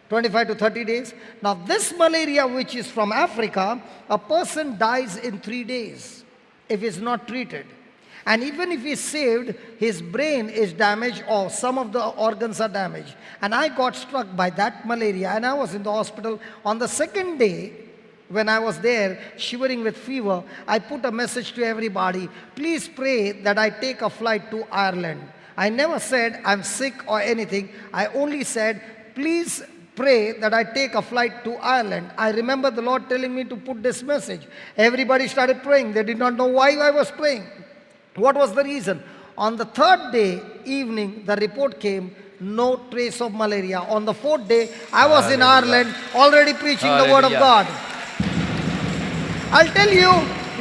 25 to 30 days. Now this malaria, which is from Africa, a person dies in 3 days if he's not treated. And even if he's saved, his brain is damaged or some of the organs are damaged. And I got struck by that malaria and I was in the hospital. On the second day, when I was there shivering with fever, I put a message to everybody, please pray that I take a flight to Ireland. I never said I'm sick or anything. I only said, please pray that I take a flight to Ireland. I remember the Lord telling me to put this message. Everybody started praying. They did not know why I was praying. What was the reason? On the third day evening, the report came, no trace of malaria. On the fourth day, I was in Ireland already preaching the word of God. I'll tell you,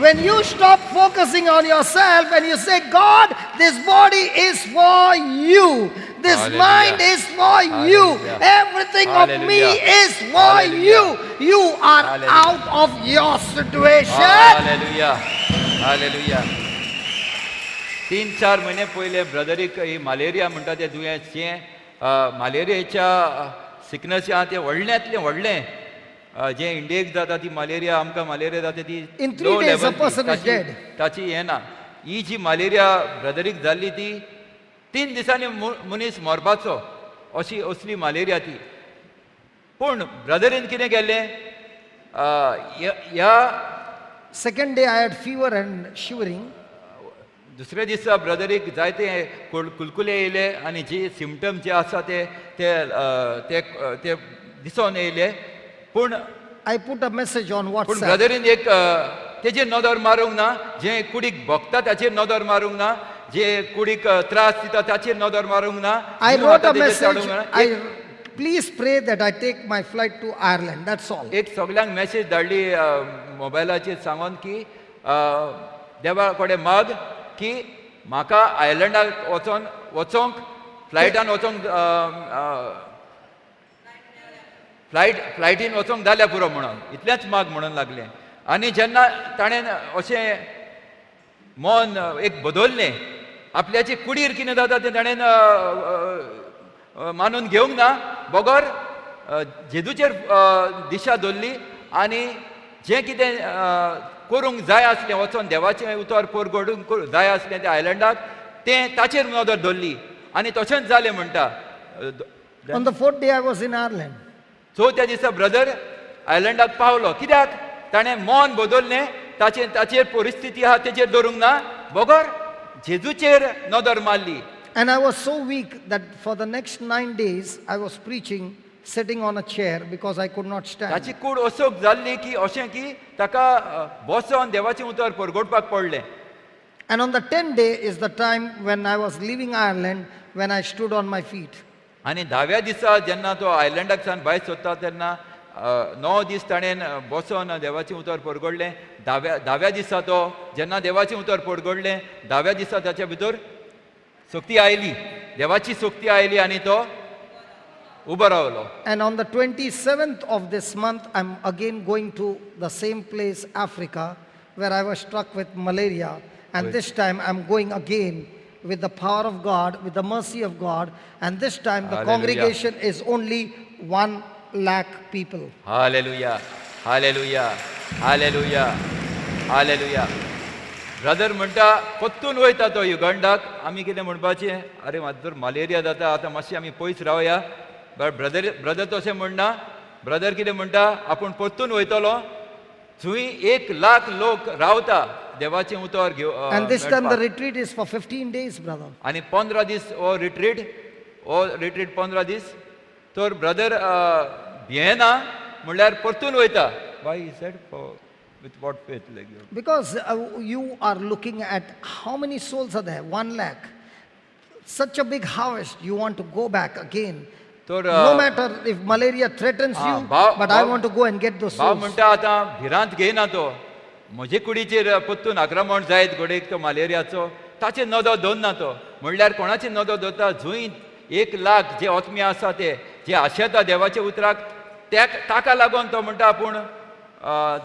when you stop focusing on yourself and you say, God, this body is for you. This mind is for you. Everything of me is for you. You are out of your situation. Hallelujah. Hallelujah. 3-4 महिने पयले ब्रदरीक ही malaria म्हणटा तें दुयेंस जें मलेरियाच्या sickness जें आहा तें व्हडल्यांतलें व्हडलें जें इंडियेक जाता ती मलेरिया, आमकां मलेरिया जाता ती लो लेवल, ताची हें ना. ही जी मलेरिया ब्रदरीक जाल्ली ती 3 दिसांनी मनीस मरपाचो अशी असली मलेरिया ती. पूण ब्रदरीन कितें केलें, ह्या second day I had fever and shivering. दुसऱ्या दिसा ब्रदरीक जायते कुलकुले येयले आनी जे सिमटम जे आसा ते ते ते दिसोन येयले. पूण I put a message on WhatsApp. पूण ब्रदरीन एक तेजेर नदर मारूंक ना, जे कुडीक भोगता ताचेर नदर मारूंक ना, जे कुडीक त्रास दिता ताचेर नदर मारूंक ना. I wrote a message, please pray that I take my flight to Ireland, that's all. एक सगळ्यांक मॅसेज धाडली मोबायलाचेर सांगून की देवा कडेन माग की म्हाका आयर्लंडाक वचोंक फ्लायटान वचोंक फ्लायटीन वचोंक जाल्यार पुरो म्हणून, इतलेंच माग म्हणून लागलें. आनी जेन्ना ताणें अशें मन एक बदललें, आपल्याचे कुडीर कितें जाता तें ताणें मानून घेवंक ना, बगर जेजूचेर दिशा दवरली आनी जें कितें करूंक जाय आसलें, वचोन देवाचें उतर परगडूंक जाय आसलें त्या आयलंडाक, तें ताचेर नदर दवरली आनी तशेंच जालें म्हणटा. On the fourth day I was in Ireland. चवथ्या दिसा ब्रदर आयलंडाक पावलो. कित्याक ताणें मन बदललें, ताचेर ताचेर परिस्थिती आहा तेचेर दवरूंक ना, बगर जेजूचेर नदर मारली. And I was so weak that for the next 9 days I was preaching sitting on a chair because I could not stand. ताची कूड असोक जाल्ली की अशें की ताका बसोन देवाचें उतर परगटपाक पडलें. And on the 10th day is the time when I was leaving Ireland, when I stood on my feet. आनी 10व्या दिसा जेन्ना तो आयलंडाक सावन भायर सोदता तेन्ना 9 दीस ताणें बसोन देवाचें उतर परगडलें. 10व्या दिसा तो जेन्ना देवाचें उतर परगडलें, 10व्या दिसा ताच्या भितर शक्ती आयली, देवाची शक्ती आयली आनी तो उबो रावलो. And on the 27th of this month, I'm again going to the same place, Africa, where I was struck with malaria. And this time I'm going again with the power of God, with the mercy of God. And this time the congregation is only 1 lakh people. Hallelujah, hallelujah, hallelujah, hallelujah. Brother म्हणटा परतून वयता तो युगांडाक. आमी कितें म्हणपाचें, अरे म्हाका तर मलेरिया जाता, आतां मातशें आमी पयस रावया. बट ब्रदर तशें म्हणना. ब्रदर कितें म्हणटा, आपूण परतून वयतलो थंय 1 लाख लोक रावता देवाचें उतर घेव. And this time the retreat is for 15 days, brother. आनी 15 दीस हो रिट्रीट, हो रिट्रीट 15 दीस. तर ब्रदर भियेना म्हणल्यार परतून वयता. Why he said with what faith like you? Because you are looking at how many souls are there? 1 lakh. Such a big harvest. You want to go back again तर No matter if malaria threatens you, but I want to go and get those भाव souls. म्हणटा आतां भिरांत घेयना तो, म्हजे कुडीचेर परतून आक्रमण जायत घडयेक तो मलेरियाचो, ताचेर नदर दवरना तो. म्हणल्यार कोणाची नदर दवरता? जंय 1 लाख जे आत्मे आसा ते जे आशेता देवाच्या उतराक, ताका लागून तो म्हणटा आपूण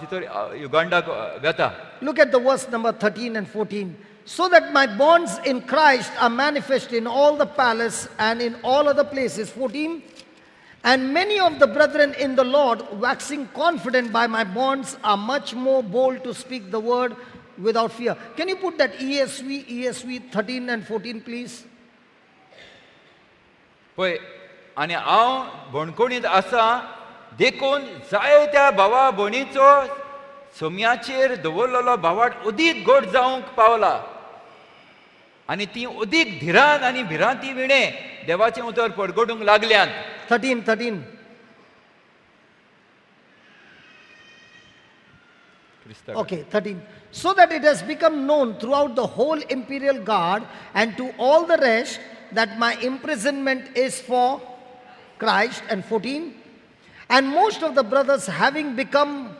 तितूर युगांडाक वेता. Look at the verse number 13 and 14. So that my bonds in Christ are manifest in all the palace and in all other places. 14. And many of the brethren in the Lord, waxing confident by my bonds, are much more bold to speak the word without fear. Can you put that ESV 13 and 14, please? पळय, आनी हांव बणकोणींत आसा देखून जायत्या भावा भयणीचो सोम्याचेर दवरलेलो भावाट अदीक गोड जावंक पावला आनी ती अदीक धिरान आनी भिरांती विणें देवाचें उतर परगटूंक लागल्यात. 13. Okay, 13. So that it has become known throughout the whole imperial guard and to all the rest that my imprisonment is for Christ. And 14. And most of the brothers having become.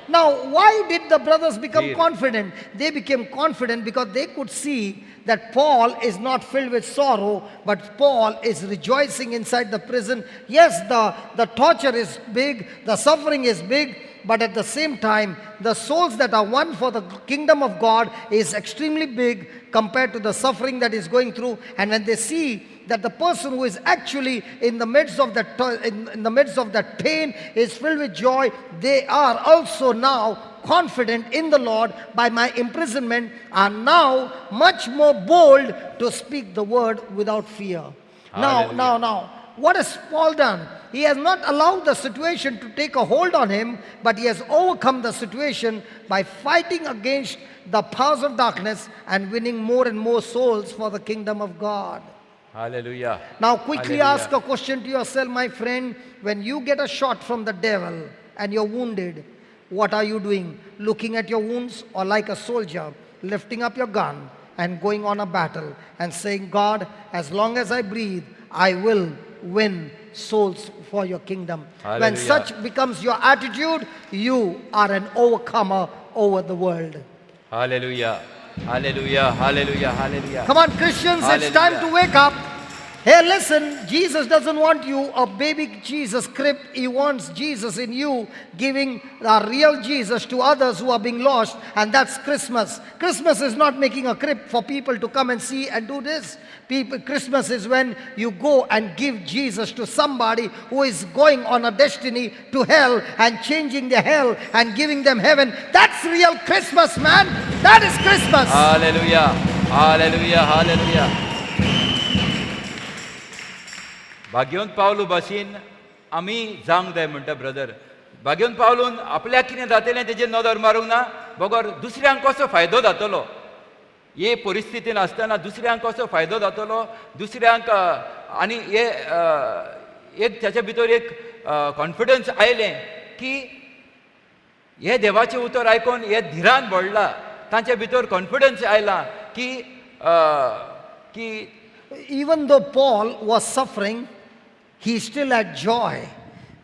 Now, why did the brothers become confident? They became confident because they could see that Paul is not filled with sorrow, but Paul is rejoicing inside the prison. Yes, the torture is big, the suffering is big, but at the same time, the souls that are won for the kingdom of God is extremely big compared to the suffering that is going through. And when they see that the person who is actually in the midst of that in the midst of that pain is filled with joy, they are also now confident in the Lord by my imprisonment, are now much more bold to speak the word without fear. Now, what has Paul done? He has not allowed the situation to take a hold on him, but he has overcome the situation by fighting against the powers of darkness and winning more and more souls for the kingdom of God. Hallelujah. Now quickly ask a question to yourself, my friend. When you get a shot from the devil and you're wounded, what are you doing? Looking at your wounds, or like a soldier, lifting up your gun and going on a battle and saying, God, as long as I breathe, I will win souls for your kingdom. Hallelujah. When such becomes your attitude, you are an overcomer over the world. Hallelujah. Hallelujah, hallelujah, hallelujah. Come on, Christians, hallelujah. It's time to wake up. Hey, listen, Jesus doesn't want you a baby Jesus crib. He wants Jesus in you, giving the real Jesus to others who are being lost, and that's Christmas. Christmas is not making a crib for people to come and see and do this. People, Christmas is when you go and give Jesus to somebody who is going on a destiny to hell and changing their hell and giving them heaven. That's real Christmas, man. That is Christmas. Hallelujah. Hallelujah. Hallelujah. भाग्यवंत पावलू भाशेन आमी जावंक जाय म्हणटा brother. भाग्यवंत पावलून आपल्याक कितें जातलें तेजेर नदर मारूंक ना, बगर दुसऱ्यांक कसो फायदो जातलो हे परिस्थितीन आसतना दुसऱ्यांक कसो फायदो जातलो, दुसऱ्यांक आनी हे एक ताच्या भितर एक कॉन्फिडन्स आयलें की हे देवाचें उतर आयकून हे धिरान भरला, तांच्या भितर कॉन्फिडन्स आयला की की even though Paul was suffering, he still had joy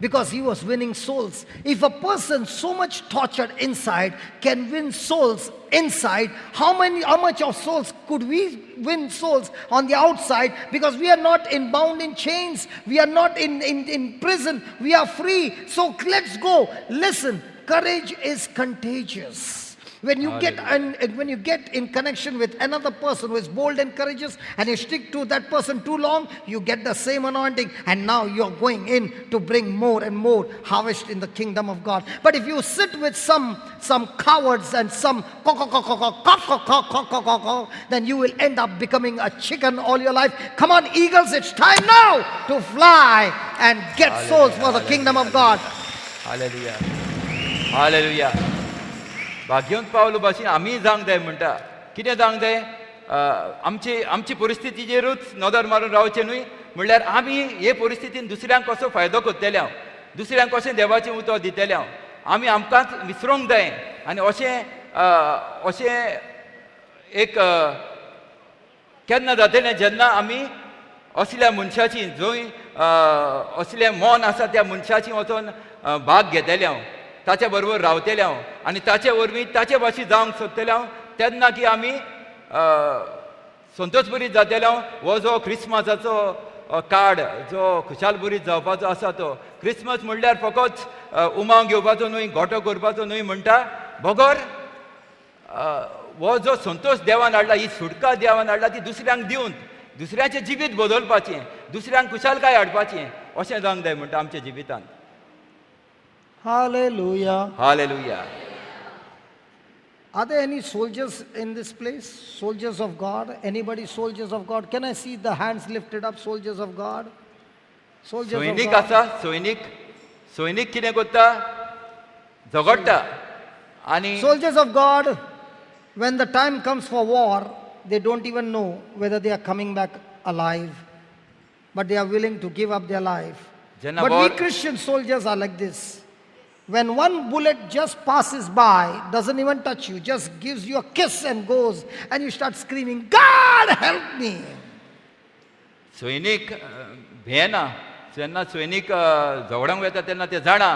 because he was winning souls. If a person so much tortured inside can win souls inside, how much of souls could we win souls on the outside? Because we are not in bound in chains, we are not in prison, we are free. So let's go. Listen, courage is contagious. When you get in connection with another person who is bold and courageous, and you stick to that person too long, you get the same anointing, and now you're going in to bring more and more harvest in the kingdom of God. But if you sit with some cowards and some then you will end up becoming a chicken all your life. Come on, eagles, it's time now to fly and get souls for the kingdom of God. Hallelujah. Hallelujah. भाग्यवंत पावलू भाशेन आमी जावंक जाय म्हणटा. कितें जावंक जाय? आमची आमची परिस्थितीचेरूच नदर मारून रावचें न्हय, म्हणल्यार आमी हे परिस्थितीन दुसऱ्यांक कसो फायदो करतले हांव, दुसऱ्यांक कशें देवाचें उतर दितलें हांव, आमी आमकांच विसरूंक जाय. आनी अशें अशें एक केन्ना जातलें जेन्ना आमी असल्या मनशाची जंय असलें मन आसा त्या मनशाची वचोन भाग घेतले हांव, ताचे बरोबर रावतले हांव आनी ताचे वरवीं ताचे भाशेन जावंक सोदतले हांव, तेन्ना की आमी संतोशभरीत जातले हांव. हो जो क्रिसमसाचो कार्ड जो खुशालभरीत जावपाचो आसा तो क्रिसमस म्हणल्यार फकत उमाव घेवपाचो न्हय, गोटो करपाचो न्हय म्हणटा, बगर हो जो संतोश देवान हाडला, ही सुटका देवान हाडला ती दुसऱ्यांक दिवन दुसऱ्याचें जिवीत बदलपाचें, दुसऱ्यांक खुशालकाय हाडपाचें अशें जावंक जाय म्हणटा आमच्या जिवितांत. Hallelujah. Hallelujah. Are there any soldiers in this place? Soldiers of God? Anybody soldiers of God? Can I see the hands lifted up, soldiers of God? Soldiers of सैनीक God. आसा, सैनीक, सैनीक कितें करता? झगडटा. आनी Soldiers of God, when the time comes for war, they don't even know whether they are coming back alive, but they are willing to give up their life. जेन्ना But we war- Christian soldiers are like this. When one bullet just passes by, doesn't even touch you, just gives you a kiss and goes, and you start screaming, God help me. सैनीक भियेना. जेन्ना सैनीक झगडोंक वता तेन्ना ते जाणा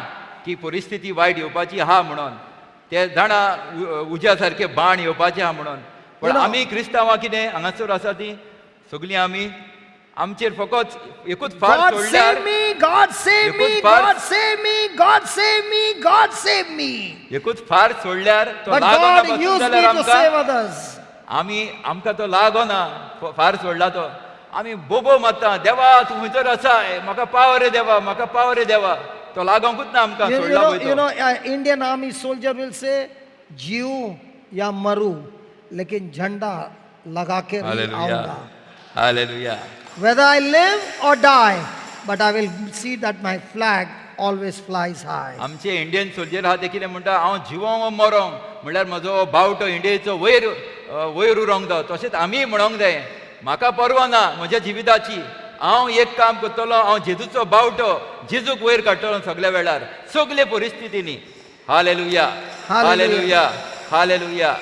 की परिस्थिती वायट येवपाची आहा म्हणून, ते जाणा उज्या सारके बाण येवपाचे आहा म्हणून. पण आमी क्रिस्तांवां कितें हांगासर आसा ती सगळीं आमी आमचेर फकत एकूच फार God सोडल्यार save me, God save me, एकूच फार God save me, God save me, God save me. एकूच फार सोडल्यार तो But लागना God पासून used me जाल्यार to आमकां save others. आमी आमकां तो लागना फार सोडला तो आमी बोबो मारता, देवा तूं खंयसर आसाय, म्हाका पाव रे देवा, म्हाका पाव रे देवा. तो लागोंकूच ना आमकां सोडला पळय You तो. know, Indian army soldier will say, जीव या मरू, लेकिन झंडा लगा के ही हालेलुया. आऊंगा. Hallelujah. Whether I live or die, but I will see that my flag always flies high. आमचे इंडियन सोल्जर आहा ते कितें म्हणटा, हांव जिवोंक वा मरोंक म्हणल्यार म्हजो बावटो इंडियेचो वयर वयर उरोंक जाय. तशेंच आमीय म्हणोंक जाय, म्हाका पर्वा ना म्हज्या जिविताची, हांव एक काम करतलो, हांव जेजूचो बावटो जेजूक वयर काडटलो सगल्या वेळार, सगले परिस्थितींनी. Hallelujah. Hallelujah. Hallelujah. Hallelujah.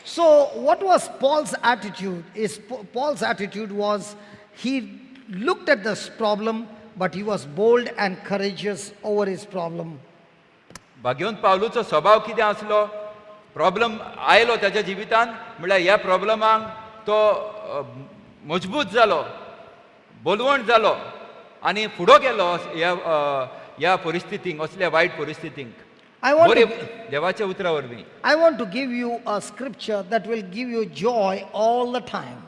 So what was Paul's attitude? Is Paul's attitude was he looked at this problem, but he was bold and courageous over his problem. भाग्यवंत पावलूचो स्वभाव कितें आसलो? प्रॉब्लम आयलो ताच्या जिवितांत म्हणल्यार ह्या प्रॉब्लमाक तो मजबूत जालो, बोलवण जालो आनी फुडो गेलो ह्या परिस्थितींक, असल्या वायट परिस्थितींक. I want बरे to देवाच्या उतरा वरवीं. I want to give you a scripture that will give you joy all the time.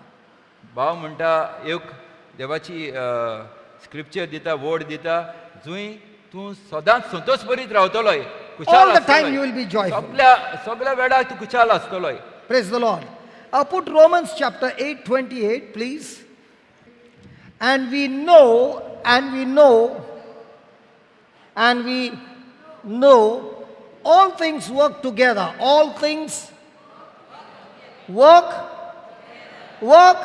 भाव म्हणटा एक देवाची स्क्रिप्चर दिता, वर्ड दिता, जंय तूं सदांच संतोशभरीत रावतलोय, खुशाल All the time आसतलोय. you will be joyful. सगल्या वेळार तूं खुशाल आसतलोय. Praise the Lord. Put Romans chapter 8:28, please. And we know, and we know, and we know all things work together. All things work, work,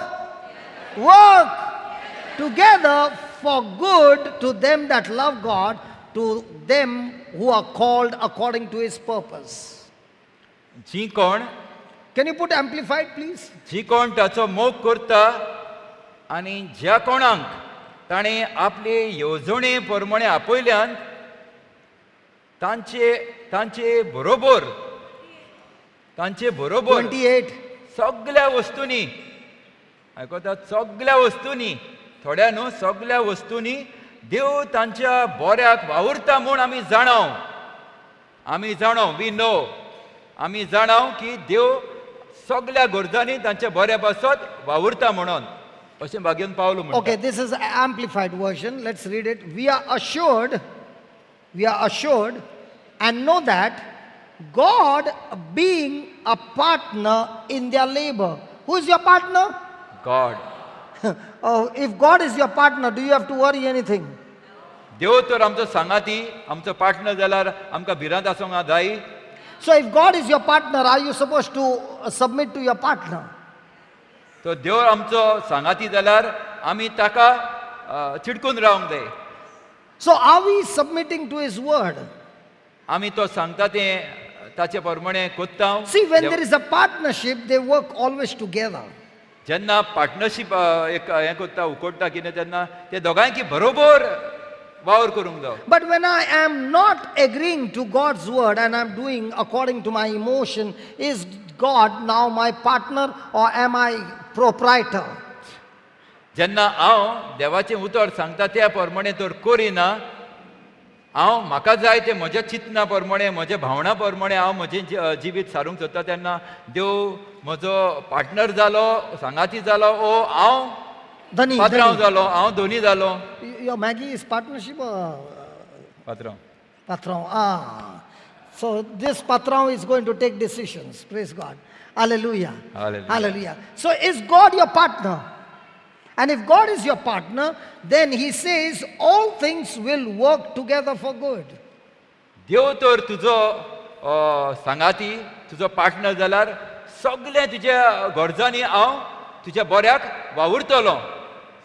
work together for good to them that love God, to them who are called according to his purpose. जी कोण Can you put amplified, please? जी कोण ताचो मोग करता आनी ज्या कोणाक ताणें आपले येवजणे प्रमाणे आपयल्यान तांचे तांचे बरोबर तांचे बरोबर 28. सगल्या वस्तूंनी, आयकता, सगल्या वस्तूंनी, थोड्या न्हू, सगल्या वस्तूंनी देव तांच्या बऱ्याक वावुरता म्हूण आमी जाणाव, आमी जाणाव, we know, आमी जाणाव की देव सगल्या गरजांनी तांच्या बऱ्या पासत वावुरता म्हणून, अशें भाग्यन पावलो म्हणटा. Okay, this is amplified version. Let's read it. We are assured, we are assured and know that God being a partner in their labor. Who is your partner? God. Oh, if God is your partner, do you have to worry anything? देव तर आमचो सांगाती, आमचो partner जाल्यार आमकां भिरांत आसूंक जाय. So if God is your partner, are you supposed to submit to your partner? तो देव आमचो सांगाती जाल्यार आमी ताका चिटकून रावंक जाय. So are we submitting to his word? आमी तो सांगता तें ताचे प्रमाणे कोत्ता. See, when there is a partnership, they work always together. जेन्ना पार्टनरशीप एक हें करता उकडटा कितें तेन्ना ते दोगांयकी बरोबर वावर करूंक जावो. But when I am not agreeing to God's word and I'm doing according to my emotion, is God now my partner or am I proprietor? जेन्ना हांव देवाचें उतर सांगता त्या प्रमाणे तर करिना, हांव म्हाका जाय तें म्हज्या चिंतना प्रमाणे म्हज्या भावना प्रमाणे हांव म्हजें जिवीत सारूंक सोदता तेन्ना देव म्हजो पार्टनर जालो, सांगाती जालो, ओ हांव धनी पात्रांव जालो, हांव धनी जालो. Your Maggie is partnership or पात्रांव? Patrão. Ah, so this patrão is going to take decisions. Praise God. Hallelujah. Hallelujah. Hallelujah. So is God your partner? And if God is your partner, then he says all things will work together for good. देव तर तुजो सांगाती, तुजो partner जाल्यार सगळें तुज्या गरजांनी हांव तुज्या बऱ्याक वावुरतलो,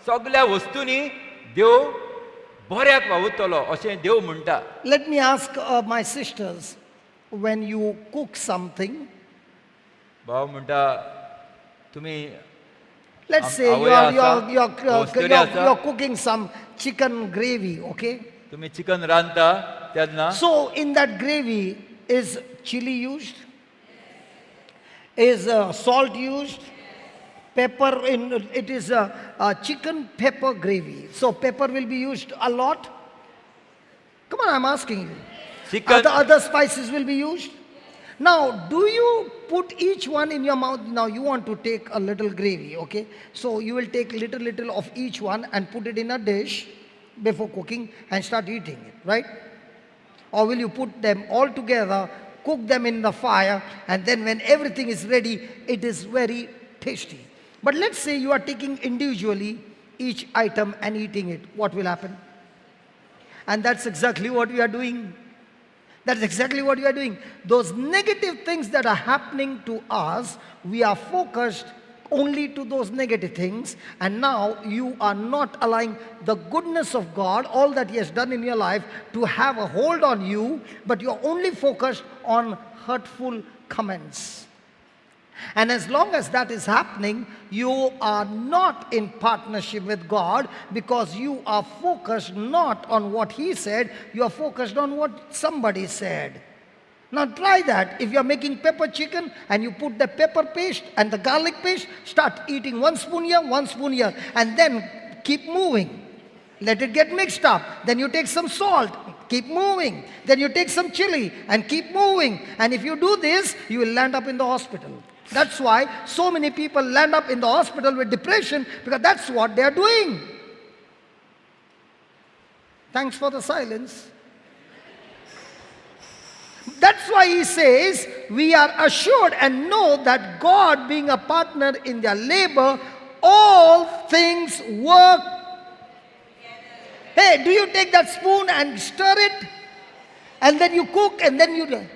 सगळ्या वस्तूंनी देव बऱ्याक वावुरतलो अशें देव म्हणटा. Let me ask my sisters, when you cook something, भाव म्हणटा तुमी let's say you're cooking some chicken gravy, okay? तुम्ही चिकन रांदता तेन्ना. So in that gravy, is chili used? Is salt used? Pepper in it is a chicken pepper gravy. So pepper will be used a lot. Come on, I'm asking you. Chicken. Other spices will be used. Now, do you put each one in your mouth? Now, you want to take a little gravy, okay? So, you will take little of each one and put it in a dish before cooking and start eating it, right? Or will you put them all together, cook them in the fire, and then when everything is ready, it is very tasty. But let's say you are taking individually each item and eating it. What will happen? And that's exactly what we are doing. That's exactly what we are doing. Those negative things that are happening to us, we are focused only to those negative things. And now you are not allowing the goodness of God, all that He has done in your life, to have a hold on you, but you're only focused on hurtful comments. And as long as that is happening, you are not in partnership with God, because you are focused not on what He said, you are focused on what somebody said. Now try that. If you are making pepper chicken and you put the pepper paste and the garlic paste, start eating one spoon here, one spoon here, and then keep moving. Let it get mixed up. Then you take some salt, keep moving. Then you take some chili and keep moving. And if you do this, you will land up in the hospital. That's why so many people land up in the hospital with depression, because that's what they are doing. Thanks for the silence. That's why he says, we are assured and know that God, being a partner in their labor, all things work. Hey, do you take that spoon and stir it? And then you cook and then you...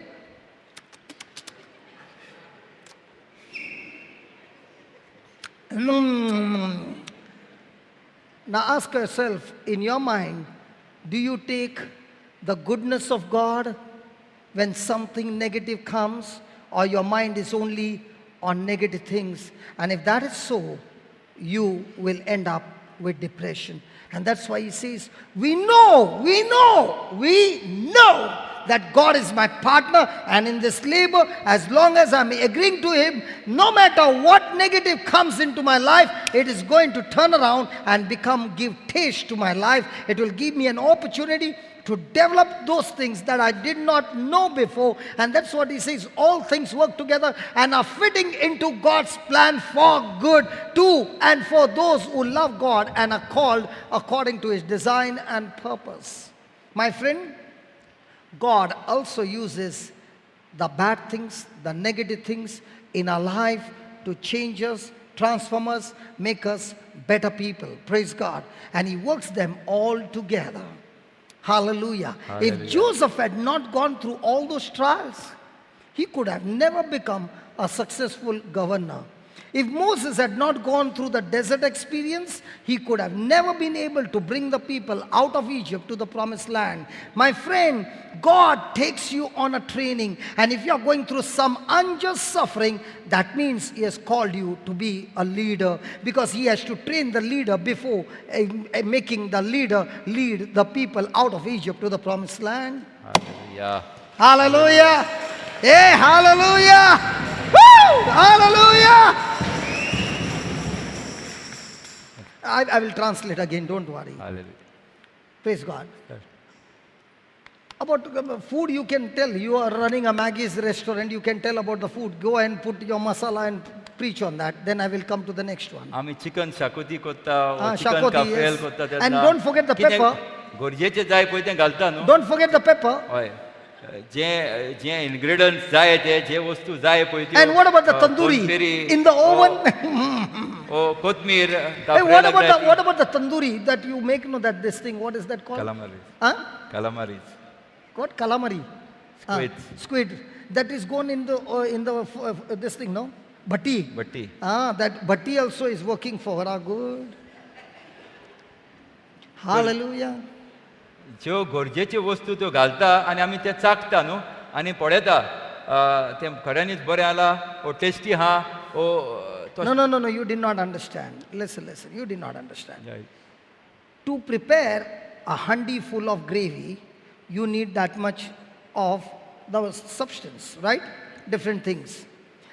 Now ask yourself in your mind, do you take the goodness of God when something negative comes, or your mind is only on negative things? And if that is so, you will end up with depression. And that's why he says, we know that God is my partner, and in this labor, as long as I'm agreeing to Him, no matter what negative comes into my life, it is going to turn around and give taste to my life. It will give me an opportunity to develop those things that I did not know before. And that's what he says, all things work together and are fitting into God's plan for good to and for those who love God and are called according to His design and purpose. My friend, God also uses the bad things, the negative things in our life to change us, transform us, make us better people. Praise God. And He works them all together. Hallelujah. Hallelujah. If Joseph had not gone through all those trials, he could have never become a successful governor. If Moses had not gone through the desert experience, he could have never been able to bring the people out of Egypt to the promised land. My friend, God takes you on a training, and if you are going through some unjust suffering, that means He has called you to be a leader, because He has to train the leader before making the leader lead the people out of Egypt to the promised land. Hallelujah. Hallelujah. Hey, hallelujah. Woo! Hallelujah. I will translate again, don't worry. Hallelujah. Praise God. About food, you can tell. You are running a Maggie's restaurant, you can tell about the food. Go and put your masala and preach on that. Then I will come to the next one. आमी chicken शाकोती कोत्ता, chicken शाकोती, cafreal yes. कोत्ता. And don't forget the pepper. गरजेचें जाय पळय तें घालता न्हू. Don't forget the pepper. हय, जे जे इन्ग्रेडियंट्स जाय ते, जे वस्तू जाय पळय त्यो. And what about the tandoori? In the oven? ओ कोथमीर. Hey, what about the tandoori that you make? No, that this thing, what is that called? Calamari. Huh? Calamari. What? Calamari. Squid. Squid. That is gone in the this thing, no? Bhatti. Bhatti. Ah, that bhatti also is working for our good. Hallelujah. ज्यो गरजेच्यो वस्तू त्यो घालता आनी आमी ते चाखता न्हू आनी पळयता तें खऱ्यांनीच बरें आला ओ टेस्टी आहा ओ. No, no, no, no, you did not understand. Listen, listen, you did not understand. To prepare a handi full of gravy, you need that much of the substance, right? Different things.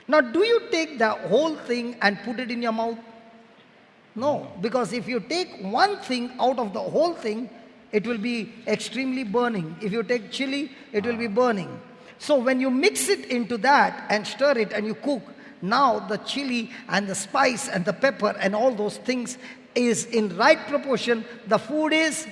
Now, do you take the whole thing and put it in your mouth? No, because if you take one thing out of the whole thing, it will be extremely burning. If you take chili, it will be burning. So when you mix it into that and stir it and you cook, now the chili and the spice and the pepper and all those things is in right proportion. The food is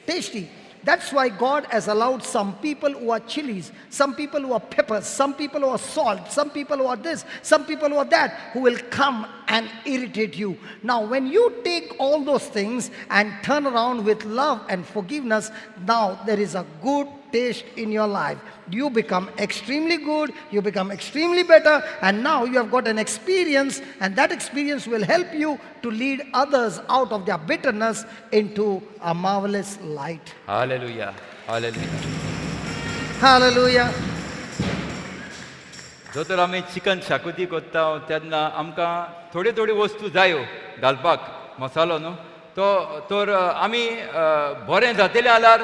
tasty. That's why God has allowed some people who are chilies, some people who are peppers, some people who are salt, some people who are this, some people who are that, who will come and irritate you. Now, when you take all those things and turn around with love and forgiveness, now there is a good taste in your life. You become extremely good, you become extremely better, and now you have got an experience, and that experience will help you to lead others out of their bitterness into a marvelous light. Hallelujah. Hallelujah. Hallelujah. जो तर आमी chicken शाकुती कोत्ता तेन्ना आमकां थोड्यो थोड्यो वस्तू जायो घालपाक मसालो न्हू, तो तर आमी बरें जातलें जाल्यार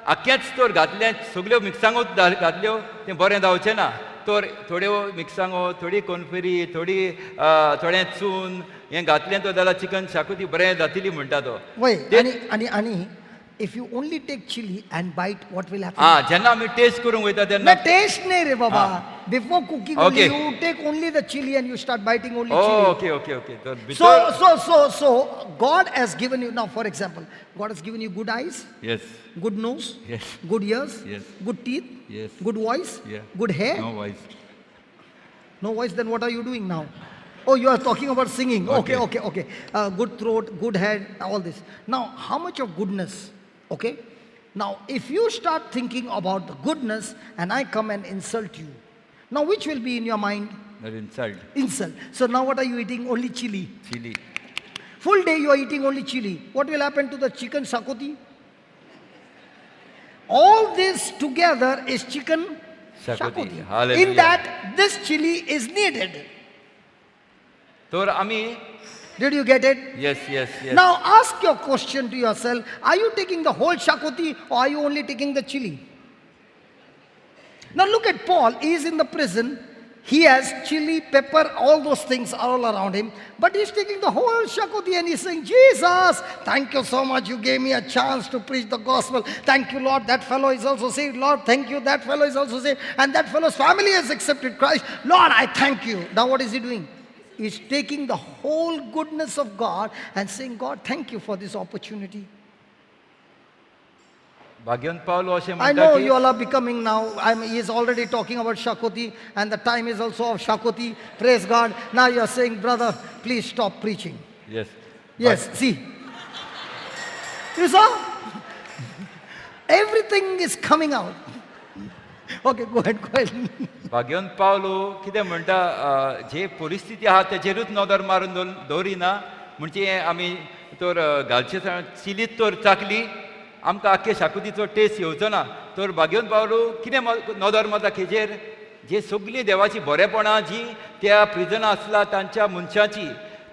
आख्खेंच तर घातलें सगल्यो मिरसांगो घातल्यो तें बरें जावचें ना. तर थोड्यो मिरसांगो, थोडी कोनफेरी, थोडी थोडें चून हें घातलें तर जाल्यार चिकन शाकुती बरें जातली म्हणटा तो. वय, आनी आनी if you only take chili and bite, what will happen? Ah, जेन्ना आमी टेस्ट करूंक वयता तेन्ना. टेस्ट न्ही रे बाबा. Before cooking only, you take only the chili and you start biting only chili. Okay, okay, okay. So God has given you, now for example, God has given you good eyes. Yes. Good nose. Yes. Good ears. Yes. Good teeth. Yes. Good voice. Yeah. Good hair. No voice. No voice, then what are you doing now? Oh, you are talking about singing. Okay, okay, okay. Good throat, good head, all this. Now, how much of goodness? Okay? Now, if you start thinking about the goodness and I come and insult you, now which will be in your mind? That insult. Insult. So now what are you eating? Only chili. Chili. Full day you are eating only chili. What will happen to the chicken shakoti? All this together is chicken shakoti. Hallelujah. In that, this chili is needed. Did you get it? Yes, yes, yes. Now ask your question to yourself. Are you taking the whole shakoti or are you only taking the chili? Now look at Paul. He is in the prison. He has chili, pepper, all those things are all around him. But he's taking the whole shakoti and he's saying, Jesus, thank you so much. You gave me a chance to preach the gospel. Thank you, Lord. That fellow is also saved. Lord, thank you. That fellow is also saved. And that fellow's family has accepted Christ. Lord, I thank you. Now what is he doing? He's taking the whole goodness of God and saying, God, thank you for this opportunity. I know you all are becoming now. He is already talking about Shakoti and the time is also of Shakoti. Praise God. Now you are saying, brother, please stop preaching. Yes. Yes, see. You saw? Everything is coming out. Okay, go ahead, go ahead. भाग्यवंत पावलो कितें म्हणटा जे परिस्थिती आहा तेजेरूच नदर मारून दवरिना म्हणजे आमी तर घालचे चिलीत तर चाकली आमकां आख्खे शाकुतीचो टेस्ट येवचो ना. तर भाग्यवंत पावलो कितें नदर मारता खेजेर जे सगळीं देवाची बरेपणां जी त्या प्रिजनां आसला तांच्या मनशाची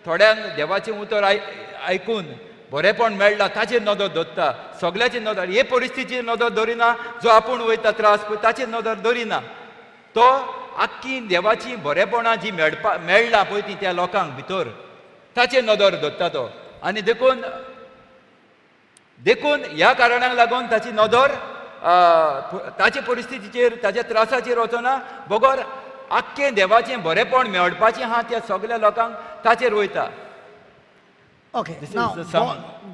थोड्यांक देवाचें उतर आयकून बरेपण मेळ्ळां ताचेर नदर दवरता. सगळ्याचेर नदर हे परिस्थितीचेर नदर दवरिना जो आपूण वयता त्रास पळय ताचेर नदर दवरिना तो आख्खी देवाची बरेपणां जी मेळ्ळां पळय ती त्या लोकांक भितर ताचेर नदर दवरता तो. आनी देखून देखून ह्या कारणाक लागून ताची नदर ताचे परिस्थितीचेर ताच्या त्रासाचेर वचना बगर आख्खें देवाचें बरेपण मेळपाचें आहा त्या सगळ्या लोकांक ताचेर वयता. Okay, now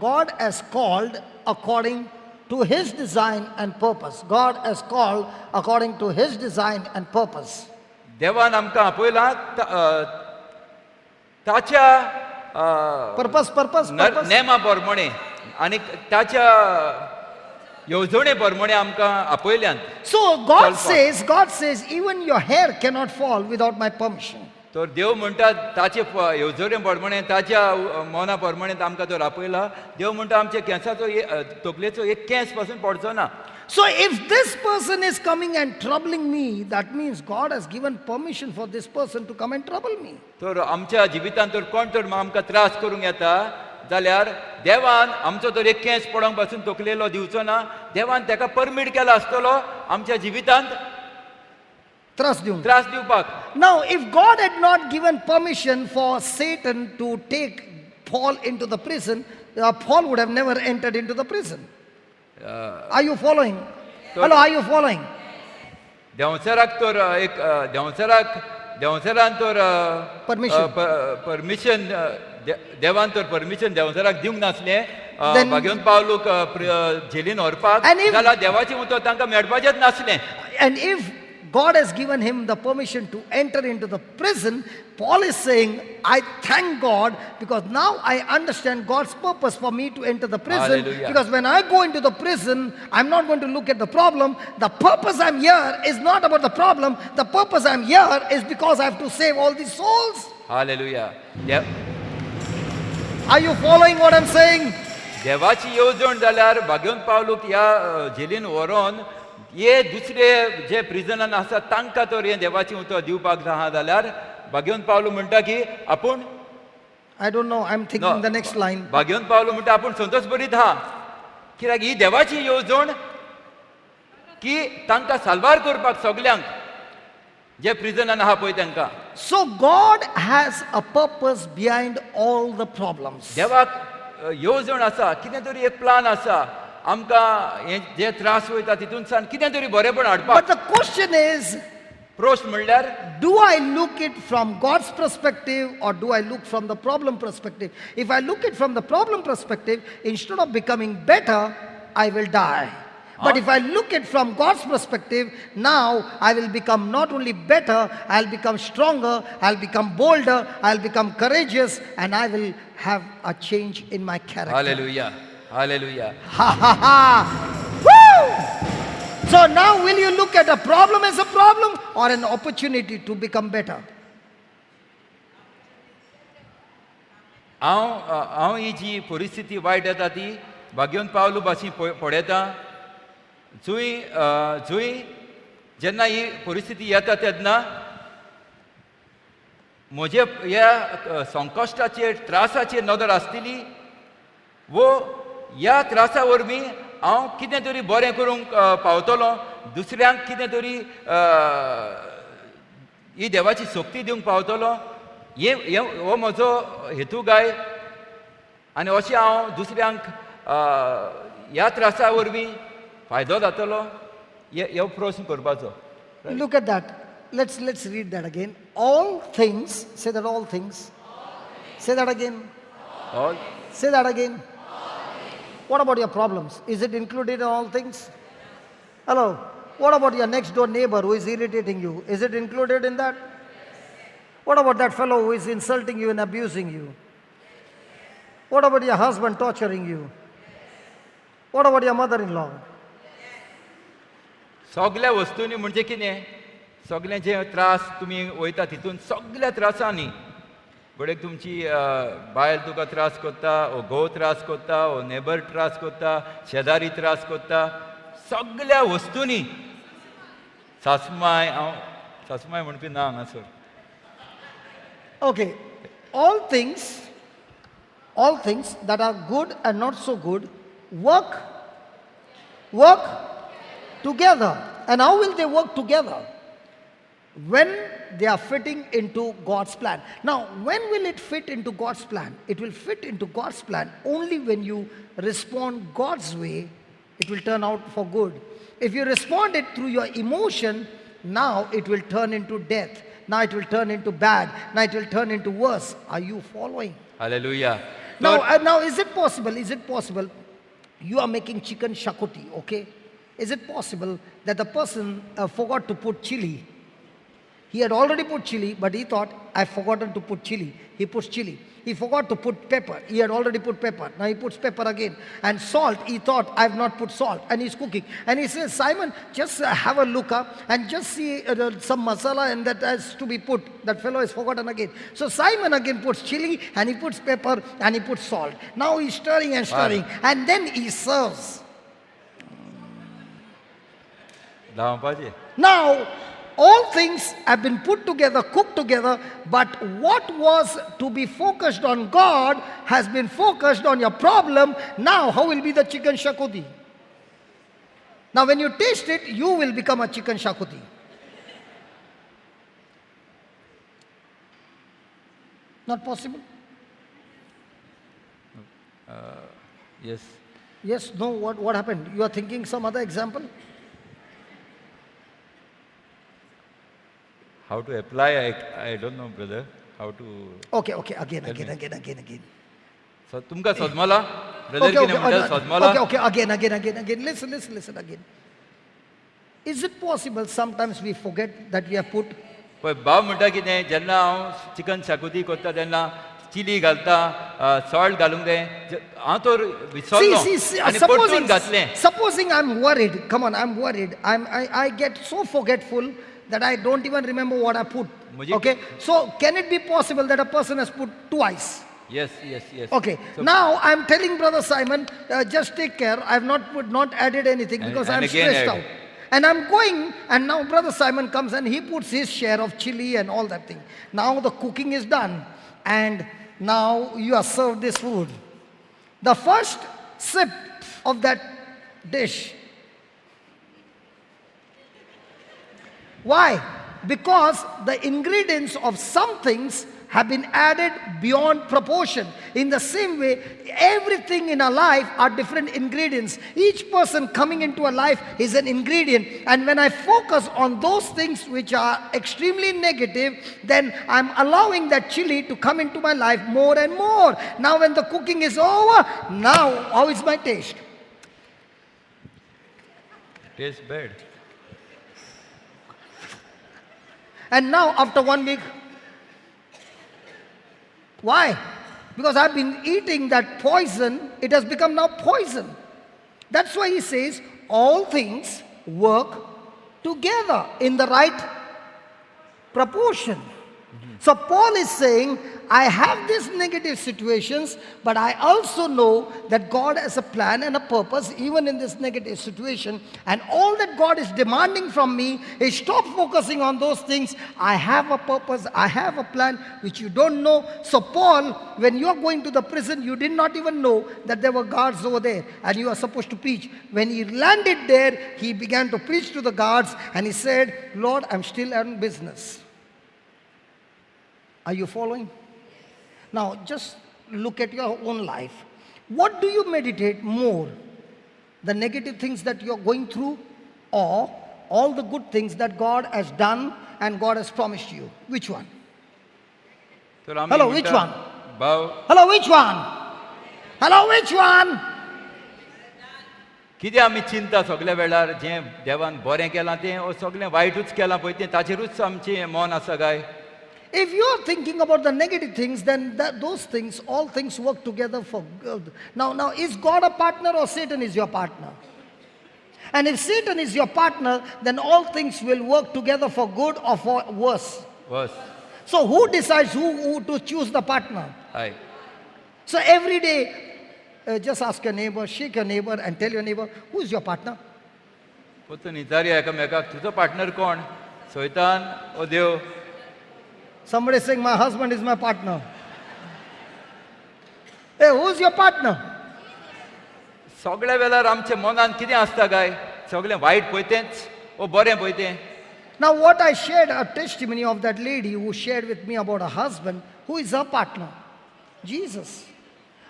God has called according to His design and purpose. God has called according to His design and purpose. देवान आमकां आपयला ताच्या purpose, purpose, purpose. नेमा प्रमाणे आनी ताच्या येवजणे प्रमाणे आमकां आपयल्यान. So God says, even your hair cannot fall without my permission. तर देव म्हणटा ताचे येवजणे प्रमाणे ताच्या मना प्रमाणे आमकां तर आपयला. देव म्हणटा आमच्या केंसाचो तकलेचो एक केंस पासून पडचो ना. So if this person is coming and troubling me, that means God has given permission for this person to come and trouble me. तर आमच्या जिवितांत तर कोण तर आमकां त्रास करूंक येता जाल्यार देवान आमचो तर एक केंस पडोंक पासून तकलेलो दिवचो ना. देवान ताका परमीट केला आसतलो आमच्या जिवितांत त्रास दिवपाक. Now, if God had not given permission for Satan to take Paul into the prison, Paul would have never entered into the prison. Are you following? Hello, are you following? देंवचाराक तर एक देंवचारान तर परमिशन देवान तर permission देंवचाराक दिवंक नासलें भाग्यवंत पावलूक जेलीन व्हरपाक जाल्यार देवाचें उतर तांकां मेळपाचेंच नासलें. And if God has given him the permission to enter into the prison, Paul is saying, I thank God because now I understand God's purpose for me to enter the prison. Hallelujah. Because when I go into the prison, I'm not going to look at the problem. The purpose I'm here is not about the problem. The purpose I'm here is because I have to save all these souls. Hallelujah. Yep. Are you following what I'm saying? देवाची येवजण जाल्यार भाग्यवंत पावलूक ह्या जेलीन व्हरोन हे दुसरे जे प्रिजनान आसा तांकां तर हें देवाचें उतर दिवपाक जाय जाल्यार भाग्यवंत पावलू म्हणटा की आपूण I don't know, I am thinking the next line. भाग्यवंत पावलू म्हणटा आपूण संतोष बरीत आहा कित्याक ही देवाची येवजण की तांकां साल्वार करपाक सगल्यांक जे प्रिजनान आहा पळय तांकां. So God has a purpose behind all the problems. देवाक येवजण आसा, कितें तरी एक प्लान आसा आमकां हे जे त्रास वयता तितूनसान कितें तरी बरेपण हाडपाक. But the question is, प्रश्न म्हणल्यार, do I look it from God's perspective or do I look from the problem perspective? If I look it from the problem perspective, instead of becoming better, I will die. But if I look it from God's perspective, now I will become not only better, I'll become stronger, I'll become bolder, I'll become courageous, and I will have a change in my character. Hallelujah. Hallelujah. Ha ha ha. Woo! So now will you look at a problem as a problem or an opportunity to become better? हांव ही जी परिस्थिती वायट येता ती भाग्यवंत पावलू भाशेन पळयता. जुंय जेन्ना ही परिस्थिती येता तेन्ना म्हजे ह्या संकश्टाचेर त्रासाचेर नदर आसतली वो ह्या त्रासा वरवीं हांव कितें तरी बरें करूंक पावतलो, दुसऱ्यांक कितें तरी ही देवाची शक्ती दिवंक पावतलो, हे हो म्हजो हेतू गाय. आनी अशें हांव दुसऱ्यांक ह्या त्रासा वरवीं फायदो जातलो, हे प्रश्न करपाचो. Look at that. Let's read that again. All things, say that all things. Say that again. All. Say that again. What about your problems? Is it included in all things? Hello. What about your next door neighbor who is irritating you? Is it included in that? What about that fellow who is insulting you and abusing you? What about your husband torturing you? What about your mother-in-law? सगल्या वस्तूंनी म्हणजे कितें, सगळें जे त्रास तुमी वयता तितून सगल्या त्रासांनी, घडये तुमची बायल तुका त्रास करता, ओ घोव त्रास करता, ओ नेबर त्रास करता, शेजारी त्रास करता, सगल्या वस्तूंनी. सासमाय, हांव सासमाय म्हणपी ना हांगासर. Okay, all things that are good and not so good work together. And how will they work together? When they are fitting into God's plan. Now, when will it fit into God's plan? It will fit into God's plan only when you respond God's way. It will turn out for good. If you respond it through your emotion, now it will turn into death. Now it will turn into bad. Now it will turn into worse. Are you following? Hallelujah. Now, is it possible? Is it possible? You are making chicken shakuti, okay? Is it possible that the person forgot to put chili? He had already put chili, but he thought, I've forgotten to put chili. He puts chili. He forgot to put pepper. He had already put pepper. Now he puts pepper again. And salt, he thought, I've not put salt. And he's cooking. And he says, Simon, just have a look up and just see some masala and that has to be put. That fellow has forgotten again. So Simon again puts chili and he puts pepper and he puts salt. Now he's stirring and stirring. Wow. And then he serves. Now, all things have been put together, cooked together, but what was to be focused on God has been focused on your problem. Now, how will be the chicken shakuti? Now, when you taste it, you will become a chicken shakuti. Not possible? Yes. Yes, no, what happened? You are thinking some other example? How to apply, I don't know, brother. How to... Okay, again. So, tumka sodmala? Brother, okay, again. Listen again. Is it possible sometimes we forget that we have put... भाव म्हणटा कितें, जेन्ना हांव chicken शाकुती करता तेन्ना chilli घालता, salt घालूंक जाय, हांव तर विसरलो आनी परतून घातलें. Supposing I'm worried, come on, I'm worried. I get so forgetful that I don't even remember what I put. Okay, so can it be possible that a person has put twice? Yes. Okay, so now I'm telling Brother Simon, just take care. I've not added anything because I'm stressed out. And I'm going, and now Brother Simon comes and he puts his share of chili and all that thing. Now the cooking is done, and now you are served this food. The first sip of that dish. Why? Because the ingredients of some things have been added beyond proportion. In the same way, everything in our life are different ingredients. Each person coming into a life is an ingredient. And when I focus on those things which are extremely negative, then I'm allowing that chili to come into my life more and more. Now when the cooking is over, now how is my taste? Tastes bad. And now after 1 week, why? Because I've been eating that poison, it has become now poison. That's why he says, all things work together in the right proportion. So Paul is saying, I have these negative situations, but I also know that God has a plan and a purpose even in this negative situation. And all that God is demanding from me is stop focusing on those things. I have a purpose, I have a plan which you don't know. So Paul, when you are going to the prison, you did not even know that there were guards over there and you are supposed to preach. When he landed there, he began to preach to the guards and he said, Lord, I'm still on business. Are you following? Now, just look at your own life. What do you meditate more? The negative things that you're going through or all the good things that God has done and God has promised you? Which one? Hello, which one? Hello, which one? Hello, which one? कितें आमी चिंता सगल्या वेळार जें देवान बरें केलां तें सगळें वायटूच केलां पळय तें ताचेरूच आमचें मन आसा काय? If you are thinking about the negative things, then those things, all things work together for good. Now, is God a partner or Satan is your partner? And if Satan is your partner, then all things will work together for good or for worse. Worse. So who decides who to choose the partner? हय. So every day, just ask your neighbor, shake your neighbor and tell your neighbor, who is your partner? वचून विचारया एकामेकाक, तुजो partner कोण, सैतान ओ देव? Somebody saying, my husband is my partner. Hey, who's your partner? सगळ्या वेळार आमच्या मनान कितें आसता काय? सगळें वायट पळयतेंच ओ बरें पळयतें? Now, what I shared, a testimony of that lady who shared with me about her husband, who is her partner? Jesus.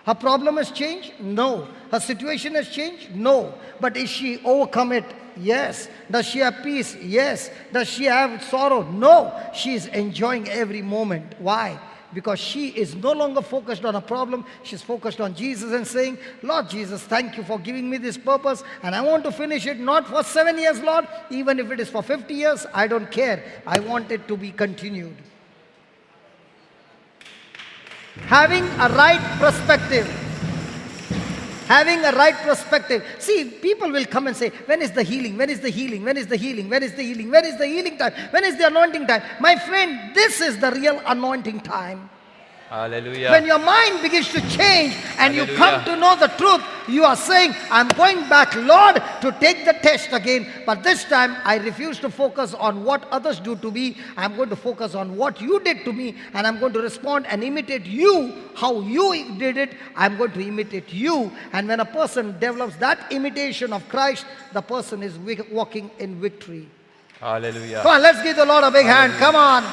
Her problem has changed? No. Her situation has changed? No. But is she overcome it? Yes. Does she have peace? Yes. Does she have sorrow? No. She is enjoying every moment. Why? Because she is no longer focused on a problem. She's focused on Jesus and saying, Lord Jesus, thank you for giving me this purpose, and I want to finish it not for 7 years, Lord. Even if it is for 50 years, I don't care. I want it to be continued. Having a right perspective. Having a right perspective. See, people will come and say, when is the healing? When is the healing? When is the healing? When is the healing? When is the healing time? When is the anointing time? My friend, this is the real anointing time. Hallelujah. When your mind begins to change and you come to know the truth, you are saying, I'm going back, Lord, to take the test again. But this time, I refuse to focus on what others do to me. I'm going to focus on what you did to me, and I'm going to respond and imitate you, how you did it. I'm going to imitate you. And when a person develops that imitation of Christ, the person is walking in victory. Hallelujah. Come on, let's give the Lord a big hand. Come on.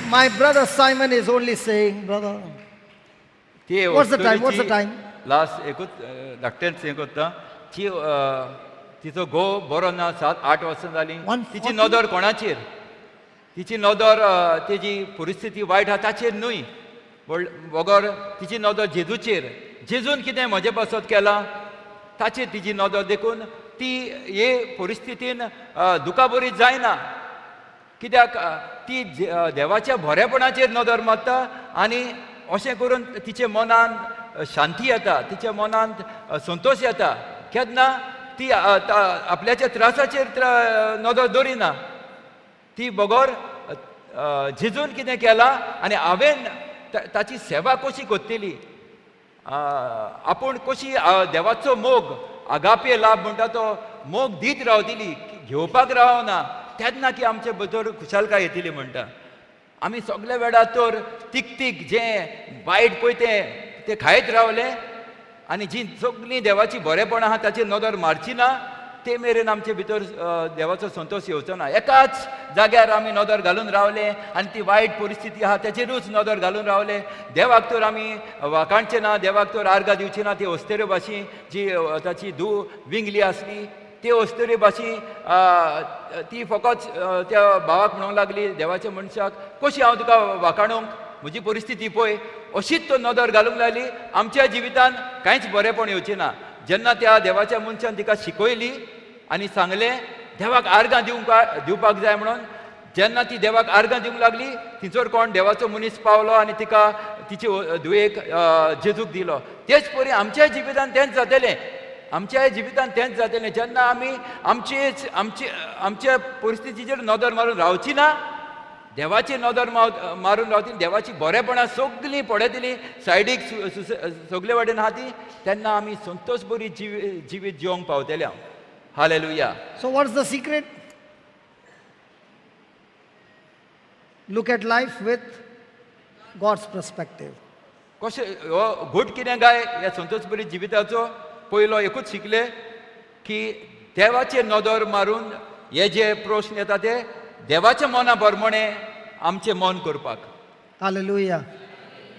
My brother Simon is only saying, brother, what's the time? What's the time? Last एकूच धाकटेंच हें करता ती, तिचो घोव बरो ना, 7-8 वर्सां जालीं. तिची नदर कोणाचेर? तिची नदर तेजी परिस्थिती वायट आहा ताचेर न्हय, बगर तिची नदर जेजूचेर. जेजून कितें म्हजे पासत केलां ताचेर तिची नदर. देखून ती हे परिस्थितीन दुखाबरी जायना, कित्याक ती देवाच्या बरेपणाचेर नदर मारता आनी अशें करून तिचे मनान शांती येता, तिच्या मनांत संतोश येता. केन्ना ती आपल्याच्या त्रासाचेर नदर दवरिना, ती बगर जेजून कितें केलां आनी हांवें ताची सेवा कशी करतली, आपूण कशी देवाचो मोग आगापे लाभ म्हणटा तो मोग दीत रावतली, घेवपाक रावना, तेन्ना की आमचे भितर खुशालकाय येतली म्हणटा. आमी सगळे वेळार तर तीक जें वायट पळय तें खायत रावले आनी जी सगळीं देवाची बरेपणां आहा ताचेर नदर मारची ना, ते मेरेन आमचे भितर देवाचो संतोश येवचो ना. एकाच जाग्यार आमी नदर घालून रावले आनी ती वायट परिस्थिती आहा ताचेरूच नदर घालून रावले, देवाक तर आमी वाखाणचें ना, देवाक तर आर्गां दिवची ना. ती अस्तुरे भाशी जी ताची धूव विंगली आसली, ती अस्तुरे भाशी ती फकत त्या भावाक म्हणूंक लागली, देवाच्या मनशाक, कशी हांव तुका वाखाणूंक, म्हजी परिस्थिती पळय. अशीच तो नदर घालूंक लागली. आमच्या जिवितान कांयच बरेंपण येवचें ना. जेन्ना त्या देवाच्या मनशान तिका शिकयली आनी सांगलें देवाक आर्गां दिवपाक जाय म्हणून, जेन्ना ती देवाक आर्गां दिवंक लागली, थंयसर कोण देवाचो मनीस पावलो आनी तिका तिचे धुवेक जेजूक दिलो. तेच परी आमच्या जिवितान तेंच जातलें, आमच्याय जिवितान तेंच जातलें. जेन्ना आमी आमचे आमचे आमच्या परिस्थितीचेर नदर मारून रावची ना, देवाची नदर मारून रावती, देवाची बरेपणां सगळीं पळयतली सायडीक सगळे वाटेन आहा ती, तेन्ना आमी संतोश बरी जिवीत जिवंक पावतले. Hallelujah. So what is the secret? Look at life with God's perspective. कशें हो घूट कितें काय ह्या संतोश बरी जिविताचो? पयलो एकूच शिकले की देवाचेर नदर मारून हे जे प्रश्न येता ते देवाच्या मना प्रमाणे आमचें मन करपाक. Hallelujah.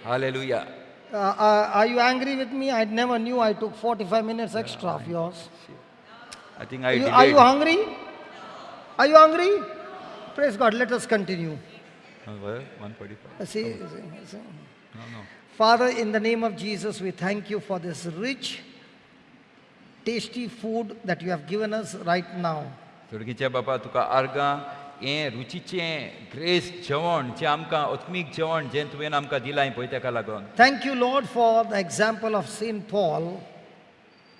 Hallelujah. Are you angry with me? I never knew I took 45 minutes extra of yours. I think I delayed. Are you hungry? Are you hungry? Praise God. Let us continue. 1:45. See, see. No, no. Father, in the name of Jesus, we thank you for this rich, tasty food that you have given us right now. स्वर्गीच्या बापा, तुका आर्गां हें रुचीचें grace जेवण जें आमकां आत्मीक जेवण जें तुवें आमकां दिलां पळय तेका लागून. Thank you, Lord, for the example of Saint Paul.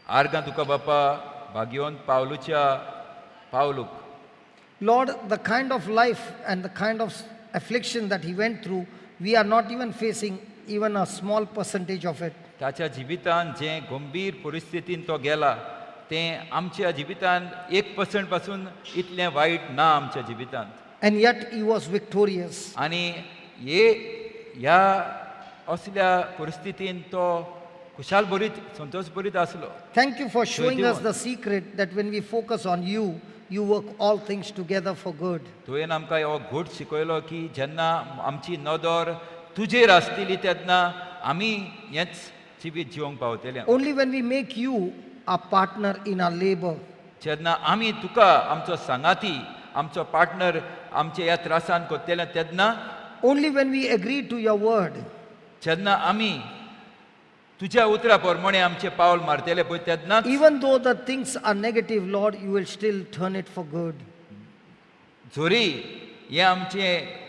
आर्गां तुका बापा भाग्यवंत पावलूच्या पावलूक. Lord, the kind of life and the kind of affliction that he went through, we are not even facing even a small percentage of it. ताच्या जिवितान जें गंभीर परिस्थितीन तो गेला तें आमच्या जिवितान 1% पासून इतलें वायट ना आमच्या जिवितांत. And yet he was victorious. आनी हे ह्या असल्या परिस्थितीन तो खुशाल भरीत संतोश भरीत आसलो. Thank you for showing us the secret that when we focus on you, you work all things together for good. तुवें आमकां हो घूट शिकयलो की जेन्ना आमची नदर तुजेर आसतली तेन्ना आमी हेंच जिवीत जिवंक पावतले. Only when we make you our partner in our labor. जेन्ना आमी तुका आमचो सांगाती आमचो पार्टनर आमच्या ह्या त्रासान करतले तेन्ना. Only when we agree to your word. जेन्ना आमी तुज्या उतरा प्रमाणे आमचे पावल मारतले पळय तेन्ना. Even though the things are negative, Lord, you will still turn it for good. जरी हे आमचे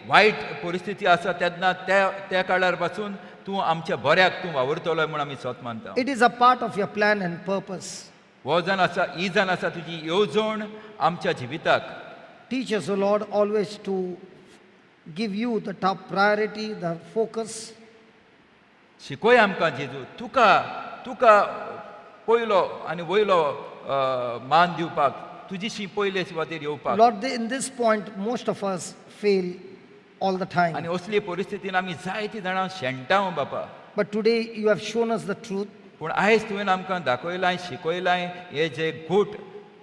वायट परिस्थिती आसा तेन्ना त्या त्या काळार पासून तूं आमच्या बऱ्याक तूं वावुरतलो म्हूण आमी सोत मानता. It is a part of your plan and purpose. हो जाण आसा ही जाण आसा तुजी येवजण आमच्या जिविताक. Teach us, O Lord, always to give you the top priority, the focus. शिकय आमकां जेजू तुका तुका पयलो आनी वयलो मान दिवपाक तुजीशी पयले सुवातेर येवपाक. Lord, in this point most of us fail all the time. आनी असले परिस्थितीन आमी जायतीं जाणां शेणटा बापा. But today you have shown us the truth. पूण आयज तुवें आमकां दाखयलां शिकयलां हे जे घूट.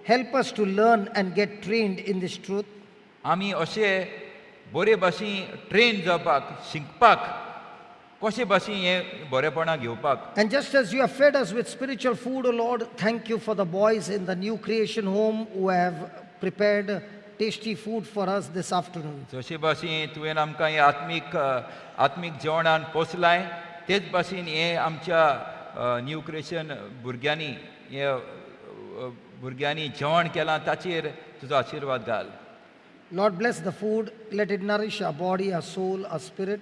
Help us to learn and get trained in this truth. आमी अशे बरे भाशेन ट्रेन जावपाक शिकपाक कशे भाशेन हें बरेपणां घेवपाक. And just as you have fed us with spiritual food, O Lord, thank you for the boys in the new creation home who have prepared tasty food for us this afternoon. जशे भाशेन तुवें आमकां हें आत्मीक आत्मीक जेवणान पोसलाय तेच भाशेन हें आमच्या न्यू क्रिएशन भुरग्यांनी हे भुरग्यांनी जेवण केलां ताचेर तुजो आशिर्वाद घाल. Lord, bless the food, let it nourish our body, our soul, our spirit.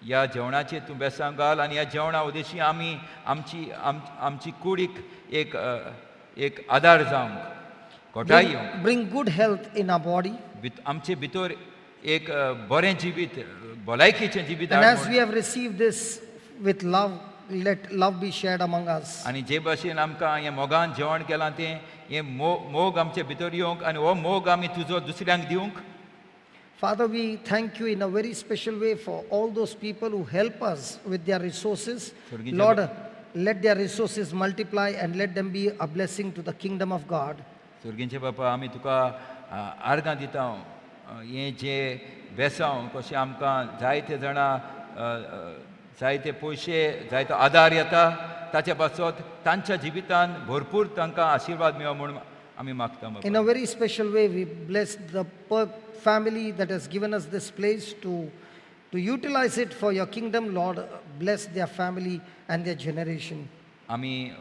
ह्या जेवणाचेर तूं बेसांव घाल आनी ह्या जेवणा उद्देशी आमी आमची आमची कुडीक एक एक आदार जावंक घोटाय येवंक. Bring good health in our body. आमचे भितर एक बरें जिवीत भलायकेचें जिवीत. And as we have received this with love, let love be shared among us. आनी जे भाशेन आमकां हें मोगान जेवण केलां तें हें मोग आमचे भितर येवंक आनी हो मोग आमी तुजो दुसऱ्यांक दिवंक. Father, we thank you in a very special way for all those people who help us with their resources. Lord, let their resources multiply and let them be a blessing to the kingdom of God. स्वर्गींचे बापा आमी तुका आर्गां दिता हें जे बेसांव कशें आमकां जायते जाणां जायते पयशे जायतो आदार येता ताचे पासत तांच्या जिवितान भरपूर तांकां आशिर्वाद मेळो म्हूण आमी मागता. In a very special way, we bless the family that has given us this place to utilize it for your kingdom. Lord, bless their family and their generation. आमी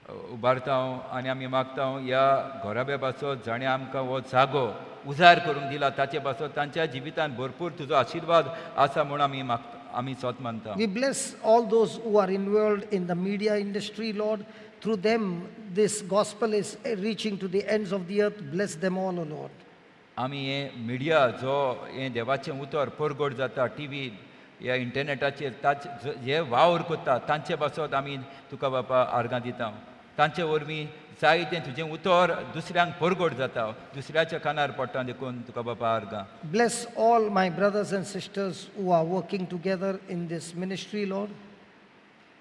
उबारता आनी आमी मागता ह्या घराब्या पासत जाणें आमकां हो जागो उजार करूंक दिला ताचे पासत तांच्या जिवितान भरपूर तुजो आशिर्वाद आसा म्हूण आमी मागता आमी सोत मानता. We bless all those who are involved in the media industry, Lord. Through them, this gospel is reaching to the ends of the earth. Bless them all, O Lord. आमी हें मिडिया जो हें देवाचें उतर परगट जाता टी व्ही ह्या इंटरनेटाचेर ताचे जे वावर करता तांचे पासत आमी तुका बापा आर्गां दिता. तांचे वरवीं जायतें तुजें उतर दुसऱ्यांक परगट जाता दुसऱ्याच्या कानार पडटा देखून तुका बापा आर्गां. Bless all my brothers and sisters who are working together in this ministry, Lord.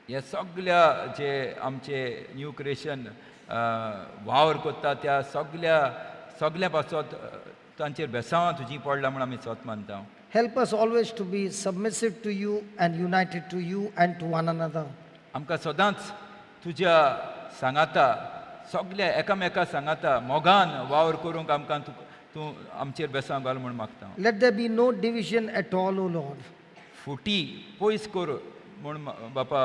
हे सगल्या जे आमचे न्यू क्रिएशन वावर करता त्या सगल्या सगल्या पासत तांचेर बेसांवां तुजीं पडलां म्हूण आमी सोत मानता. Help us always to be submissive to you and united to you and to one another. आमकां सदांच तुज्या सांगाता सगल्या एकामेका सांगाता मोगान वावर करूंक आमकां तूं आमचेर बेसांव घाल म्हूण मागता. Let there be no division at all, O Lord. फुटी पयस कर म्हूण बापा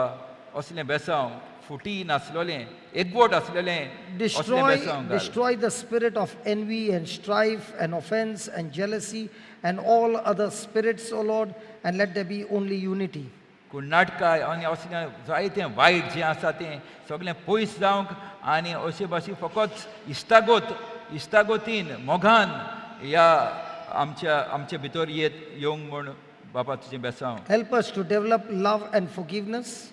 असलें बेसांव फुटी नासलोलें एकवट आसलेलें असलें Destroy, बेसांव घाल. destroy the spirit of envy and strife and offense and jealousy and all other spirits, O Lord, and let there be only unity. कुण्णाटकाय आनी असलें जायतें वायट जें आसा तें सगळें पयस जावंक आनी अशे भाशेन फकत इश्टागत इश्टागतीन मोगान ह्या आमच्या आमचे भितर येत येवंक म्हूण बापा तुजें बेसांव. Help us to develop love and forgiveness.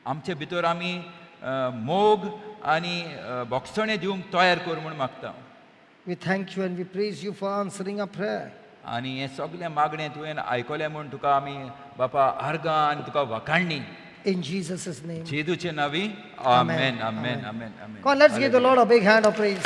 आमचे भितर आमी मोग आनी भोगसणें दिवंक तयार कर म्हूण मागता. We thank you and we praise you for answering our prayer. आनी हें सगळें मागणें तुवें आयकलें म्हूण तुका आमी बापा आर्गां आनी तुका वखाणणी. In Jesus' name. जेजूचे नांवी आमेन आमेन आमेन आमेन. Come on, let's give the Lord a big hand of praise.